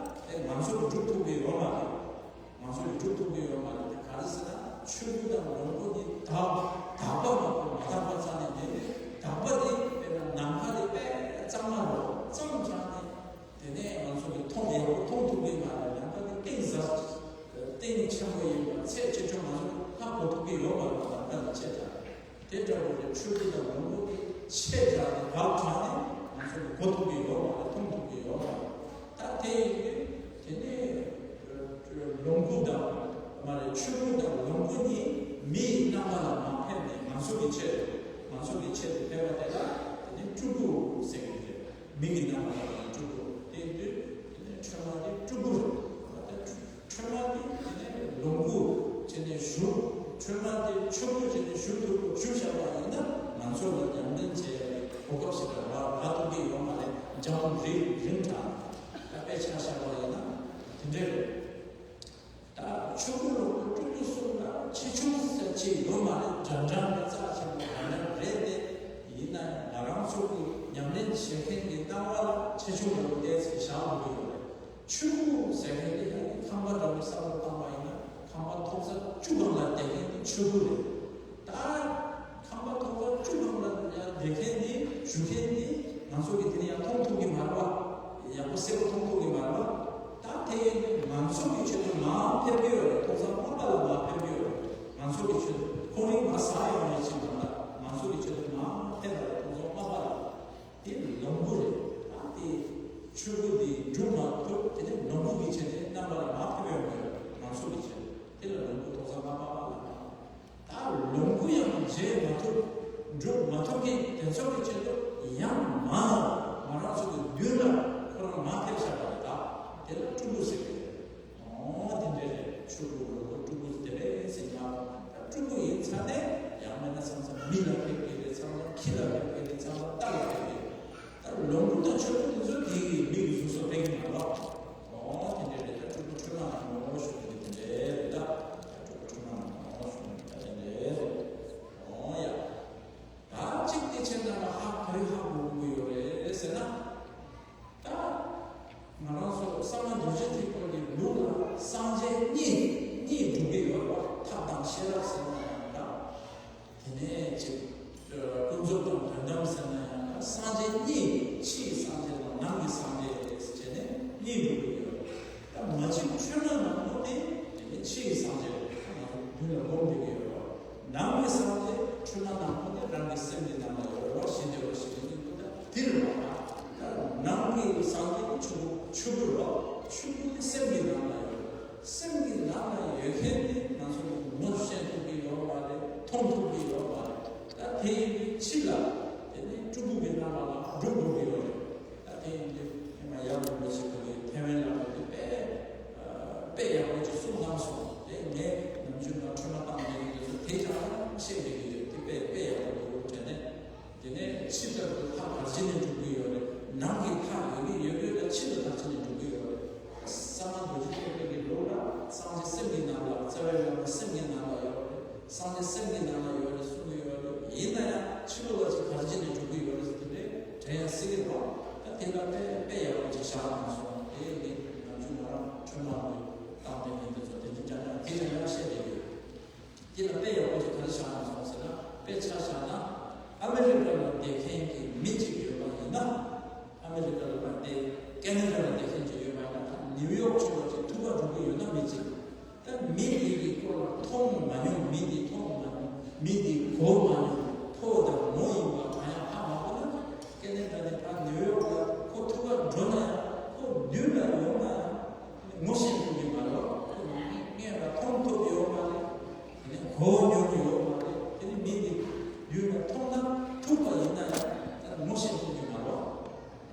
དེ་ང་ཚོ་གི་སྒྲུབ་ཐུབ་ཀྱི་ཡོད་མ་རེད། ང་ཚོ་ཡི་སྒྲུབ་ཐུབ་ཀྱི་ཡོད་མ་རེད། དེ་ག་རེ་ཟེར་ན་ཆོས་སྐུ་དང་ལོངས་སྐུ་གཉིས་དག་དག་པ་མ་གཏོགས་མ་དག་པ་རྩ་ནས་མེད། དག་པ་དེ་དཔེར་ན་ནམ་མཁའ་དེ་དཔེ་གཙང་མ་རེད། གཙང་དྲགས་ནས་དེ་ནས་ང་ཚོ་གི་མཐོང་ཡག་པོ་མཐོང་ཐུབ་ཀྱི་མ་རེད། ནམ་མཁའ་དེ་གཏིང་ཟབ་གཏིང་ཆེན་པོ་ཡིན་པ་ཚད་ཆེ་ཆུང་ང་ཚོ་ཧ་གོ་ཐུབ་ཀྱི་ཡོད་མ་རེད། ནམ་མཁའ་དེ་ཆེ་དྲགས། དེ་འདྲ་བོ་རེད། ཆོས་སྐུ་དང་ལོངས་སྐུ་དེ་ཆེ་དྲགས་ནས་དག་དྲགས་ནས་ང་ཚོ་གི་གོ་ཐུབ་ཀྱི་ཡོད་མ་རེད། མཐོང་ཐུབ་ཀྱི་ཡོད་མ་རེད། ད་དེ་ཡིན་དུས་དེ་ནས་ལོངས་སྐུ་དང་མ་རེད། ཆོས་སྐུ་དང་ལོངས་སྐུ་གཉིས་མི་ཡི་རྣམ་པ་ལ་མ་ཕེབས་ནས་ང་ཚོ་གི་ཆེད་དུ་ང་ཚོ་གི་ཆེད་དུ་ཕེབས་པ་དེ་ལ་དེ་ནས་སྤྲུལ་སྐུ་ཟེར་གྱི་རེད། མི་གི་རྣམ་པ་ལ་སྤྲུལ་སྐུ། དེ་ཡིན་དུས་དེ་ནས་འཕྲོས་མ་དེ་སྤྲུལ་སྐུ་རེད། འཕྲོས་མ་དེ་དེ་ནས་ལོངས་སྐུ་བྱས་ནས་བཞུགས། འཕྲོས་མ་དེ་ཆོས་སྐུ་བྱས་ནས་བཞུགས་ཐུབ། བཞུགས་བཞག་པ་ཡིན་ན་ང་ཚོ་ལ་ཉམས་ལེན་བྱེད་ཡག་གི་གོ་སྐབས་ཤིག་ལ་རག་རག་ཐུབ་ཀྱི་ཡོད་མ་རེད། འཇམ་རིང་རིང་དྲགས་ད་དཔེ་ཆ་བཞག་པ་ཡིན་ན་དེ་འདྲ་རེད། ད་ཆོས་སྐུ་ལོངས་སྐུ་སྤྲུལ་སྐུ་གསུམ་ལ་ཆེ་ཆུང་ཟེར་ཅིག་ཡོད་མ་རེད། འདྲ་འདྲ་རེད། རྩ་ཆེན་པོ་འདྲ་འདྲ་རེད་དེ། ཡིན་ན་ཡང་ང་རང་ཚོ་གི་ཉམས་ལེན་བྱེད་མཁན་གྱི་སྣང་བ་ལ་ཆེ་ཆུང་འདྲ་བོ་ཏོག་ཙམ་བཞག་དགོས་ཀྱི་ཡོད་རེད། ཆོས་སྐུ་ཟེར་མཁན་དེ་ཡང་ཁང་པ་འདྲ་བོ་བསམ་བློ་བཏང་བ་ཡིན་ན་ཁང་པ་ཐོག་ས་བཅུ་སྒང་ལ་བསྡད་མཁན་དེ་ཆོས་སྐུ་རེད། ད་ཁང་པ་ཐོག་ས་བཅུ་སྒང་ལ་ཡང་བསྡད་མཁན་དེ་བཞུགས་མཁན་དེ་ང་ཚོ་གི་དེ་ནས་ཡང་མཐོང་ཐུབ་ཀྱི་མ་རེད་པ། ཡག་པོ་གསལ་པོ་མཐོང་ཐུབ་ཀྱི་མ་རེད་པ། ད་དེ་ཡིན་དུས་ང་ཚོ་གི་ཆེད་དུ་མར་ཕེབས་ཀྱི་ཡོད་རེད། ཐོག་ས་མ་པ་ལ་མར་ཕེབས་ཀྱི་ཡོད་རེད། ང་ཚོ་གི་ཆེད་དུ་ཁོང་རང་མར་ཟ་ཡོང་ཡོད་ཅིག་མ་གཏོགས་ང་ཚོ་གི་ཆེད་དུ་མར་ཕེབས་པ་རེད། ཐོག་ས་མ་པ་ལ། དེ་ལོངས་སྐུ་རེད། ད་དེ་ཆོས་སྐུ་དེ་སྒྲུབ་མ་ཐུབ། དེ་ནས་ལོངས་སྐུ་གི་ཆེད་དུ་རྣམ་པ་ལ་མར་ཕེབས་ཡོང་གི་ཡོད་རེད། ང་ཚོ་གི་ཆེད་དུ་དེ་ལ་ལོངས་སྐུ་ཐོག་ས་མ་པ་ལ། ད་ལོངས་སྐུ་ཡང་མཇལ་མ་ཐུབ། སྒྲུབ་མ་ཐུབ་མཁན་དེ་ཚོ་གི་ཆེད་དུ་ཡང་མ་ང་རང་ཚོ་གི་མདུན་ལ་ཁོ་རང་མར་ཕེབས་བཞག་པ་རེད། ད་དེ་ལ་སྤྲུལ་སྐུ་ཟེར་གི་རེད། འོ་དེ་འདྲ་རེད། ཆོས་སྐུ་ལོངས་སྐུ་སྤྲུལ་སྐུ་དེ་རེད་ཟེར་ཡང་། ད་སྤྲུལ་སྐུ་ཡིན་ཚར་ནས་ཡང་མིན་ན་མཚམས་མཚམས་མི་ལ་ཕེབས་ཀྱི་རེད། མཚམས་མཚམས་ཁྱི་ལ་ཕེབས་ཀྱི་རེད། མཚམས་མཚམས་རྟ་ལ་ཕེབས་ཀྱི་རེད། ད་ལོངས་སྐུ་དང་ཆོས་སྐུ་དེ་ཚོ་དེ་གི་མི་གི་གཟུགས་སུ་ཕེབས་ཀྱི་མ་རེད། འོ་དེ་འདྲ་རེད། ད་སྤྲུལ་སྐུ་འཕྲོས་མ་ནང་ངོ་ཤུགས་ཀྱི་དེ་འདྲ་རེད། ད་སྤྲུལ་སྐུ་འཕྲོས་མ་ནང་ངོ་ཤུགས་ཀྱི་དེ་འདྲ་རེད། འོ་ཡ། ད་གཅིག་དེ་ཁྱེད་རྣམ་པ་ཧ་ག་རེ་ཧ་གོ་དགོས་ཀྱི་ཡོད་རེད་ཟེར་ན། ད་ང་རང་ཚོ་གསང་སྔགས་རྡོ་རྗེ་ཐེག་པ་གི་ལུགས་ལ་སངས་རྒྱས་གཉིས་གཉིས་འགྲུབ་ཀྱི་ཡོད་པ། ཐབས་དང་ཤེས་རབ་ཟེར་ན་ཡང་འདྲ། དེ་ནས་ཅིག་ཀུན་རྫོབ་དང་དོན་དམ་ཟེར་ན་ཡང་འདྲ། སངས་རྒྱས་གཉིས། ཕྱིའི་སངས་རྒྱས་དང་ནང་གི་སངས་རྒྱས་ཟེར་བྱས་ནས་གཉིས་འགྲུབ་ཀྱི་ཡོད། ད་མ་གཅིག་འཕྲོས་མ་ནང་ལོགས་དེ་དེ་ནས་ཕྱིའི་སངས་རྒྱས་ང་ཚོ་མདུན་ལ་སྒོམ་བསྡད་ཀྱི་ཡོད་རེད། ནང་གི་སངས་རྒྱས་འཕྲོས་མ་ནང་ལོགས་དེ་རང་གི་སེམས་ཀྱི་ནང་ལ་ཡོད་རེད་བ། ཞི་བདེ་བ་ཞི་བདེ་གཉིས་པོ་ད་དེ་རེད་བ། ད་ནང་གི་སངས་རྒྱས་དེ་ཆོས་སྐུ། ཆོས་སྐུ་རེད་བ། ཆོས་སྐུ་དེ་སེམས་ཀྱི་ནང་ལ་ཡོད་རེད། སེམས་ཀྱི་ནང་ལ་ཡོད་མཁན་དེ་ང་ཚོ་གི་ངོ་ཤེས་ཐུབ་ཀྱི་ཡོད་མ་རེད། མཐོང་ཐུབ་ཀྱི་ཡོད་མ་རེད། ད་དེ་ཡིན་དུས་ཕྱི་ལ་དེ་ནས་སྤྲུལ་སྐུ་གི་རྣམ་པ་ལ་སྒྲུབ་དགོས་ཀྱི་ཡོད་རེད། ད་དེ་ཡིན་དུས་ཧེ་མ་ཡབ་རིན་པོ་ཆེ་ཁོ་གིས་ཐེ་ཝན་ལ་ཕེབས་དུས་དཔེ་དཔེ་ཡག་པོ་ཅིག་གསུངས་གནང་སོང་། དེ་ངས་ནམ་རྒྱུན་ང་འཕྲོས་མ་བཏང་བསྡད་མཁན་དེ་ཚོ་དེ་ཀྱང་བཤད་བསྡད་ཀྱི་ཡོད། དེ་དཔེ་དཔེ་ཡག་པོ་འདུག་དྲན་ནས། དེ་ནས་ཕྱི་ལྟར་དུ་ལྷ་ག་རེ་བྱས་ནས་འགྲུབ་ཀྱི་ཡོད་རེད། ནང་གི་ལྷ་ཡོད་ཀྱི་ཡོད་ཀྱི་ལ་ཕྱི་ལ་ག་རེ་བྱས་ནས་འགྲུབ་ཀྱི་ཡོད་རེད། གསང་སྔགས་རྡོ་རྗེ་ཐེག་པའི་གི་ལུགས་ལ་སངས་རྒྱས་སེམས་ཀྱི་ནང་ལ། རྩ་བའི་བླ་མ་སེམས་ཀྱི་ནང་ལ་ཡོད་རེད། སངས་རྒྱས་སེམས་ཀྱི་ནང་ལ་ཡོད་རེད་གསུང་གི་ཡོད་རེད། ཡིན་ན་ཡང་ཕྱི་ལོགས་ལ་ཅིག་ག་རེ་བྱས་ནས་འགྲུབ་ཀྱི་ཡོད་རེད་ཟེར་དེ་འདྲའི་ ཟེར་རོ། ད་དེ་ལ་དཔེ་དཔེ་ཡག་པོ་ཅིག་བཞག་གནང་སོང་། དེ་ནི་ང་ཚོ་ང་རང་ཁྲོས་མ་ལ་བཏང་དེ་ནི་དེ་ཚོ་དེ་འདྲ་ཅང་ཅང་དེ་ཅང་ཅང་བཤད་བསྡད་ཡོད། དེ་ལ་དཔེ་ཡག་པོ་ཅིག་ག་རེ་བཞག་གནང་སོང་ཟེར་ན། དཔེ་ཆ་བཞག་ན་ཨ་མེ་རི་ཀ་ལ་བསྡད་མཁན་གྱི་མི་གཅིག་ཡོད་པ་ཡིན་ན། ཨ་མེ་རི་ཀ་ལ་བསྡད། ཀེ་ན་ཌ་ལ་བསྡད་མཁན་གཅིག་ཡོད་པ་ཡིན་ན། ད་ནིའུ་ཡོག་ཆོས་པ་ཅིག་ཐུག་པ་འགྲོ་གི་ཡོད་ན། མི་གཅིག་ད་མི་དེ་གི་སྐོར་ལ་མཐོང་མ་མྱོང་། མི་དེ་མཐོང་མ་མྱོང་། མི་དེ་གོ་མ་མྱོང་། ཕོ་དང་མོ་ཡིན་པ་གང་ཡང་ཧ་མ་གོ་ན། ཀེ་ན་ཌ་ནས་ཕར་ནིའུ་ཡོག་ལ་ཁོ་ཐུག་ག་འགྲོ་ན་ཡང་། ཁོ་མདུན་ལ་ཡོང་ན་ཡང་ངོ་ཤེས་ཐུབ་ཀྱི་མ་རེད། ཁོ་སྔོན་ལ་མཐོང་ཐུབ་ཡོད་མ་རེད། དེ་ནས་གོ་མྱོང་ཡོད་མ་རེད། དེ་ནས་མི་དེ་མདུན་ལ་མཐོང་ན་ཐུག་པ་ཡིན་ན་ཡང་ད་ངོ་ཤེས་ཐུབ་ཀྱི་མ་རེད།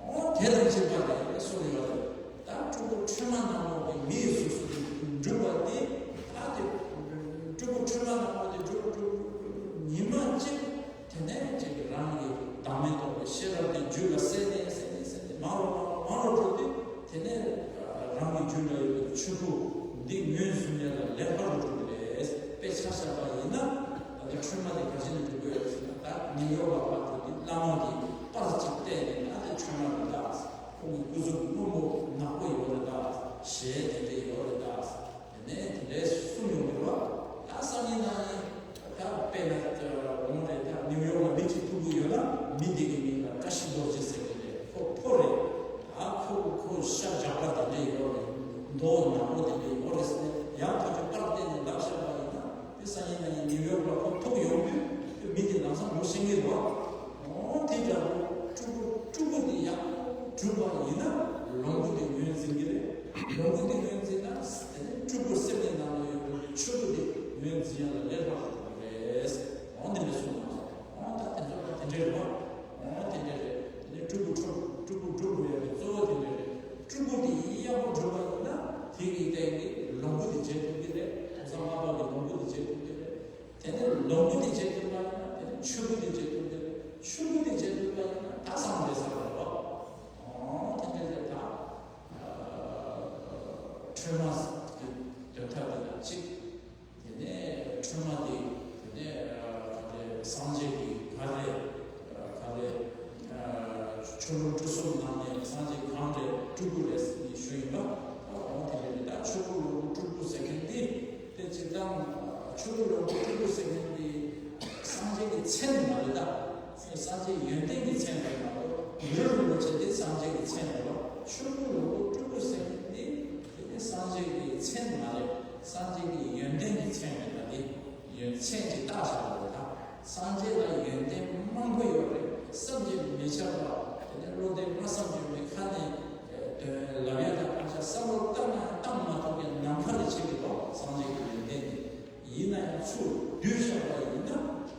འོ་དེ་དང་གཅིག་པ་རེད་གསུངས་ཡོད་རེད། ད་སྤྲུལ་སྐུ་ཁྲོས་མ་ནག་མོ་གི་མིའི་གཟུགས་སུ་འཇུག་པ་དེ། ད་དེ་སྤྲུལ་སྐུ་ཁྲོས་མ་ནག་མོ་དེ་སྤྲུལ་སྐུ་སྤྲུལ་སྐུ་སྤྲུལ་སྐུ་ཉི་མ་གཅིག་དེ་ནས་ཅིག་རང་གི་བདག་མེད་རྟོགས་པའི་ཤེས་རབ་དེ་རྒྱུད་ལ་སད་ནས་སད་ནས་སད་ནས་མང་རུ་མང་རུ་མང་རུ་འགྲོ་དུས། དེ་ནས་རང་གི་རྒྱུད་ལ་ཡོད་པའི་ཆོས་སྐུ་འདི་ངོས་བཟུང་ཡ་ལ་ལས་སླ་རུ་འགྲོ་གི་རེད། དཔེ་ཆ་བཞག་པ་ཡིན་ན། ད་ལྟ་ཁྲོས་མ་དེ་ག་ཅི་ནས་འགྲོ་གི་ཡོད་ཟེར་ན། ད་ནིའུ་ཡོག་ལ་ཕར་འགྲོ་དུས་བླ་མ་གིས་པར་ཅིག་བལྟས་ནས། ད་དེ་ཁྲོས་མ་རེད་ད། ཁོང་གི་སྐུ་གཟུགས་སྔོན་པོ་ནག་པོ་ཡོད་རེད་ད། ཞལ་དེ་འདྲ་ཡོད་རེད་ད། དེ་ནས་དེ་འདྲའི་གསུང་ཡོང་གི་རེད་བ། ད་སང་ཉིན་གནངས་ཉིན་ད་དཔེར་ན་འོང་རེད། ད་ནིའུ་ཡོག་ལ་མི་གཅིག་ཐུག་གི་ཡོད་ན། མི་དེ་གི་མིང་ལ་བཀྲ་ཤིས་རྡོ་རྗེ་ཟེར་གི་རེད། ཁོ་ཕོ་རེད། ད་ཁོ་ཁོ་ཤ་རྒྱགས་པ་དེ་འདྲ་ཡོད་རེད། མདོག་ནག་པོ་དེ་འདྲ་ཡོད་རེད་ཟེར་ནས་ཡང་ཐག་ཆོད་པར་བལྟས་ནས་ལབ་བཞག་པ་ཡིན་ན། དེ་སང་ཉིན་གནངས་ཉིན་ནིའུ་ཡོག་ལ་ཁོ་ཐུག་ཡོང་དུས་མི་དེ་ལམ་སང་ངོ་ཤེས་ཀྱི་རེད་བ། འོ་དེ་འདྲ་པོ་སྤྲུལ་སྐུ་སྤྲུལ་སྐུ་དེ་ཡག་པོ་གྲུབ་པ་ཡིན་ན་ལོངས་སྐུ་དེ་ངོས་འཛིན་གྱི་རེད། ལོངས་སྐུ་དེ་ངོས་འཛིན་ན། དེ་ནས་སྤྲུལ་སྐུ་སེམས་ནི་ནང་ལ་ཡོད་པའི་ཆོས་སྐུ་དེ་ངོས་འཛིན་ཡ་ལ་ལས་སླ་པོ་རེད། འོ་དེ་འདྲ་གསུངས་པ། འོ་ད་དེ་ཚོ་ལ་དེ་འདྲ་རེད་བ། འོ་དེ་འདྲ་རེད། དེ་ནས་སྤྲུལ་སྐུ་སྤྲུལ་སྤྲུལ་སྐུ་སྒྲུབ་དགོས་ཡ་གི་གཙོ་བོ་དེ་འདྲ་རེད། སྤྲུལ་སྐུ་དེ་ཡག་པོ་གྲུབ་པ་ཡིན་ན་དེ་གི་སྟེང་གི་ལོངས་སྐུ་དེ་བྱེད་ཐུབ་ཀྱི་རེད། ཁ་སང་སྔགས་པ་གི་ལོངས་སྐུ་དེ་བྱེད་ཐུབ་ཀྱི་རེད། དེ་ནས་ལོངས་སྐུ་དེ་བྱེད་ཐུབ་པ་ཡིན་ན་དེ་ནས་ཆོས་སྐུ་དེ་བྱེད་ཐུབ་ཀྱི་རེད། ཆོས་སྐུ་དེ་བྱེད་ཐུབ་པ་ཡིན་ན་ད་སངས་རྒྱས་ས་རེད་བ། འོ་དེ་འདྲ་རེད་ད། ཁྲོས་མ་གི་དོན་དག་དེ་དང་གཅིག་དེ་ནས་ཁྲོས་མ་དེ། དེ་ནས་ག་རེ་སངས་རྒྱས་ཀྱི་ག་རེ་ག་རེ་ཆོས་ལུགས་སྤྲུལ་གསུམ་ནང་ནས་སངས་རྒྱས་གང་རེ་སྤྲུལ་སྐུ་རེད་ཟེར་ནས་ཞུ་ཡིན་པ། འོ་དེ་རེད། ད་ཆོས་སྐུ་ལོངས་སྐུ་སྤྲུལ་སྐུ་ཟེར་མཁན་དེ། དེ་སྤྱིར་བཏང་ཆོས་སྐུ་ལོངས་སྐུ་སྤྲུལ་སྐུ་ཟེར་མཁན་དེ་སངས་རྒྱས་ཀྱི་མཚན་མ་རེད་ད། སངས་རྒྱས་ཡོན་ཏན་གྱི་མཚན་རེད་མ་གཏོགས། གུ་རུ་རིན་པོ་ཆེ་དེ་སངས་རྒྱས་ཀྱི་མཚན་རེད་བ། ཆོས་སྐུ་ལོངས་སྐུ་སྤྲུལ་སྐུ་ཟེར་མཁན་དེ། དེ་ནི་སངས་རྒྱས་ཀྱི་མཚན་མ་རེད། སངས་རྒྱས་ཀྱི་ཡོན་ཏན་གྱི་མཚན་རེད་ད། དེ་ཡོན་མཚན་གྱི་རྟགས་ཤིག་རེད་ད། སངས་རྒྱས་ལ་ཡོན་ཏན་མང་པོ་ཡོད་རེད། བསམ་གྱིས་མི་ཁྱབ་པ། དེ་ནས་བློ་གཏད་མ་བསམ་གྱིས་མི་ཁ་ནས་དོན་ལབ་ཡ་དང་བཀའ་ཤག་བསམ་བློ་བཏང་ན་བཏང་མ་ཐུབ་པའི་ནམ་མཁའ་ལས་ཆེ་གི་རེད་བ། སངས་རྒྱས་ཀྱི་ཡོན་ཏན་དེ། ཡིན་ན་ཡང་ཚུར་བསྡུས་བཞག་པ་ཡིན་ན།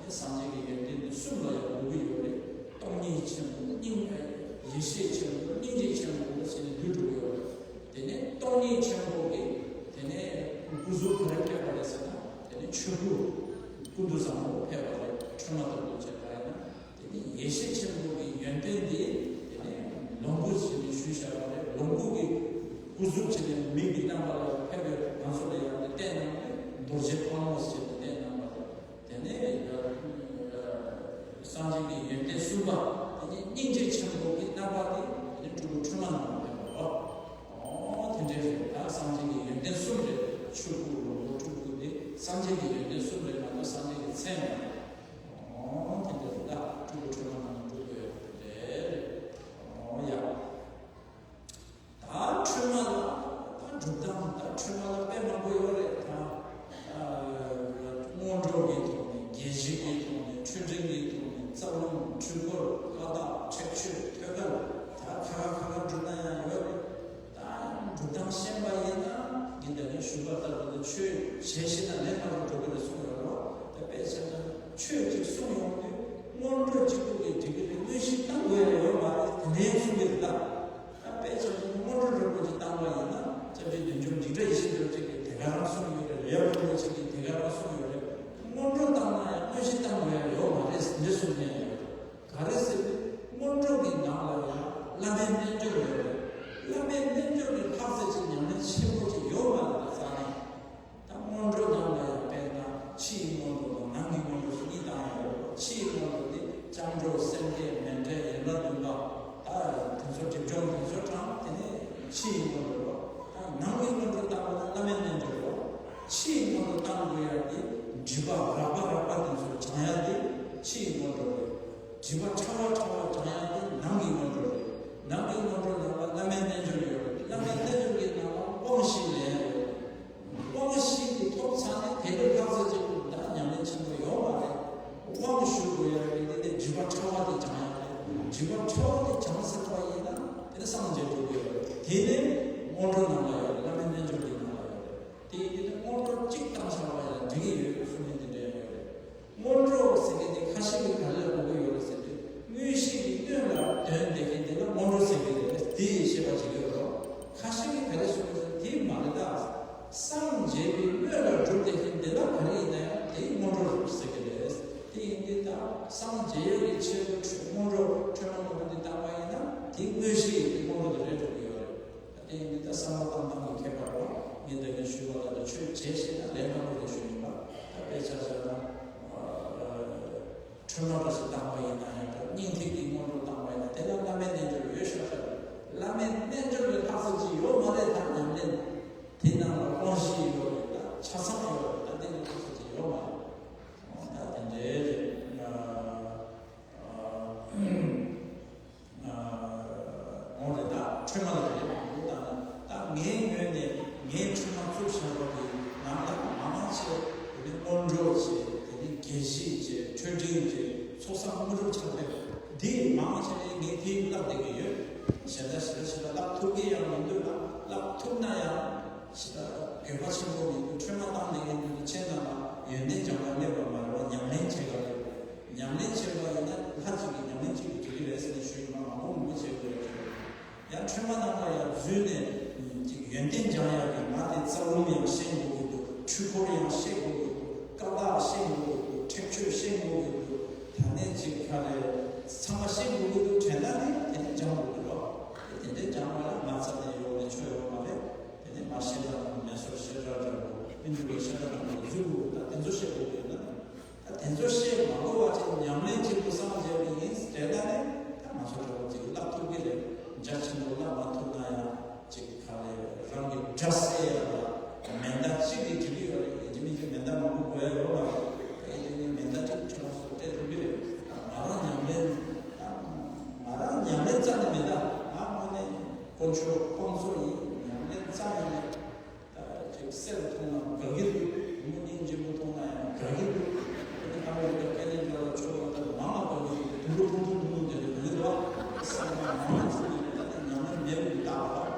དེ་སངས་རྒྱས་ཀྱི་ཡོན་ཏན་དེ་གསུམ་ལ་ཡང་འགྲོ་གི་ཡོད་རེད། སྟོང་ཉིད་ཆེན་པོ། སྙིང་། ཡེ་ཤེས་ཆེན་པོ། སྙིང་རྗེ་ཆེན་པོ་ཟེར་ནས་བསྡུས་འགྲོ་གི་ཡོད་རེད། དེ་ནས་སྟོང་ཉིད་ཆེན་པོ་གི། དེ་ནས་སྐུ་གཟུགས་ག་རེ་ཕེབས་པ་རེད་ཟེར་ན། དེ་ནས་ཆོས་སྐུ་ཀུན་ཏུ་བཟང་པོ་ཕེབས་པ་རེད། ཁྲོས་མ་ལྟ་བུ་བྱས་པ་ཡིན་ན། དེ་ནས་ཡེ་ཤེས་ཆེན་པོ་གི་ཡོན་ཏན་དེ། དེ་ནས་ལོངས་སྐུ་ཟེར་ནས་ཞུས་བཞག་པ་རེད། ལོངས་སྐུ་གི་སྐུ་གཟུགས་བྱས་ནས་མིག་གི་རྣམ་པ་ལ་ཕེབས་པའི་ང་ཚོ་ལ་ཡང་དེ་བསྟན་གནང་བས་རྡོ་རྗེ་ཕག་མོ་ཟེར་ནས་བསྟན་གནང་བ་རེད། དེ་ནས་སངས་རྒྱས་ཀྱི་ཡོན་ཏན་གསུམ་པ། དེ་ནས་སྙིང་རྗེ་ཆེན་པོ་གི་རྣམ་པ་དེ། དེ་ནས་སྤྲུལ་སྐུ་ཁྲོས་མ་ནག་མོ་ཕེབས་པ་རེད། འོ་དེ་འདྲ་རེད། ད་སངས་རྒྱས་ཀྱི་ཡོན་ཏན་གསུམ་རེད། ཆོས་སྐུ་ལོངས་སྐུ་སྤྲུལ་སྐུ་དེ་སངས་རྒྱས་ཀྱི་ཡོན་ཏན་གསུམ་རེད་མ་གཏོགས་སངས་རྒྱས་ཀྱི་མཚན་མ་རེད། འོ་དེ་འདྲ་རེད། ད་སྤྲུལ་སྐུ་ཁྲོས་མ་ནག་མོ་སྤྲུལ་སྐུ་ཡོད་རེད། འོ་ཡ། ད་ཁྲོས་མ་ལ་ད་སྒྲུབ་སྟངས། ད་ཁྲོས་མ་ལ་དཔེ་མང་པོ་ཡོད་རེད་ད། ད་སྔོན་འགྲོ་གི་ཐོག་ནས། བརྒྱད་བཞི་གི་ཐོག་ནས། འཕྲོས་འབྲིང་གི་ཐོག་ནས། རྩ་རླུང་། འཁྲུལ་འཁོར། ཀ་དག། ཁྲེགས་ཆོད། ཐོད་རྒལ། ད་ཁ་ཁ་ཁ་ཁ་སྒྲུབ་ན་ཡང་ཡོད་རེད། ད་སྒྲུབ་སྟངས་ཤེས་པ་ཡིན་ན། འདི་ད་ནི་ཞུས་པ་ལྟར་དུ་ཆོས་བྱས་ཤེས་ན་ལས་སླ་པོ་འགྲོ་གི་རེད་གསུངས་ཡོད་རེད། ད་དཔེ་ཆ་ན་ཆོས་ཅིག་གསུངས་ཡོང་དུས་སྔོན་འགྲོ་གཅིག་པུ་གིས་འགྲིག་གི་རེད། དངོས་གཞི་བཏང་དགོས་ཡ་ཡོད་མ་རེད། དེ་ནས་གསུངས་གི་རེད་ད། ད་དཔེ་ཆ་ནི་སྔོན་འགྲོ་རིན་པོ་ཆེ་བཏང་བ་ཡིན་ན། སྐྱབས་རྗེ་བདུད་འཇོམས་འཇིགས་བྲལ་ཡེ་ཤེས་རྡོ་རྗེ་གིས་དེ་ག་རང་གསུངས་ཡོད་རེད། རྒྱལ་བ་རིན་པོ་ཆེ་གིས་དེ་ག་རང་གསུངས་ཡོད་རེད། སྔོན་འགྲོ་བཏང་ན་ཡང་དངོས་གཞི་བཏང་དགོས་ཡ་ཡོད་མ་རེད། འདི་གསུངས་མཁན་ཡོད་རེད། ག་རེ་ཟེར་ན། སྔོན་འགྲོ་གི་ནང་ལ་ཡང་བླ་མའི་རྣལ་འབྱོར་ཡོད་རེད། བླ་མའི་རྣལ་འབྱོར་གྱི་ལྷག་ཙམ་ཅིག་ཉམས་ལེན་ཆེན་པོ་ཅིག་ཡོད་མ་རེད་ད་རྩ་ནས། ད་སྔོན་འགྲོ་ནང་ལ་ཡང་དཔེར་ན་ཕྱི་ཡི་སྔོན་འགྲོ་དང་ནང་གི་སྔོན་འགྲོ་ཟེར་གཉིས་བཏང་ཡོད་རེད། ཕྱི་ཡི་སྔོན་འགྲོ་དེ་སྐྱབས་འགྲོ། སེམས་བསྐྱེད། མཎྜལ། ཡན་ལག་བདུན་པ། ད་ ཕྱི་ཡི་སྔོན་འགྲོ་རོ། ད་ནང་གི་སྔོན་འགྲོ་བཏང་བ་ན་བླ་མའི་རྣལ་འབྱོར་རོ། ཕྱི་ཡི་སྔོན་འགྲོ་བཏང་དགོས་ཡ་དེ་སྒྲིབ་པ་རགས་པ་རགས་པ་དེ་ཚོ་སྦྱང་ཡ་དེ་ཕྱི་ཡི་སྔོན་འགྲོ་རེད། སྒྲིབ་པ་ཕྲ་བ་ཕྲ་བ་སྦྱང་ཡ་དེ་ནང་གི་སྔོན་འགྲོ་རེད། ནང་གི་སྔོན་འགྲོ་ནང་ལ་བླ་མའི་རྣལ་འབྱོར་ཡོད་རེད། བླ་མའི་རྣལ་འབྱོར་གྱི་ནང་ལ་དབང་བཞི་ལེན་ཡ་ཡོད་རེད། དབང་བཞི་དེ་ཐོབ་ཚར་ནས་དེ་ལས་ལྷག་ཙམ་ཅིག་ད་ཉམས་ལེན་ཆེན་པོ་ཡོད་མ་རེད། དབང་ཞུ་དགོས་ཡ་རེད། དེ་ནས་སྒྲིབ་པ་ཕྲ་བ་དེ་སྦྱང་ཡ་རེད། སྒྲིབ་པ་ཕྲ་བ་དེ་སྦྱངས་ཚར་བ་ཡིན་ན་དེ་ནས་སངས་རྒྱས་འགྲོ་གི་ཡོད་རེད། དེ་ནས་སྔོན་འགྲོ་ནང་ལ་ཡོད་རེད། བླ་མའི་རྣལ་འབྱོར་གྱི་ནང་ལ་ཡོད་རེད། དེ་ཡིན་དུས་ནས་སྔོན་འགྲོ་གཅིག་བཏང་ཚར་བ་ཡིན་ན་འགྲིག་གི་ཡོད་གསུང་མཁན་དེ་འདྲ་ཡང་ཡོད་རེད། སྔོན་འགྲོ་ཟེར་མཁན་དེ་ཁ་ཤས་ཀྱིས་ག་རེ་ལ་གོ་གི་ཡོད་རེད་ཟེར་དུས། དངོས་གཞི་གི་སྣོད་ལ་ཐོན་བསྡད་མཁན་དེ་ལ་སྔོན་འགྲོ་ཟེར་གི་རེད། དེ་ཡི་བཤད་པ་བྱེད་ཀྱི་ཡོད་རེད། ཁ་ཤས་ཀྱིས་ག་རེ་གསུང་གི་ཟེར་ན་དེ་མ་རེད་ད། སངས་རྒྱས་པའི་སྣོད་ལ་གྲུབ་བསྡད་མཁན་དེ་ལ་ག་རེ་ཡིན་ན་ཡང་དེ་སྔོན་འགྲོ་ཟེར་གི་རེད། དེ་ཡིན་དུས་ད་སངས་རྒྱས་ཡག་གི་ཆེད་དུ་སྔོན་འགྲོ་ཁྲོས་མ་སྔོན་འགྲོ་འདི་བཏང་བ་ཡིན་ན་དེ་དངོས་གཞི་ཡི་སྔོན་འགྲོ་དེ་རེད་འགྲོ་གི་ཡོད་རེད། དེ་ཡིན་དུས་ད་བསམ་བློ་བཏང་སྟངས་ཀྱི་ཁྱད་པར་རོ། ངས་ད་གིན་ཞུས་པ་ལྟར་དུ་ཆོས་བྱེད་ཤེས་ན་ལས་སླ་པོ་རེད་ཞུ་ཡིན་པ། ད་དཔེ་ཆ་བཞག་ན། ཁྲོས་མ་འདྲ་ཞིག་བཏང་བ་ཡིན་ན་ཡང་འདྲ། སྙིང་ཐིག་གི་སྔོན་འགྲོ་བཏང་བ་ཡིན་ན་དེ་ལ་བླ་མའི་རྣལ་འབྱོར་ཡོད་ཤག་ཤག་རེད། བླ་མའི་རྣལ་འབྱོར་ལས་ལྷག་ཙམ་ཅིག་ཡོད་མ་རེད། ད་ཉམས་ལེན་དེ་ནང་ལ་དབང་བཞི་ཡོད་རེད། ད་ཆ་ཚང་ཡོད་རེད། ད་དེ་ལས་ལྷག་ཙམ་ཅིག་ཡོད་མ་རེད། ད་དེ་འདྲའི་རེད། འོ་རེད། ད་ཁྲོས་མ་ལ་རེད། མང་པོ་བཏང་ན་ད་ངའི་ངོས་ནས་ངའི་ཁྲོས་མ་བཙུགས་བཞག་པ་དེ་ནང་ལ་མང་ཆེ་དེ་ནི་སྔོན་འགྲོ་བྱས། དེ་ནི་དགེ་བཤེས་བྱས། ཆོས་འབྲེལ་བྱས། ཚོགས་བསགས་དངོས་གྲུབ་ཆགས་པས། འདི་མང་ཆེ་ནས་ངས་དེ་བསླབ་བསྡད་ཀྱི་ཡོད། གཞན་དག་ཞེ་དྲག་ཞེ་དྲག་བསླབ་ཐུབ་ཀྱི་ཡང་མི་འདུག་ལ། བསླབ་ཐུབ་ན་ཡང་ཞེ་དྲག་དགོས་པ་ཆེན་པོ་མི་འདུག་ཁྲོས་མ་བཏང་ནས་ཡིན་དུས་ཁྱེད་རྣམས་ལ་ཡོན་ཏན་སྦྱང་གར་སླེབས་པ་མ་རེད་པ། ཉམས་ལེན་བྱེད་གར་སླེབས་པ་རེད། ཉམས་ལེན་བྱེད་པ་ཡིན་ན་ལྷ་གཅིག་གིས་ཉམས་ལེན་བྱེད་དགོས་ཀྱི་རེད་ཟེར་ནས་ཞུས་ཡིན་པ། མང་པོ་མང་པོ་བྱེད་དགོས་རེད། ཡང་ཁྲོས་མ་ནང་ལ་ཡང་འཛུལ་ནས་ཅིག་ཡོན་ཏན་སྦྱང་ཡག་གི་ང་དེ་རྩ་རླུང་ཡང་ཤེས་དགོས་ཀྱི་འདུག་འཕྲུལ་འཁོར་ཡང་ཤེས་དགོས་ཀྱི་འདུག་ཀ་དག་ཤེས་དགོས་ཀྱི་འདུག་ཁྲེགས་ཆོད་ཤེས་དགོས་ཀྱི་འདུག་ད་ནས་ཅིག་ག་རེ་ཚང་མ་ཤེས་དགོས་ཀྱི་འདུག་དྲན་ན་ནི་དེ་ནས་སྦྱང་དགོས་ཀྱི་རེད། དེ་དེ་འདྲའི་སྦྱང་བ་ལ་ང་རྩ་ནས་ཡོང་ནས་ཆོ་ཡོང་མ་རེད། དེ་ནས་མ་ཤེས་པ་དང་མེ་སོར་ཤེས་ར་འདྲ་པོ་ཨིན་དུ་བའི་ཤེས་ར་འདྲ་པོ་འཛུལ་དགོས་ཀྱི་འདུག་ད་དེ་ཚོ་ཤེས་དགོས་ཀྱི་ཡོད་ན། ད་དེ་ཚོ་ཤེས་མ་དགོས་པ་ཅིག་ཉམས་ལེན་བྱེད་དགོས་བསམ་བྱས་པ་ཡིན་དྲན་ན་ནི་ད་ང་ཚོ་འདྲ་པོ་ཅིག་བསླབ་ཐུབ་ཀྱི་རེད། རྒྱ་ཆེན་པོ་བསླབ་མ་ཐུབ་ན་ཡང་ཅིག་ག་རེ་རང་གི་དགྲ་བསད་ཡ་ལ་མེ་མདའ་གཅིག་གིས་འགྲིག་གི་ཡོད་རེད། ཡིན་གཅིག་མིན་གཅིག་མེ་མདའ་མང་པོ་དགོས་ཡ་ཡོད་མ་རེད། ཨེ་དེ་ནི་མེ་མདའ་གཅིག་ཁྱོད་རང་ཚོ་སྤྲད་ཐུབ་ཀྱི་རེད། ང་རང་ཉམས་ལེན་ང་རང་ཉམས་ལེན་རྩ་ནས་མེད། ད་ང་དངོས་གནས་དཀོན་མཆོག་དཔང་ཚོགས་ཡིན། ཉམས་ལེན་རྩ་ནས་མེད། ཅིག་གསལ་མཐོང་ན་དགའ་གི་འདུག་མི་སྙིང་རྗེ་མོ་མཐོང་ན་ཡང་དགའ་གི་འདུག་དེ་ནི་ཨ་མི་རི་ཀ་ཁེ་ལེན་འདྲ་ལ་ཆོག་ལ་ད་མང་ལ་དགའ་གི་འདུག་དུ་རུ་ཐུང་ཐུང་ཐུང་ཐུང་དེ་ནི་མི་འདུག་བསམ་ན་མང་ལ་ཚིག་ནི་ད་ནི་ཉམས་ལེན་མེད་པའི་རྟགས་རེད།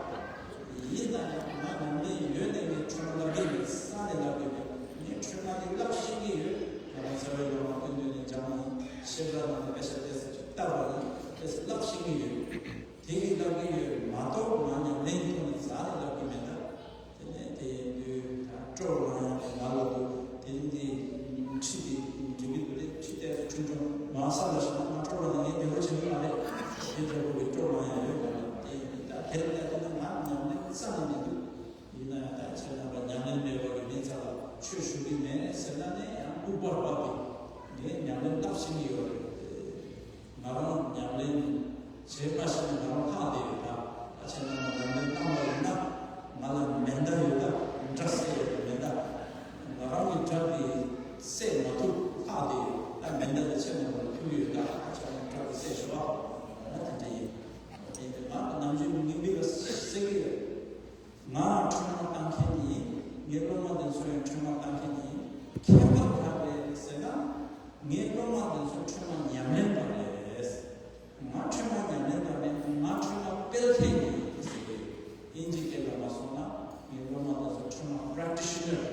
ཡིན་ན་ཡང་ང་ཉམས་ལེན་ཡོད་ནས་ངས་ཁྲོས་མ་བསླབ་ཀྱི་མེད། ས་ནས་བསླབ་ཀྱི་མེད། ངས་ཁྲོས་མ་དེ་བསླབ་ཤེས་ཀྱི་ཡོད། ང་རང་ཚ་བའི་ལོ་མ་ཀུན་འདུས་ནས་སྦྱངས་ནས་ཤེས་རབ་ནང་དུ་དཔེ་ཆ་དེ་ཚོ་ཅིག་བལྟ་བ་ནི་དེ་ཚོ་བསླབ་ཤེས་ཀྱི་ཡོད། དེ་གི་བསླབ་ཀྱི་ཡོད་མ་གཏོགས་ང་ཉམས་ལེན་གྱི་ཐོག་ནས་ཟ་ནས་བསླབ་ཀྱི་མེད་ད། དེ་ནས་དེ་ཡིན་དུས་ད་སྤྲོ་ལངས་ཡག་གི་ང་ལ་འདུག་དེ་རིང་འདི་ཁྲིད་དེ་འགྲིག་གི་འདུག་རེད། ཁྲིད་དེ་ཁྲུང་ཁྲུང་མ་བསམ་པ་ཞིག་ན་ང་སྤྲོ་ལངས་ནས་ངས་བདེ་པོ་བྱེད་ཀྱི་མ་རེད། དེ་འདྲ་པོ་གི་སྤྲོ་ལངས་ཡག་ཡོད་མ་རེད། དེ་ཡིན་དུས་ད་དེ་ལ་ལྟ་ན་ང་ཉམས་ལེན་རྩ་ནས་མི་འདུག་ཡིན་ན་ཡང་ད་ཁྱེད་རྣམ་པ་ཉམས་ལེན་མེད་པ་གི་མི་ཚ་ལ་ཆོས་ཞུ་གི་མེད་ཟེར་ན་ནས་ཡང་ལྐུགས་པར་བབས་པས་ངས་ཉམས་ལེན་བརླག་ཤེས་ཀྱི་ཡོད་རེད། ང་རང་ཉམས་ལེན་བྱེད་པ་ཞིག་ནི་ང་རང་ལྷག་བསྡད་ཡོད་ད། ཨ་ཆེ་ན་ང་ཉམས་ལེན་བཏང་བ་ཡིན་ན་ང་ལ་མེ་མདའ་ཡོད་ད། དགྲ་བསད་ཡོད་མེ་མདའ། ང་རང་གི་དགྲ་དེ་བསད་མ་ཐུབ་ལྷག་བསྡད་ཡོད་ད། མེ་མདའ་དེ་ཆེ་ན་ང་ལ་ཐུག་ཡོད་ད། ཨ་ཆེ་ན་དགྲ་དེ་བསད་ཤོག་ཨ། ང་དེ་འདྲ་ཡིན། དེ་ནི་ང་ནམ་རྒྱུན་ངའི་མིག་ལ་བསད་ཀྱི་ཡོད། ང་ཁྲོས་མ་བཏང་མཁན་ཡིན། ངའི་སློབ་མ་དེ་ཚོ་ཡང་ཁྲོས་མ་བཏང་མཁན་ཡིན། ཁྱད་པར་ག་རེ་རེད་ཟེར་ན། ངའི་སློབ་མ་དེ་ཚོ་ཁྲོས་མ་ཉམས་ལེན་པ་རེད། ང་ཁྲོས་མ་ཉམས་ལེན་པ་མིན། ང་ཁྲོས་མ་སྤེལ་མཁན་ཡིན་ཟེར་གྱི་ཡོད། དབྱིན་ཇིའི་སྐད་ལ་མ་སོང་ན་ངའི་སློབ་མ་དེ་ཚོ་ཁྲོས་མ་practitioner།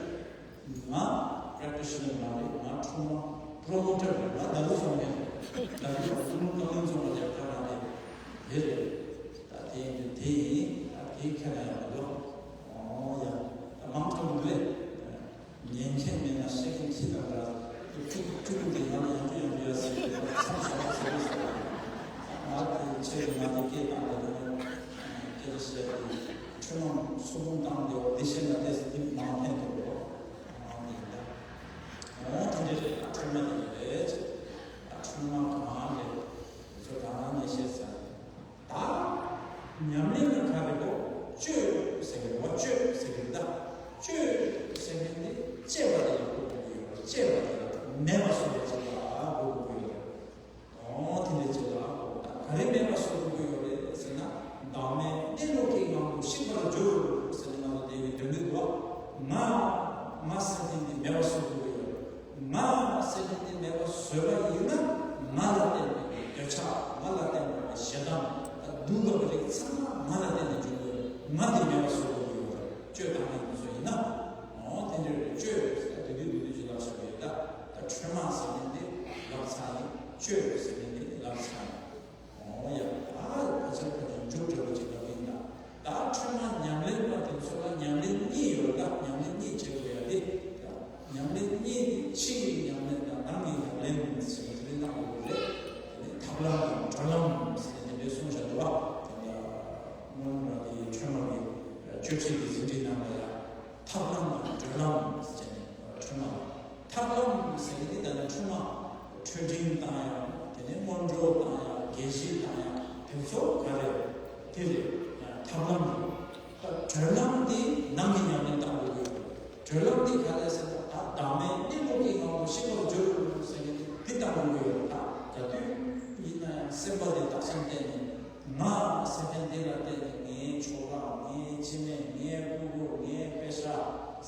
ང་practitioner་མ་རེད། ང་ཁྲོས་མ་promoter་རེད། ང་ད་ལོ་སོང་མེད། ད་ལོ་ཁྲོས་མ་བཀའ་མོལ་ཚོགས་པ་རྒྱབ་ཁ་རང་རེད། དེ་རེད། ད་དེ་ཡིན་དུས་དེ་ཡིན། ད་དེ་ཁྱེད་ལ་ཡང་མི་འདུག་ཨོ་ཡ། ད་མང་ཐོག་མི་འདུག་ཨེ། ཉན་མཁན་མེད་ན་བཤད་མཁན་ཁྱི་དང་འདྲ། ཕྲུ་གུ་ཕྲུ་གུ་དེ་ང་ལ་ཡང་ཕྲུ་ཡང་ཕྲུ་ཡ་ཟེར་གྱི་མཚམས་བཞག་ཟེར་གྱི་ཟེར། ང་དེ་ཆེ་གི་ང་དེ་སྐད་བཏང་དེ་ནས་སྐད་ཆ་བཤད་དེ་ཁྲོས་མ་སུ་འབུམ་བཏང་དེ་འོ་དེ་བཤད་ན་དེ་འདི་མང་ཕན་ཐོགས་རོགས་ཨང་དེ་ཡིན་ད། འོ་དེ་འདྲ་རེད། ཁྲོས་མ་དེ་རེད། ཁྲོས་མ་གང་རེད། དེ་ཚོ་གང་ནས་བཤད་ཟེར། ད་ཉམས་ལེན་ནི་ག་རེ་གོ། གཅོད་ཟེར་མཁན་རེད་བ། གཅོད་ཟེར་མཁན་ད། གཅོད་ཟེར་མཁན་དེ་གཅེས་པ་དེ་ལ་གོ་དགོས་ཀྱི་ཡོད་རེད། གཅེས་པ་དེ་ལ་མེད་པ་བཟོ་བ་ཅིག་ལ་གོ་དགོས་ཀྱི་ཡོད་རེད། ཨོ་དེ་འདྲ་ཅིག་ལ་གོ། ད་ག་རེ་མེད་པ་བཟོ་དགོས་ཀྱི་ཡོད་རེད་ཟེར་ན། བདག་མེད་གནས་ལུགས་ཀྱི་ངང་དུ་གཤེགས་པར་གྱུར་ཟེར་ནས་ང་ཚོ་དེ་ནི་འདོན་གྱི་འདུག་བ། ང་ང་ཟེར་མཁན་དེ་མེད་པ་བཟོ་དགོས་ཀྱི་ཡོད་རེད། ང་ཟེར་མཁན་དེ་མེད་པ་བཟོས་པ་ཡིན་ན། ང་ལ་བརྟེན་པའི་འདོད་ཆགས། ང་ལ་བརྟེན་པའི་ཞེ་སྡང་། ད་སྡུག་བསྔལ་རིགས་ཚང་མ་ང་ལ་བརྟེན་ནས་འབྱུང་གི་ཡོད། ང་དེ་མེད་པ་བཟོ་དགོས་ཀྱི་ཡོད་རེད། གཅོད་བཏང་མཁན་དེ་ཚོ་ཡིན་ན། འོ་དེ་འདྲ་རེད། གཅོད་ཟེར་ན་དེ་དུས་དེ་དུས་ཀྱི་ལབ་བཞག་གི་ཡོད། ད་ད་འཕྲོས་མ་ཟེར་མཁན་དེ་ལབ་ཚར་ཡིན། གཅོད་ཟེར་མཁན་དེ་ལབ་ཚར་ཡིན། འོ་ཡ། ད་ཕལ་ཆེར་ཕལ་ཆེར་མཇུག་འབྲས་བུ་ཅིག་ལབ་ཡིན་ད། ད་འཕྲོས་མ་ཉམས་ལེན་པ་དེ་ཚོ་ལ་ཉམས་ལེན་གཉིས་ཡོད་ད། ཉམས་ལེན་གཉིས་བྱེད་དགོས་ཡ་དེ། ཉམས་ལེན་གཉིས་དེ་ཕྱི་ཡི་ཉམས་ལེན་དང་ནང་གི་ཉམས་ལེན་ཟེར་ནས་དེ་ནས་གནང་དགོས་རེད། དེ་ནས་ཐབས་ལམ་དང་གྲོལ་ལམ་ཟེར་ནས་དེ་འདྲའི་གསུངས་བཞག་འདུག་བ། དེ་འདྲ་སྔོན་མ་དེ་འཕྲོས་མ་གི་གཅོད་བྱེད་ཀྱི་ཟིན་བྲིས་ནང་ལ་ཡ། ཐབས་ལམ་དང་གྲོལ་ལམ་ཟེར་ནས་འཕྲོས་མ། ཐབས་ལམ་ཟེར་ནི་དེ་ད་ནི་འཕྲོས་མ་འཕྲོས་འབྲིང་བཏང་ཡ། དེ་ནས་སྔོན་འགྲོ་བཏང་ཡ། དགེ་བཤེས་བཏང་ཡ། དེ་ཚོ་ག་རེ་དེ་རེད། ཐབས་ལམ་རེད། ད་གྲོལ་ལམ་དེ་ནང་གི་ཉམས་ལེན་བཏང་དགོས་ཡོད། གྲོལ་ལམ་དེ་ག་རེ་ཟེར་ན། ད་བདག་མེད་གནས་ལུགས་ཀྱི་ངང་དུ་གཤེགས་པར་གྱུར་ཟེར་ནི་དེ་བཏང་དགོས་ཡོད། ད་ག་དུས་ཡིན་ན་ཡང་སེམས་པ་དེ་བདག་གཞན་བསྟན་ནས། ང་ཟེར་མཁན་འདི་ལ་བརྟེན་ནས་ངའི་ཆོ་ག། ངའི་སྤྱི་མེས། ངའི་ཕྲུ་གུ། ངའི་པེ་ཤ་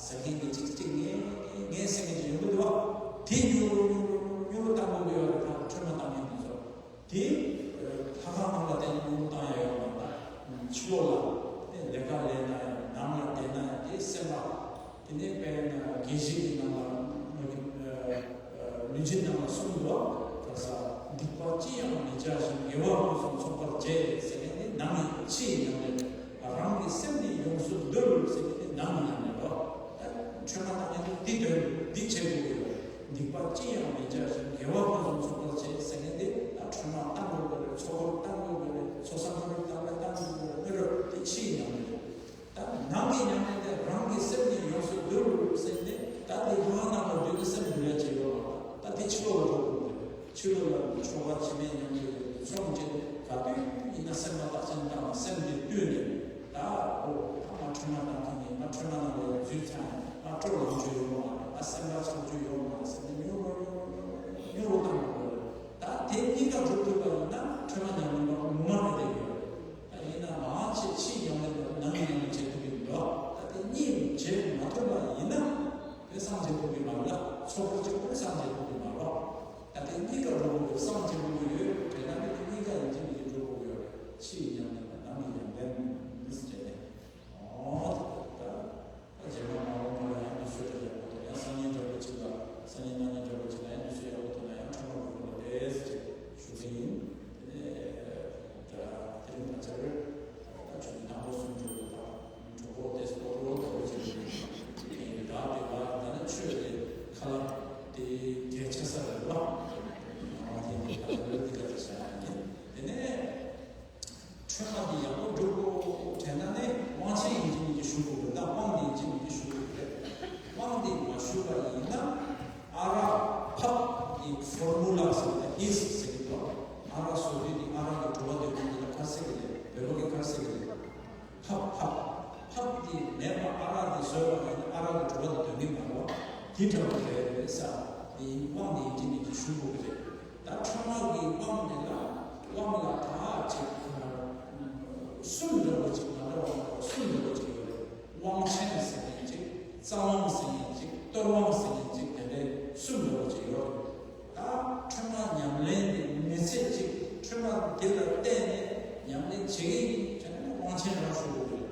ཟེར་མཁན་གྱི་ཅིག་ཅིག་ངའི་ངའི་ཟེར་མཁན་ཅིག་ཡོང་གི་འདུག་བ། དེ་ཉུང་རུ་ཉུང་རུ་ཉུང་རུ་ཉུང་རུ་བཏང་དགོས་ཀྱི་ཡོད་རེད། ད་འཕྲོས་མ་བཏང་མཁན་འདི་ཚོ། དེ་ལྷ་ཁང་ནང་ལ་བརྟེན་ནས་ཉུང་རུ་བཏང་ཡ་ཡོད་མ་རེད། ཕྱི་ལོགས་ལ་དེ་ལས་ཀ་ལས་ན་ཡང་། ནང་ལ་བསྡད་ན་ཡང་། དེ་སེམས་པ། དེ་ནས་དཔེར་ན་དགེ་བཤེས་ཀྱི་ནང་ལ་ལུས་ཅན་ནང་ལ་གསུངས་འདུག་བ། ད་ས་སྡིག་པ་ཅི་ཡང་མི་བྱ་ཞིང་། དགེ་བ་ཕུན་སུམ་ཚོགས་པར་བྱེད་ཟེར་མཁན་དེ་ནང་གི་ཕྱི་ཡི་ཉམས་ལེན། རང་གི་སེམས་ནི་ཡོངས་སུ་འདུལ་ཟེར་མཁན་དེ་ནང་གི་ཉམས་ལེན་རོ། ད་འཕྲོས་མ་བཏང་མཁན་དེ་དོན་འདི་བྱེད་དགོས་ཀྱི་ཡོད། སྡིག་པ་ཅི་ཡང་མི་བྱ་ཞིང་། དགེ་བ་ཕུན་སུམ་ཚོགས་པར་བྱེད་ཟེར་མཁན་དེ་ད་འཕྲོས་མ་བཏང་དགོས་ཀྱི་རེད། ཚོགས་འཁོར་བཏང་དགོས་ཀྱི་རེད། ཚོགས་བསགས་སྒྲིབ་སྦྱང་བཏང་དགོས་ཀྱི་རེད། དེ་རོ་དེ་ཕྱི་ཡི་ཉམས་ལེན་རེད། ད་ནང་གི་ཉམས་ལེན་དེ་རང་གི་སེམས་ནི་ཡོངས་སུ་འདུལ་ཟེར་ནས། ད་དེ་ལྷ་ཁང་ནང་ལ་འདུས་ནས་སེམས་འདུལ་ཡ་བྱེད་ཡོད་མ་རེད། ད་དེ་ཕྱི་ལོགས་ལ་འགྲོ་དགོས་རེད། ཕྱི་ལོགས་ལ་ཆོ་ག་ཕྱི་མའི་ཉམས་ལེན་ཚོགས་བྱེད། ག་དུས་ཡིན་ན་སེམས་པ་བདག་གཞན་དང་སེམས་འདི་བཏུལ་ནས། ད་འོ་ད་ང་འཕྲོས་མ་བཏང་མཁན་ཡིན། ང་འཕྲོས་མ་ནང་ལ་ཡང་འཛུལ་ཚར་ཡིན། ང་སྤྲོ་ལངས་རྒྱུ་ཡོད་མ་རེད། ང་སེམས་པ་ཆགས་རྒྱུ་ཡོད་མ་རེད་ཟེར་ནས་ཉུང་རུ་ཉུང་རུ་ཉུང་རུ་བཏང་དགོས་རེད། ད་དེ་གཉིས་ཀ་འགྲུབ་ཐུབ་པ་ཡིན་ན་འཕྲོས་མ་ཉམས་ལེན་པ་ངོ་མ་རེད་བསྡད་ཡོད། ད་ཡིན་ན་མང་ཆེ་ཕྱིའི་ཉམས་ལེན་དང་ནང་གི་ཉམས་ལེན་བྱེད་ཐུབ་ཀྱི་མི་འདུག་ད་དེ་གཉིས་བྱེད་མ་ཐུབ་པ་ཡིན་ན། དེ་སངས་རྒྱས་ཐུབ་ཀྱི་མ་རེད་ལ། ཚོགས་པ་གཅིག་པུས་སངས་རྒྱས་ཐུབ་ཀྱི་མ་རེད། ད་དེ་གཉིས་ཀ་འགྲོ་དགོས་རེད། སངས་རྒྱས་ཐུབ་ཀྱི་ཡོད་དྲན་ན་དེ་གཉིས་ཀ་ཡིན་གཅིག་མིན་གཅིག་འགྲོ་དགོས་ཡོད་རེད། ཕྱིའི་ཉམས་ལེན་དང་ནང་གི་ཉམས་ལེན་མི་ཟེར་ནས། ཨོ་ད་ད་རྗེས་མ་མ་འོངས་པ་ལ་ཡང་དུས་ཚོད་ཡག་པོ་ཐོབ་ན། སང་ཉིན་འདྲ་པོ་ཅིག་ལ། སང་ཉིན་གནངས་ཉིན་འདྲ་པོ་ཅིག་ལ་ཡང་དུས་ཚོད་ཡག་པོ་ཐོབ་ན་ཡང་འཕྲོས་མ་འགྲོ་དགོས་རེད་ཅེས་ཞུ་གི་ཡིན། དེ་ནས་ད་དེ་རིང་ང་ཚོར་ད་ཆུ་ཚོད་དང་པོ་གསུམ་འགྲོ་དགོས་པ། གྲོགས་པོ་དེ་སྤོ་རོ་དོ་ཅེས་ཡིན། ར་དེ་བ་ད་ནི་ཆོས་དེ་ཁ་ལག་དེ་གལ་ཆེ་ས་རེད་བ། ཨ་དེ་ནི་ད་ལོ་དེ་ག་ཆ་ཡིན། དེ་ནས་འཕྲོས་མ་དེ་ཡག་པོ་འགྲུབ་དགོས་དྲན་ན་ནི་དབང་ཆེན་ཡིན་གཅིག་མིན་གཅིག་ཞུ་དགོས་རེད། ད་དབང་དེ་ཡིན་གཅིག་མིན་གཅིག་ཞུ་དགོས་རེད། དབང་དེ་མ་ཞུ་བ་ཡིན་ན། ཨ་ར་ཕབ་ཀྱི་ཕོར་མུ་ལ་ཟེར་བ་ཨིས་ཟེར་གྱི་འདུག་ཨ་ར་བཟོ་དུས་ནི་ཨ་ར་གི་གྲུ་པ་དེ་ཁོང་གི་ལ་ཁ་སེ་གི་རེད། བོད་པ་གི་ཁ་སེ་གི་རེད། ཕབ་ཕབ། ཕབ་དེ་མེད་པ་ཨ་ར་དེ་བཟོས་པ་ཡིན་ན་ཨ་ར་གི་གྲུ་པ་དེ་དོན་གྱི་མ་རེད། དེ་འདྲ་བ་རེད་ཟེར། དེ་དབང་དེ་ཡིན་གཅིག་མིན་གཅིག་ཞུ་དགོས་ཀྱི་རེད། ད་འཕྲོས་མ་གི་དབང་དེ་ལ་དབང་ལ་ད་ཅིག་གསུམ་འདྲ་བོ་ཅིག་མ་འདྲ་བ་མ་འདྲ་བ་གསུམ་འདྲ་བོ་ཅིག་ཡོད་རེད། དབང་ཆེན་ཟེར་མཁན་ཅིག་རྩ་དབང་ཟེར་མཁན་ཅིག་གཏོར་དབང་ཟེར་མཁན་ཅིག་དེ་འདྲའི་གསུམ་འདྲ་བོ་ཅིག་ཡོད་རེད། ད་འཕྲོས་མ་ཉམས་ལེན་དེ་མི་ཚེ་གཅིག་འཕྲོས་མ་དེ་ལ་བརྟེན་ནས་ཉམས་ལེན་བྱེད་ཀྱི་ཡིན་ཟེར་ན་དབང་ཆེན་རང་ཞུ་དགོས་རེད།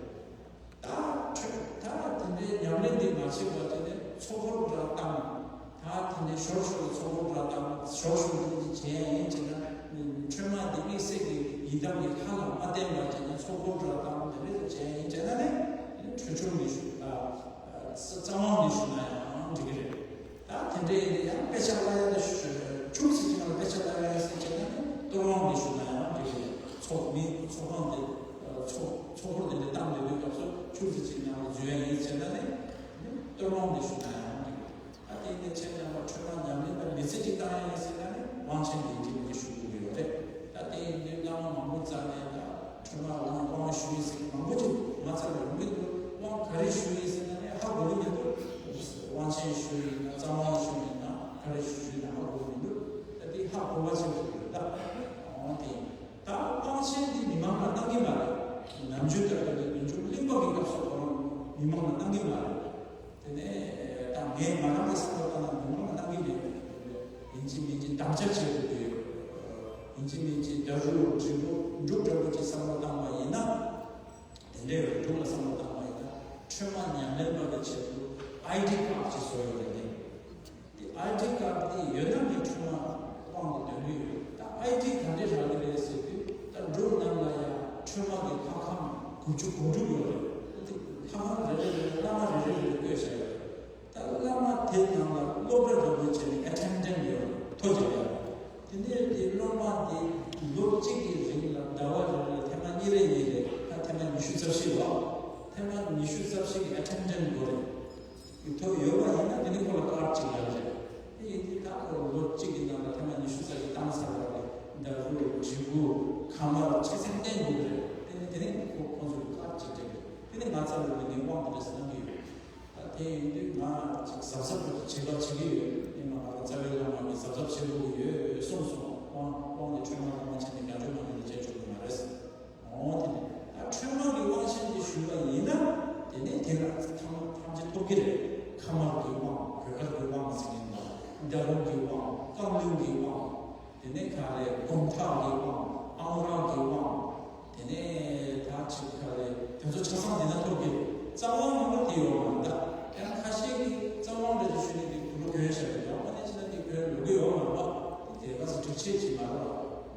ད་འཕྲོས་ད་དེ་འདྲའི་ཉམས་ལེན་དེ་མ་བྱེད་པ་དེ་ནས་ཚོགས་འཁོར་འདྲ་བཏང་། ད་དེ་ནས་ཞོར་ཞོར་ལ་ཚོགས་འཁོར་འདྲ་བཏང་། ཞོར་ཞོར་དེ་འདྲ་བྱེད་ཡ་ཡིན་ཟེར་ན། འཕྲོས་མ་དེ་དམིགས་བསལ་གྱི་ཡི་དམ་གྱི་ལྷ་ལ་མ་བརྟེན་པ་བྱས་ནས་ཚོགས་འཁོར་འདྲ་བཏང་། དེ་འདྲ་བྱེད་ཡ་ཡིན་ཟེར་ན་ནི་འཕྲོས་ཆོས་མི་ཞུ། ཨ་རྩ་དབང་མི་ཞུ་ན་ཡང་འགྲིག་གི་རེད། ད་དེ་འདྲ་ཡིན་ན་ཡང་དཔེ་ཆ་བཀླག་ཡ་ད་ཆུང་ཙམ་ཅིག་ནང་ལ་དཔེ་ཆ་བཀླག་ཡ་ཟེར་བྱས་ན་ནི་གཏོར་དབང་མི་ཞུ་ན་ཡང་འགྲིག་གི་རེད། ཚོགས་མི་ཚོགས་ཁང་དེ་ཚོགས་ཚོགས་འཁོར་དེ་འདྲ་བཏང་བསྡད་དུས་སྐབས་སུ་ཆུང་ཙམ་ཅིག་ནང་ལ་འཛུལ་ཡ་ཡིན་བྱས་ན་ནི་གཏོར་དབང་མི་ཞུ་ན་ཡང་འགྲིག་གི་རེད། ད་དེ་ནས་ཁྱེད་རྣམ་པ་འཕྲོས་མ་ཉམས་ལེན་པ་མི་ཚེ་གཅིག་བཏང་ཡ་ཡིན་ཟེར་ན་ནི་དབང་ཆེན་ཡིན་གཅིག་མིན་གཅིག་ཞུ་དགོས་ཀྱི་ཡོད་རེད། ད་དེ་ཡིན་དུས་བླ་མ་མང་པོ་བཙལ་ནས་ད་འཕྲོས་མ་དབང་དབང་ཞུ་ཡིན་ཟེར་མང་པོ་ཅིག་མ་ ང་ཚོ་ལ་ཡོང་གི་འདུག་དབང་ག་རེ་ཞུ་ཡིན་ཟེར་ན་ནི་ཧ་གོ་གི་མི་འདུག་དབང་ཆེན་ཞུ་ཡིན་ན་གཙང་དབང་ཞུ་ཡིན་ན་ག་རེ་ཞུ་ཞུ་ཡིན་ན་ཧ་གོ་གི་མི་འདུག་ད་དེ་ཧ་གོ་བ་ཆེན་པོ་ཡོད་ད། འོང་དེ་ད་དབང་ཆེན་དེ་མི་མང་ལ་གནང་གི་མ་རེད། ནམ་རྒྱུན་ལྟར་དུ་དགེ་འབྱུང་གླིང་པ་གི་སྐབས་སུ་ཁོ་རང་མི་མང་ལ་གནང་གི་མ་རེད། དེ་ནས་ད་ངས་ང་རང་གི་བསམ་བློ་བཏང་ན་མི་མང་ལ་གནང་གི་མེད་པ་ཡིན་གཅིག་མིན་གཅིག་དམ་བཅའ་བྱེད་དགོས་ཀྱི་ཡོད། ཡིན་གཅིག་མིན་གཅིག་ད་རུ་འབྲས་བུ་འབྲུག་འདྲ་པོ་ཅིག་བསམ་བློ་བཏང་བ་ཡིན་ན། དེ་འདྲའི་འབྲུག་ལ་བསམ་བློ་བཏང་བ་ཡིན་ན་ཁྲོས་མ་ཉམས་ལེན་པ་གི་ཆེད་དུ་ཨའི་ཌི་ཀར་ཌི་ཅིག་བཟོ་ཡོད་རེད་དེ། དེ་ཨའི་ཌི་ཀར་ཌི་དེ་ཡོད་ན་ནི་ཁྲོས་མ་དབང་གི་འདོན་གི་ཡོད། ད་ཨའི་ཌི་ག་འདྲས་རག་གི་རེད་ཟེར་དུས་ད་འབྲུག་ནང་ལ་ཡང་ཁྲོས་མ་གི་ལྷ་ཁང་དགུ་བཅུ་གོ་དྲུག་ཡོད་རེད། ད་དེ་ལྷ་ཁང་རེ་རེ་རེ་རེ་བླ་མ་རེ་རེ་རེ་རེ་བསྐོས་བཞག་ཡོད་རེད། ད་བླ་མ་དེ་ནང་ལ་སློབ་གྲྭ་འདྲ་པོ་བྱས་ནས་ཨེ་ཊེན་ཌེན་ཊི་ཡོད་རེད། ཐོ་རྒྱབ་ཡོད་རེད། དེ་ནས་དེ་སློབ་མ་དེ་ལོ་གཅིག་གི་རིང་ལ་ཟླ་བ་རེ་རེ་ལ་ཐེངས་མ་གཉིས་རེ་གཉིས་རེ་ད་ཐེངས་མ་ཉི་ཤུ་རྩ་བཞི་ལ་ཐེངས་མ་ཉི་ཤུ་རྩ་བཞི་གི་ཨེ་ཊེན་ཌེན་ཊི་དགོས་རེད། ཐོ་ཡོད་པ་ཡིན་ན་དེ་ནི་ཁོ་ལ་ཀར་ཌི་ཅིག་ཡོད་རེད། དེ་ཡིན་དུས་ད་ཁོ་ལོ་གཅིག་གི་ནང་ལ་ཐེངས་མ་ཉི་ཤུ་རྩ་བཞི་བཏང་ཚར་བ་རེད། ཟླ་རུ་འབྲས་བུ་ཁ་མར་ཆ་ཚང་བསྟན་དགོས་ཀྱི་རེད། དེ་ནི་དེ་ནི་ཁོ་ཁོ་ཚོས་ཀར་ཌི་ཅིག་སྤྲད་དགོས། དེ་ནི་ང་ཚོ་ལ་ནི་དབང་དེ་འདྲ་གནང་གི་ཡོད། ད་དེ་ཡིན་དུས་ང་ཅིག་གཟབ་གཟབ་ཏུ་བྱེད་པ་བྱེད་ཀྱི་ཡོད། ཡིན་ནའང་ང་རང་རྩ་བའི་བླ་མ་གིས་གཟབ་གཟབ་བྱེད་དགོས་ཀྱི་ཡོད་གསུངས་སོང་། དབང་དབང་དེ་ཁྲོས་མ་དང་དབང་ཆེན་དེ་རྒྱ་ཁྲོས་མ་གཉིས་ལ་བྱེད་ཆོག་གི་མ་རེད། འོ་དེ་ནས་ད་ཁྲོས་མ་གི་དབང་ཆེན་དེ་ཞུས་པ་ཡིན་ན་དེ་ནས་དེ་ལ་ཐམས་ཐམས་ཅད་ཐོབ་ཀྱི་རེད། ཁ་མར་གྱི་དབང་བོད་སྒར་གྱི་དབང་ཟེར་མཁན་དང་རྒྱ་རོང་གི་དབང་རྐང་གླིང་གི་དབང་། དེ་ནས་ག་རེ་དགོང་ཐག་གི་དབང་ཨང་རག་གི་དབང་། དེ་ནས་ད་ཅིག་ག་རེ་དེ་ཚོ་ཆ་ཚང་དེ་ན་ཐོབ་ཀྱི། རྩ་དབང་ཡོང་བ་དེ་ཡོད་མ་རེད་ད། ཡང་ཁ་ཤས་ཀྱིས་རྩ་དབང་རེད་ཅེས་ཞུས་ནས་དེ་དུ་ལོ་གྱོན་བཞག་རེད། ཡང་མ་ནས་ཅི་ན་དེ་གྱོན་ལོ་གི་ཡོད་མ་རེད་པ། དེ་ག་ཚོད་སྒྲིག་ཆས་ཅིག་མ་རེད་པ།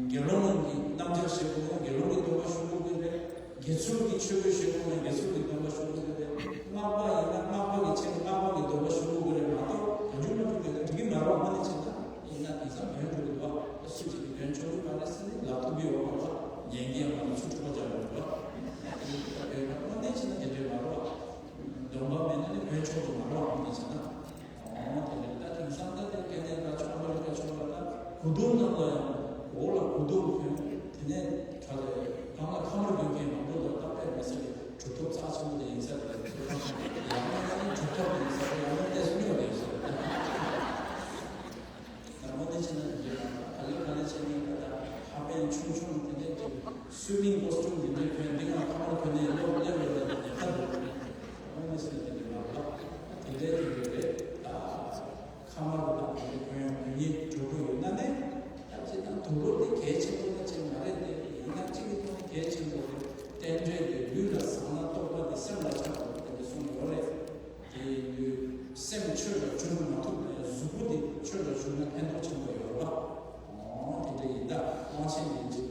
དགེ་སློང་གི་རྣམ་གཞག་བྱེད་དགོས་ན་དགེ་སློང་གི་སྡོམ་པ་ཞུ་དགོས་ཀྱི་རེད། དགེ་ཚུལ་གྱི་ཆོས་གོས་བཞེས་དགོས་ན་དགེ་ཚུལ་གྱི་སྡོམ་པ་ཞུ་དགོས་ཀྱི་རེད། སྔགས་པ་ཡིན་ན་སྔགས་པ་གི་ཆེད་དུ་སྔགས་པ་གི་སྡོམ་པ་ཞུ་དགོས་ཀྱི་རེད་མ་གཏོགས་གང་བྱུང་མ་བྱུང་གྱོན་ན་འགྲིག་གི་མ་རེད་པ། མ་ནས་ཅི་ན་ཡིན་ན་དེང་སང་གྱོན་འགྲོ་གི་འདུག་པ། སུ་གཅིག་གིས་གྱོན་ཆོག་གི་མ་རེད་ཟེར་ནས་ལབ་ཐུབ་ཀྱི་ཡོད་མ་རེད་པ། ཉན་གྱི་ཡང་མ་རེད། ཆུ་འཁྲུག་པ་རྒྱག་གི་རེད་པ། དེ་ཡིན་དུས་ད་གྱོན་ན་དངོས་གནས་བྱས་ན་དེ་འདྲས་མ་རེད་པ། སྡོམ་པ་མེད་ན་ནི་གྱོན་ཆོག་གི་མ་རེད་པ། དངོས་གནས་བྱས་ན། འོ་དེ་རེད། ད་དེང་སང་ད་དེ་ཀེ་ན་ཌ་ཕྱོགས་ཨ་མི་རི་ཀ་ཕྱོགས་ལ་ད་གོས་ཐུང་རྣམས་ལ་ཡང་འོག་ལ་གོས་ཐུང་གྱོན། དེ་ནས་ག་རེ་སྒང་ལ་ཁ་མར་གྱོན་མཁན་མང་པོ་འདུག་ད་དཔེ་མི་སྲིད་གྲུབ་ཐོབ་རྩ་ཆེན་པོ་དེ་ཡིན་ས་རེད། ཡང་ན་གྲུབ་ཐོབ་ཡིན་ས་རེད། ཡང་ན་ལྟས་སུ་ཉོ་དེ་ཡིན་ས་རེད། ད་དངོས་གནས་བྱས་ན་དེ་འདྲའི་ག་ལེ་ག་ལེ་བྱས་ནས་ད་ལྟ་ཧ་པན་ཆུང་ཆུང་དེ་འདྲའི་ཀྱི་སུའི་མིང་ཀོ་སི་ཊུམ་དེ་འདྲའི་གྱོན། འདི་ང་ཁ་མར་གྱོན་ནས་སློབ་སླེབས་ཡོད་ལ་ཉེན་ཁ་འདུག་དངོས་གནས་བྱས་ན་དེ་འདྲའི་མ་རེད། དེ་འདྲའི་དེ་འདྲའི་རེད། ད་ཁ་མར་དང་དེ་འདྲའི་གྱོན་ཡོང་མི་ཉེས་འགྲོ་གི་ཡོད་ན་ནི། ད་ཅི་ད་དུག་ལོག་དེ་གལ་ཆེན་པོ་ད་ཅིག་མ་རེད་དེ། ཡིན་ན་གཅིག་གི་ཐོག་ནས་གལ་ཆེན་པོ་རེད། རྟེན་འབྲེལ་དེ་ལུས་ལ་བཟང་ན་རྟོགས་པ་དེ་སེམས་ལ་ཆགས་པ་དེ་འདྲ་གསུངས་ཡོད་རེད། དེ་ཡིན་དུས་སེམས་ཆོས་ལ་འཇུག་མ་ཐུབ་ན་ཡང་གཟུགས་པོ་དེ་ཆོས་ལ་འཇུག་ན་ཕན་ཐོགས་ཆེན་པོ་ཡོད་རེད་པ། འོ་དེ་འདྲ་ཡིན། ད་དབང་ཆེན་དེ་འདྲ་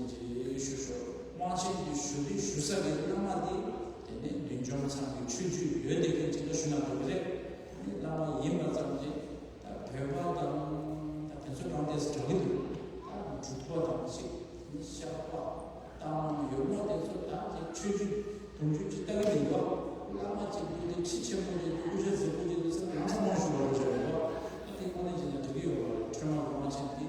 ཞུ་ཞུ། དབང་ཆེན་དེ་ཞུ་དུས་ཞུ་ས་གི་བླ་མ་དེ་དེ་ནས་འདུལ་འཇོམས་ཚང་གི་ཆོས་བརྒྱུད་ཡོད་དེ་མཁན་ཅིག་ལ་ཞུ་ན་འགྲོ་གི་རེད། དེ་ནས་བླ་མ་ཡིན་པ་ཙམ་གྱིས་ད་བོད་པ་དང་ད་དེ་ཚོ་རང་སྡེ་སུ་འགྲོ་གི་འདུག་ད་འབྲུག་པ་དང་ཅིག་ཤར་པ། གཏམ་ཡོད་མོ་དེ་ཚོ་ད་དེ་ཆོས་བརྒྱུད་དུང་ཕྱུར་གཅིག་ལྟ་གི་མི་འདུག་བླ་མ་གཅིག་འདུག་དེ་ཁྲི་ཆེན་པོ་རེད་འདུག་སྐུ་ཞབས་གཟིགས་པོ་རེད་འདུག་ཟེར་ན་ལམ་སང་མང་ཞུ་བ་རེད་བྱས་འདུག་ད་དེ་དངོས་གནས་བྱས་ན་འགྲིག་གི་ཡོད་རེད། ཁྲོས་མ་དབང་ཆེན་དེ་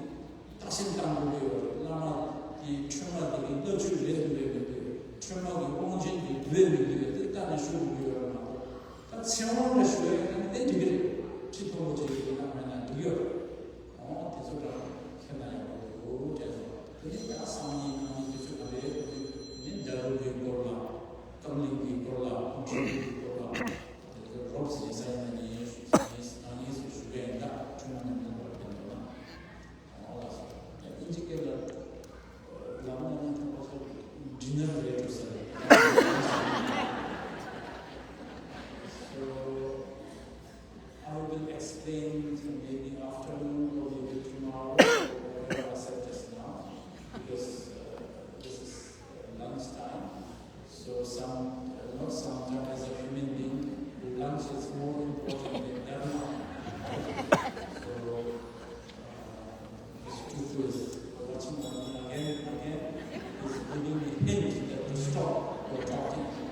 བརྟག་ཞིབ་བཏང་དགོས་ཀྱི་ཡོད་རེད། བླ་མ་དེ་ཁྲོས་མ་དེ་གི་བླ་མཆོད་རེད་འདུག་རེད་མི་འདུག་ཁྲོས་མ་གི་དབང་ཆེན་དེ་འདུག་རེད་མི་འདུག་དེ་ལྟ་ནས་ཞུ་དགོས་ཀྱི་ཡོད་རེད་མ་གཏོགས། ད་ཚེ་དབང་ལ་ཞུ་ཡ་ཡིན་ན་དེ་འགྲིག་གི་རེད། ཁྲི་མཐོན་པོ་ཅིག་ཡིན་ན་མེད་ན་འགྲིག་ཡོད་རེད། འོ་དེ་ཚོ་འདྲ་ཁྱེད་ན་ཡག་པོ་འདུག་དྲན་སོང་། དེ་ནས་ཡང་སང་ཉིན་གནངས་ཉིན་དུས་ཚོད་ག་རེ་ཡོད་དེ་ནས་རྒྱ་རོ་གི་སྐོར་ལ་ཀམ་ལིང་གི་སྐོར་ལ་ཁོང་ཁྲོ་གི་སྐོར་ལ་དེ་ཚོ་རོབ་ཙམ་ཡིན་ས་ཡིན་ན་ཉིན་ཉིན་ཉིན་ཞུ་གི་ཡིན། ད་ཁྲུང་མ་ནས་མི་འདུག་པར་ཕན་ཐོགས་ན། འོ་ལགས་སོ། ད་ཨིན་ཇི་སྐད་ལ་ལམ་ན་ནི་ཐོག་པ་ཚོ་ཌི་ནར་རེད་འགྲོ་ས་རེད། So, I will explain maybe afternoon or maybe tomorrow or whatever I said just now, because uh, this is uh, lunch time. So some, uh, not some, but as a human being, lunch is more important than dharma. So uh, this Tutu is watching me again and again. He's giving me hint that to stop your talking.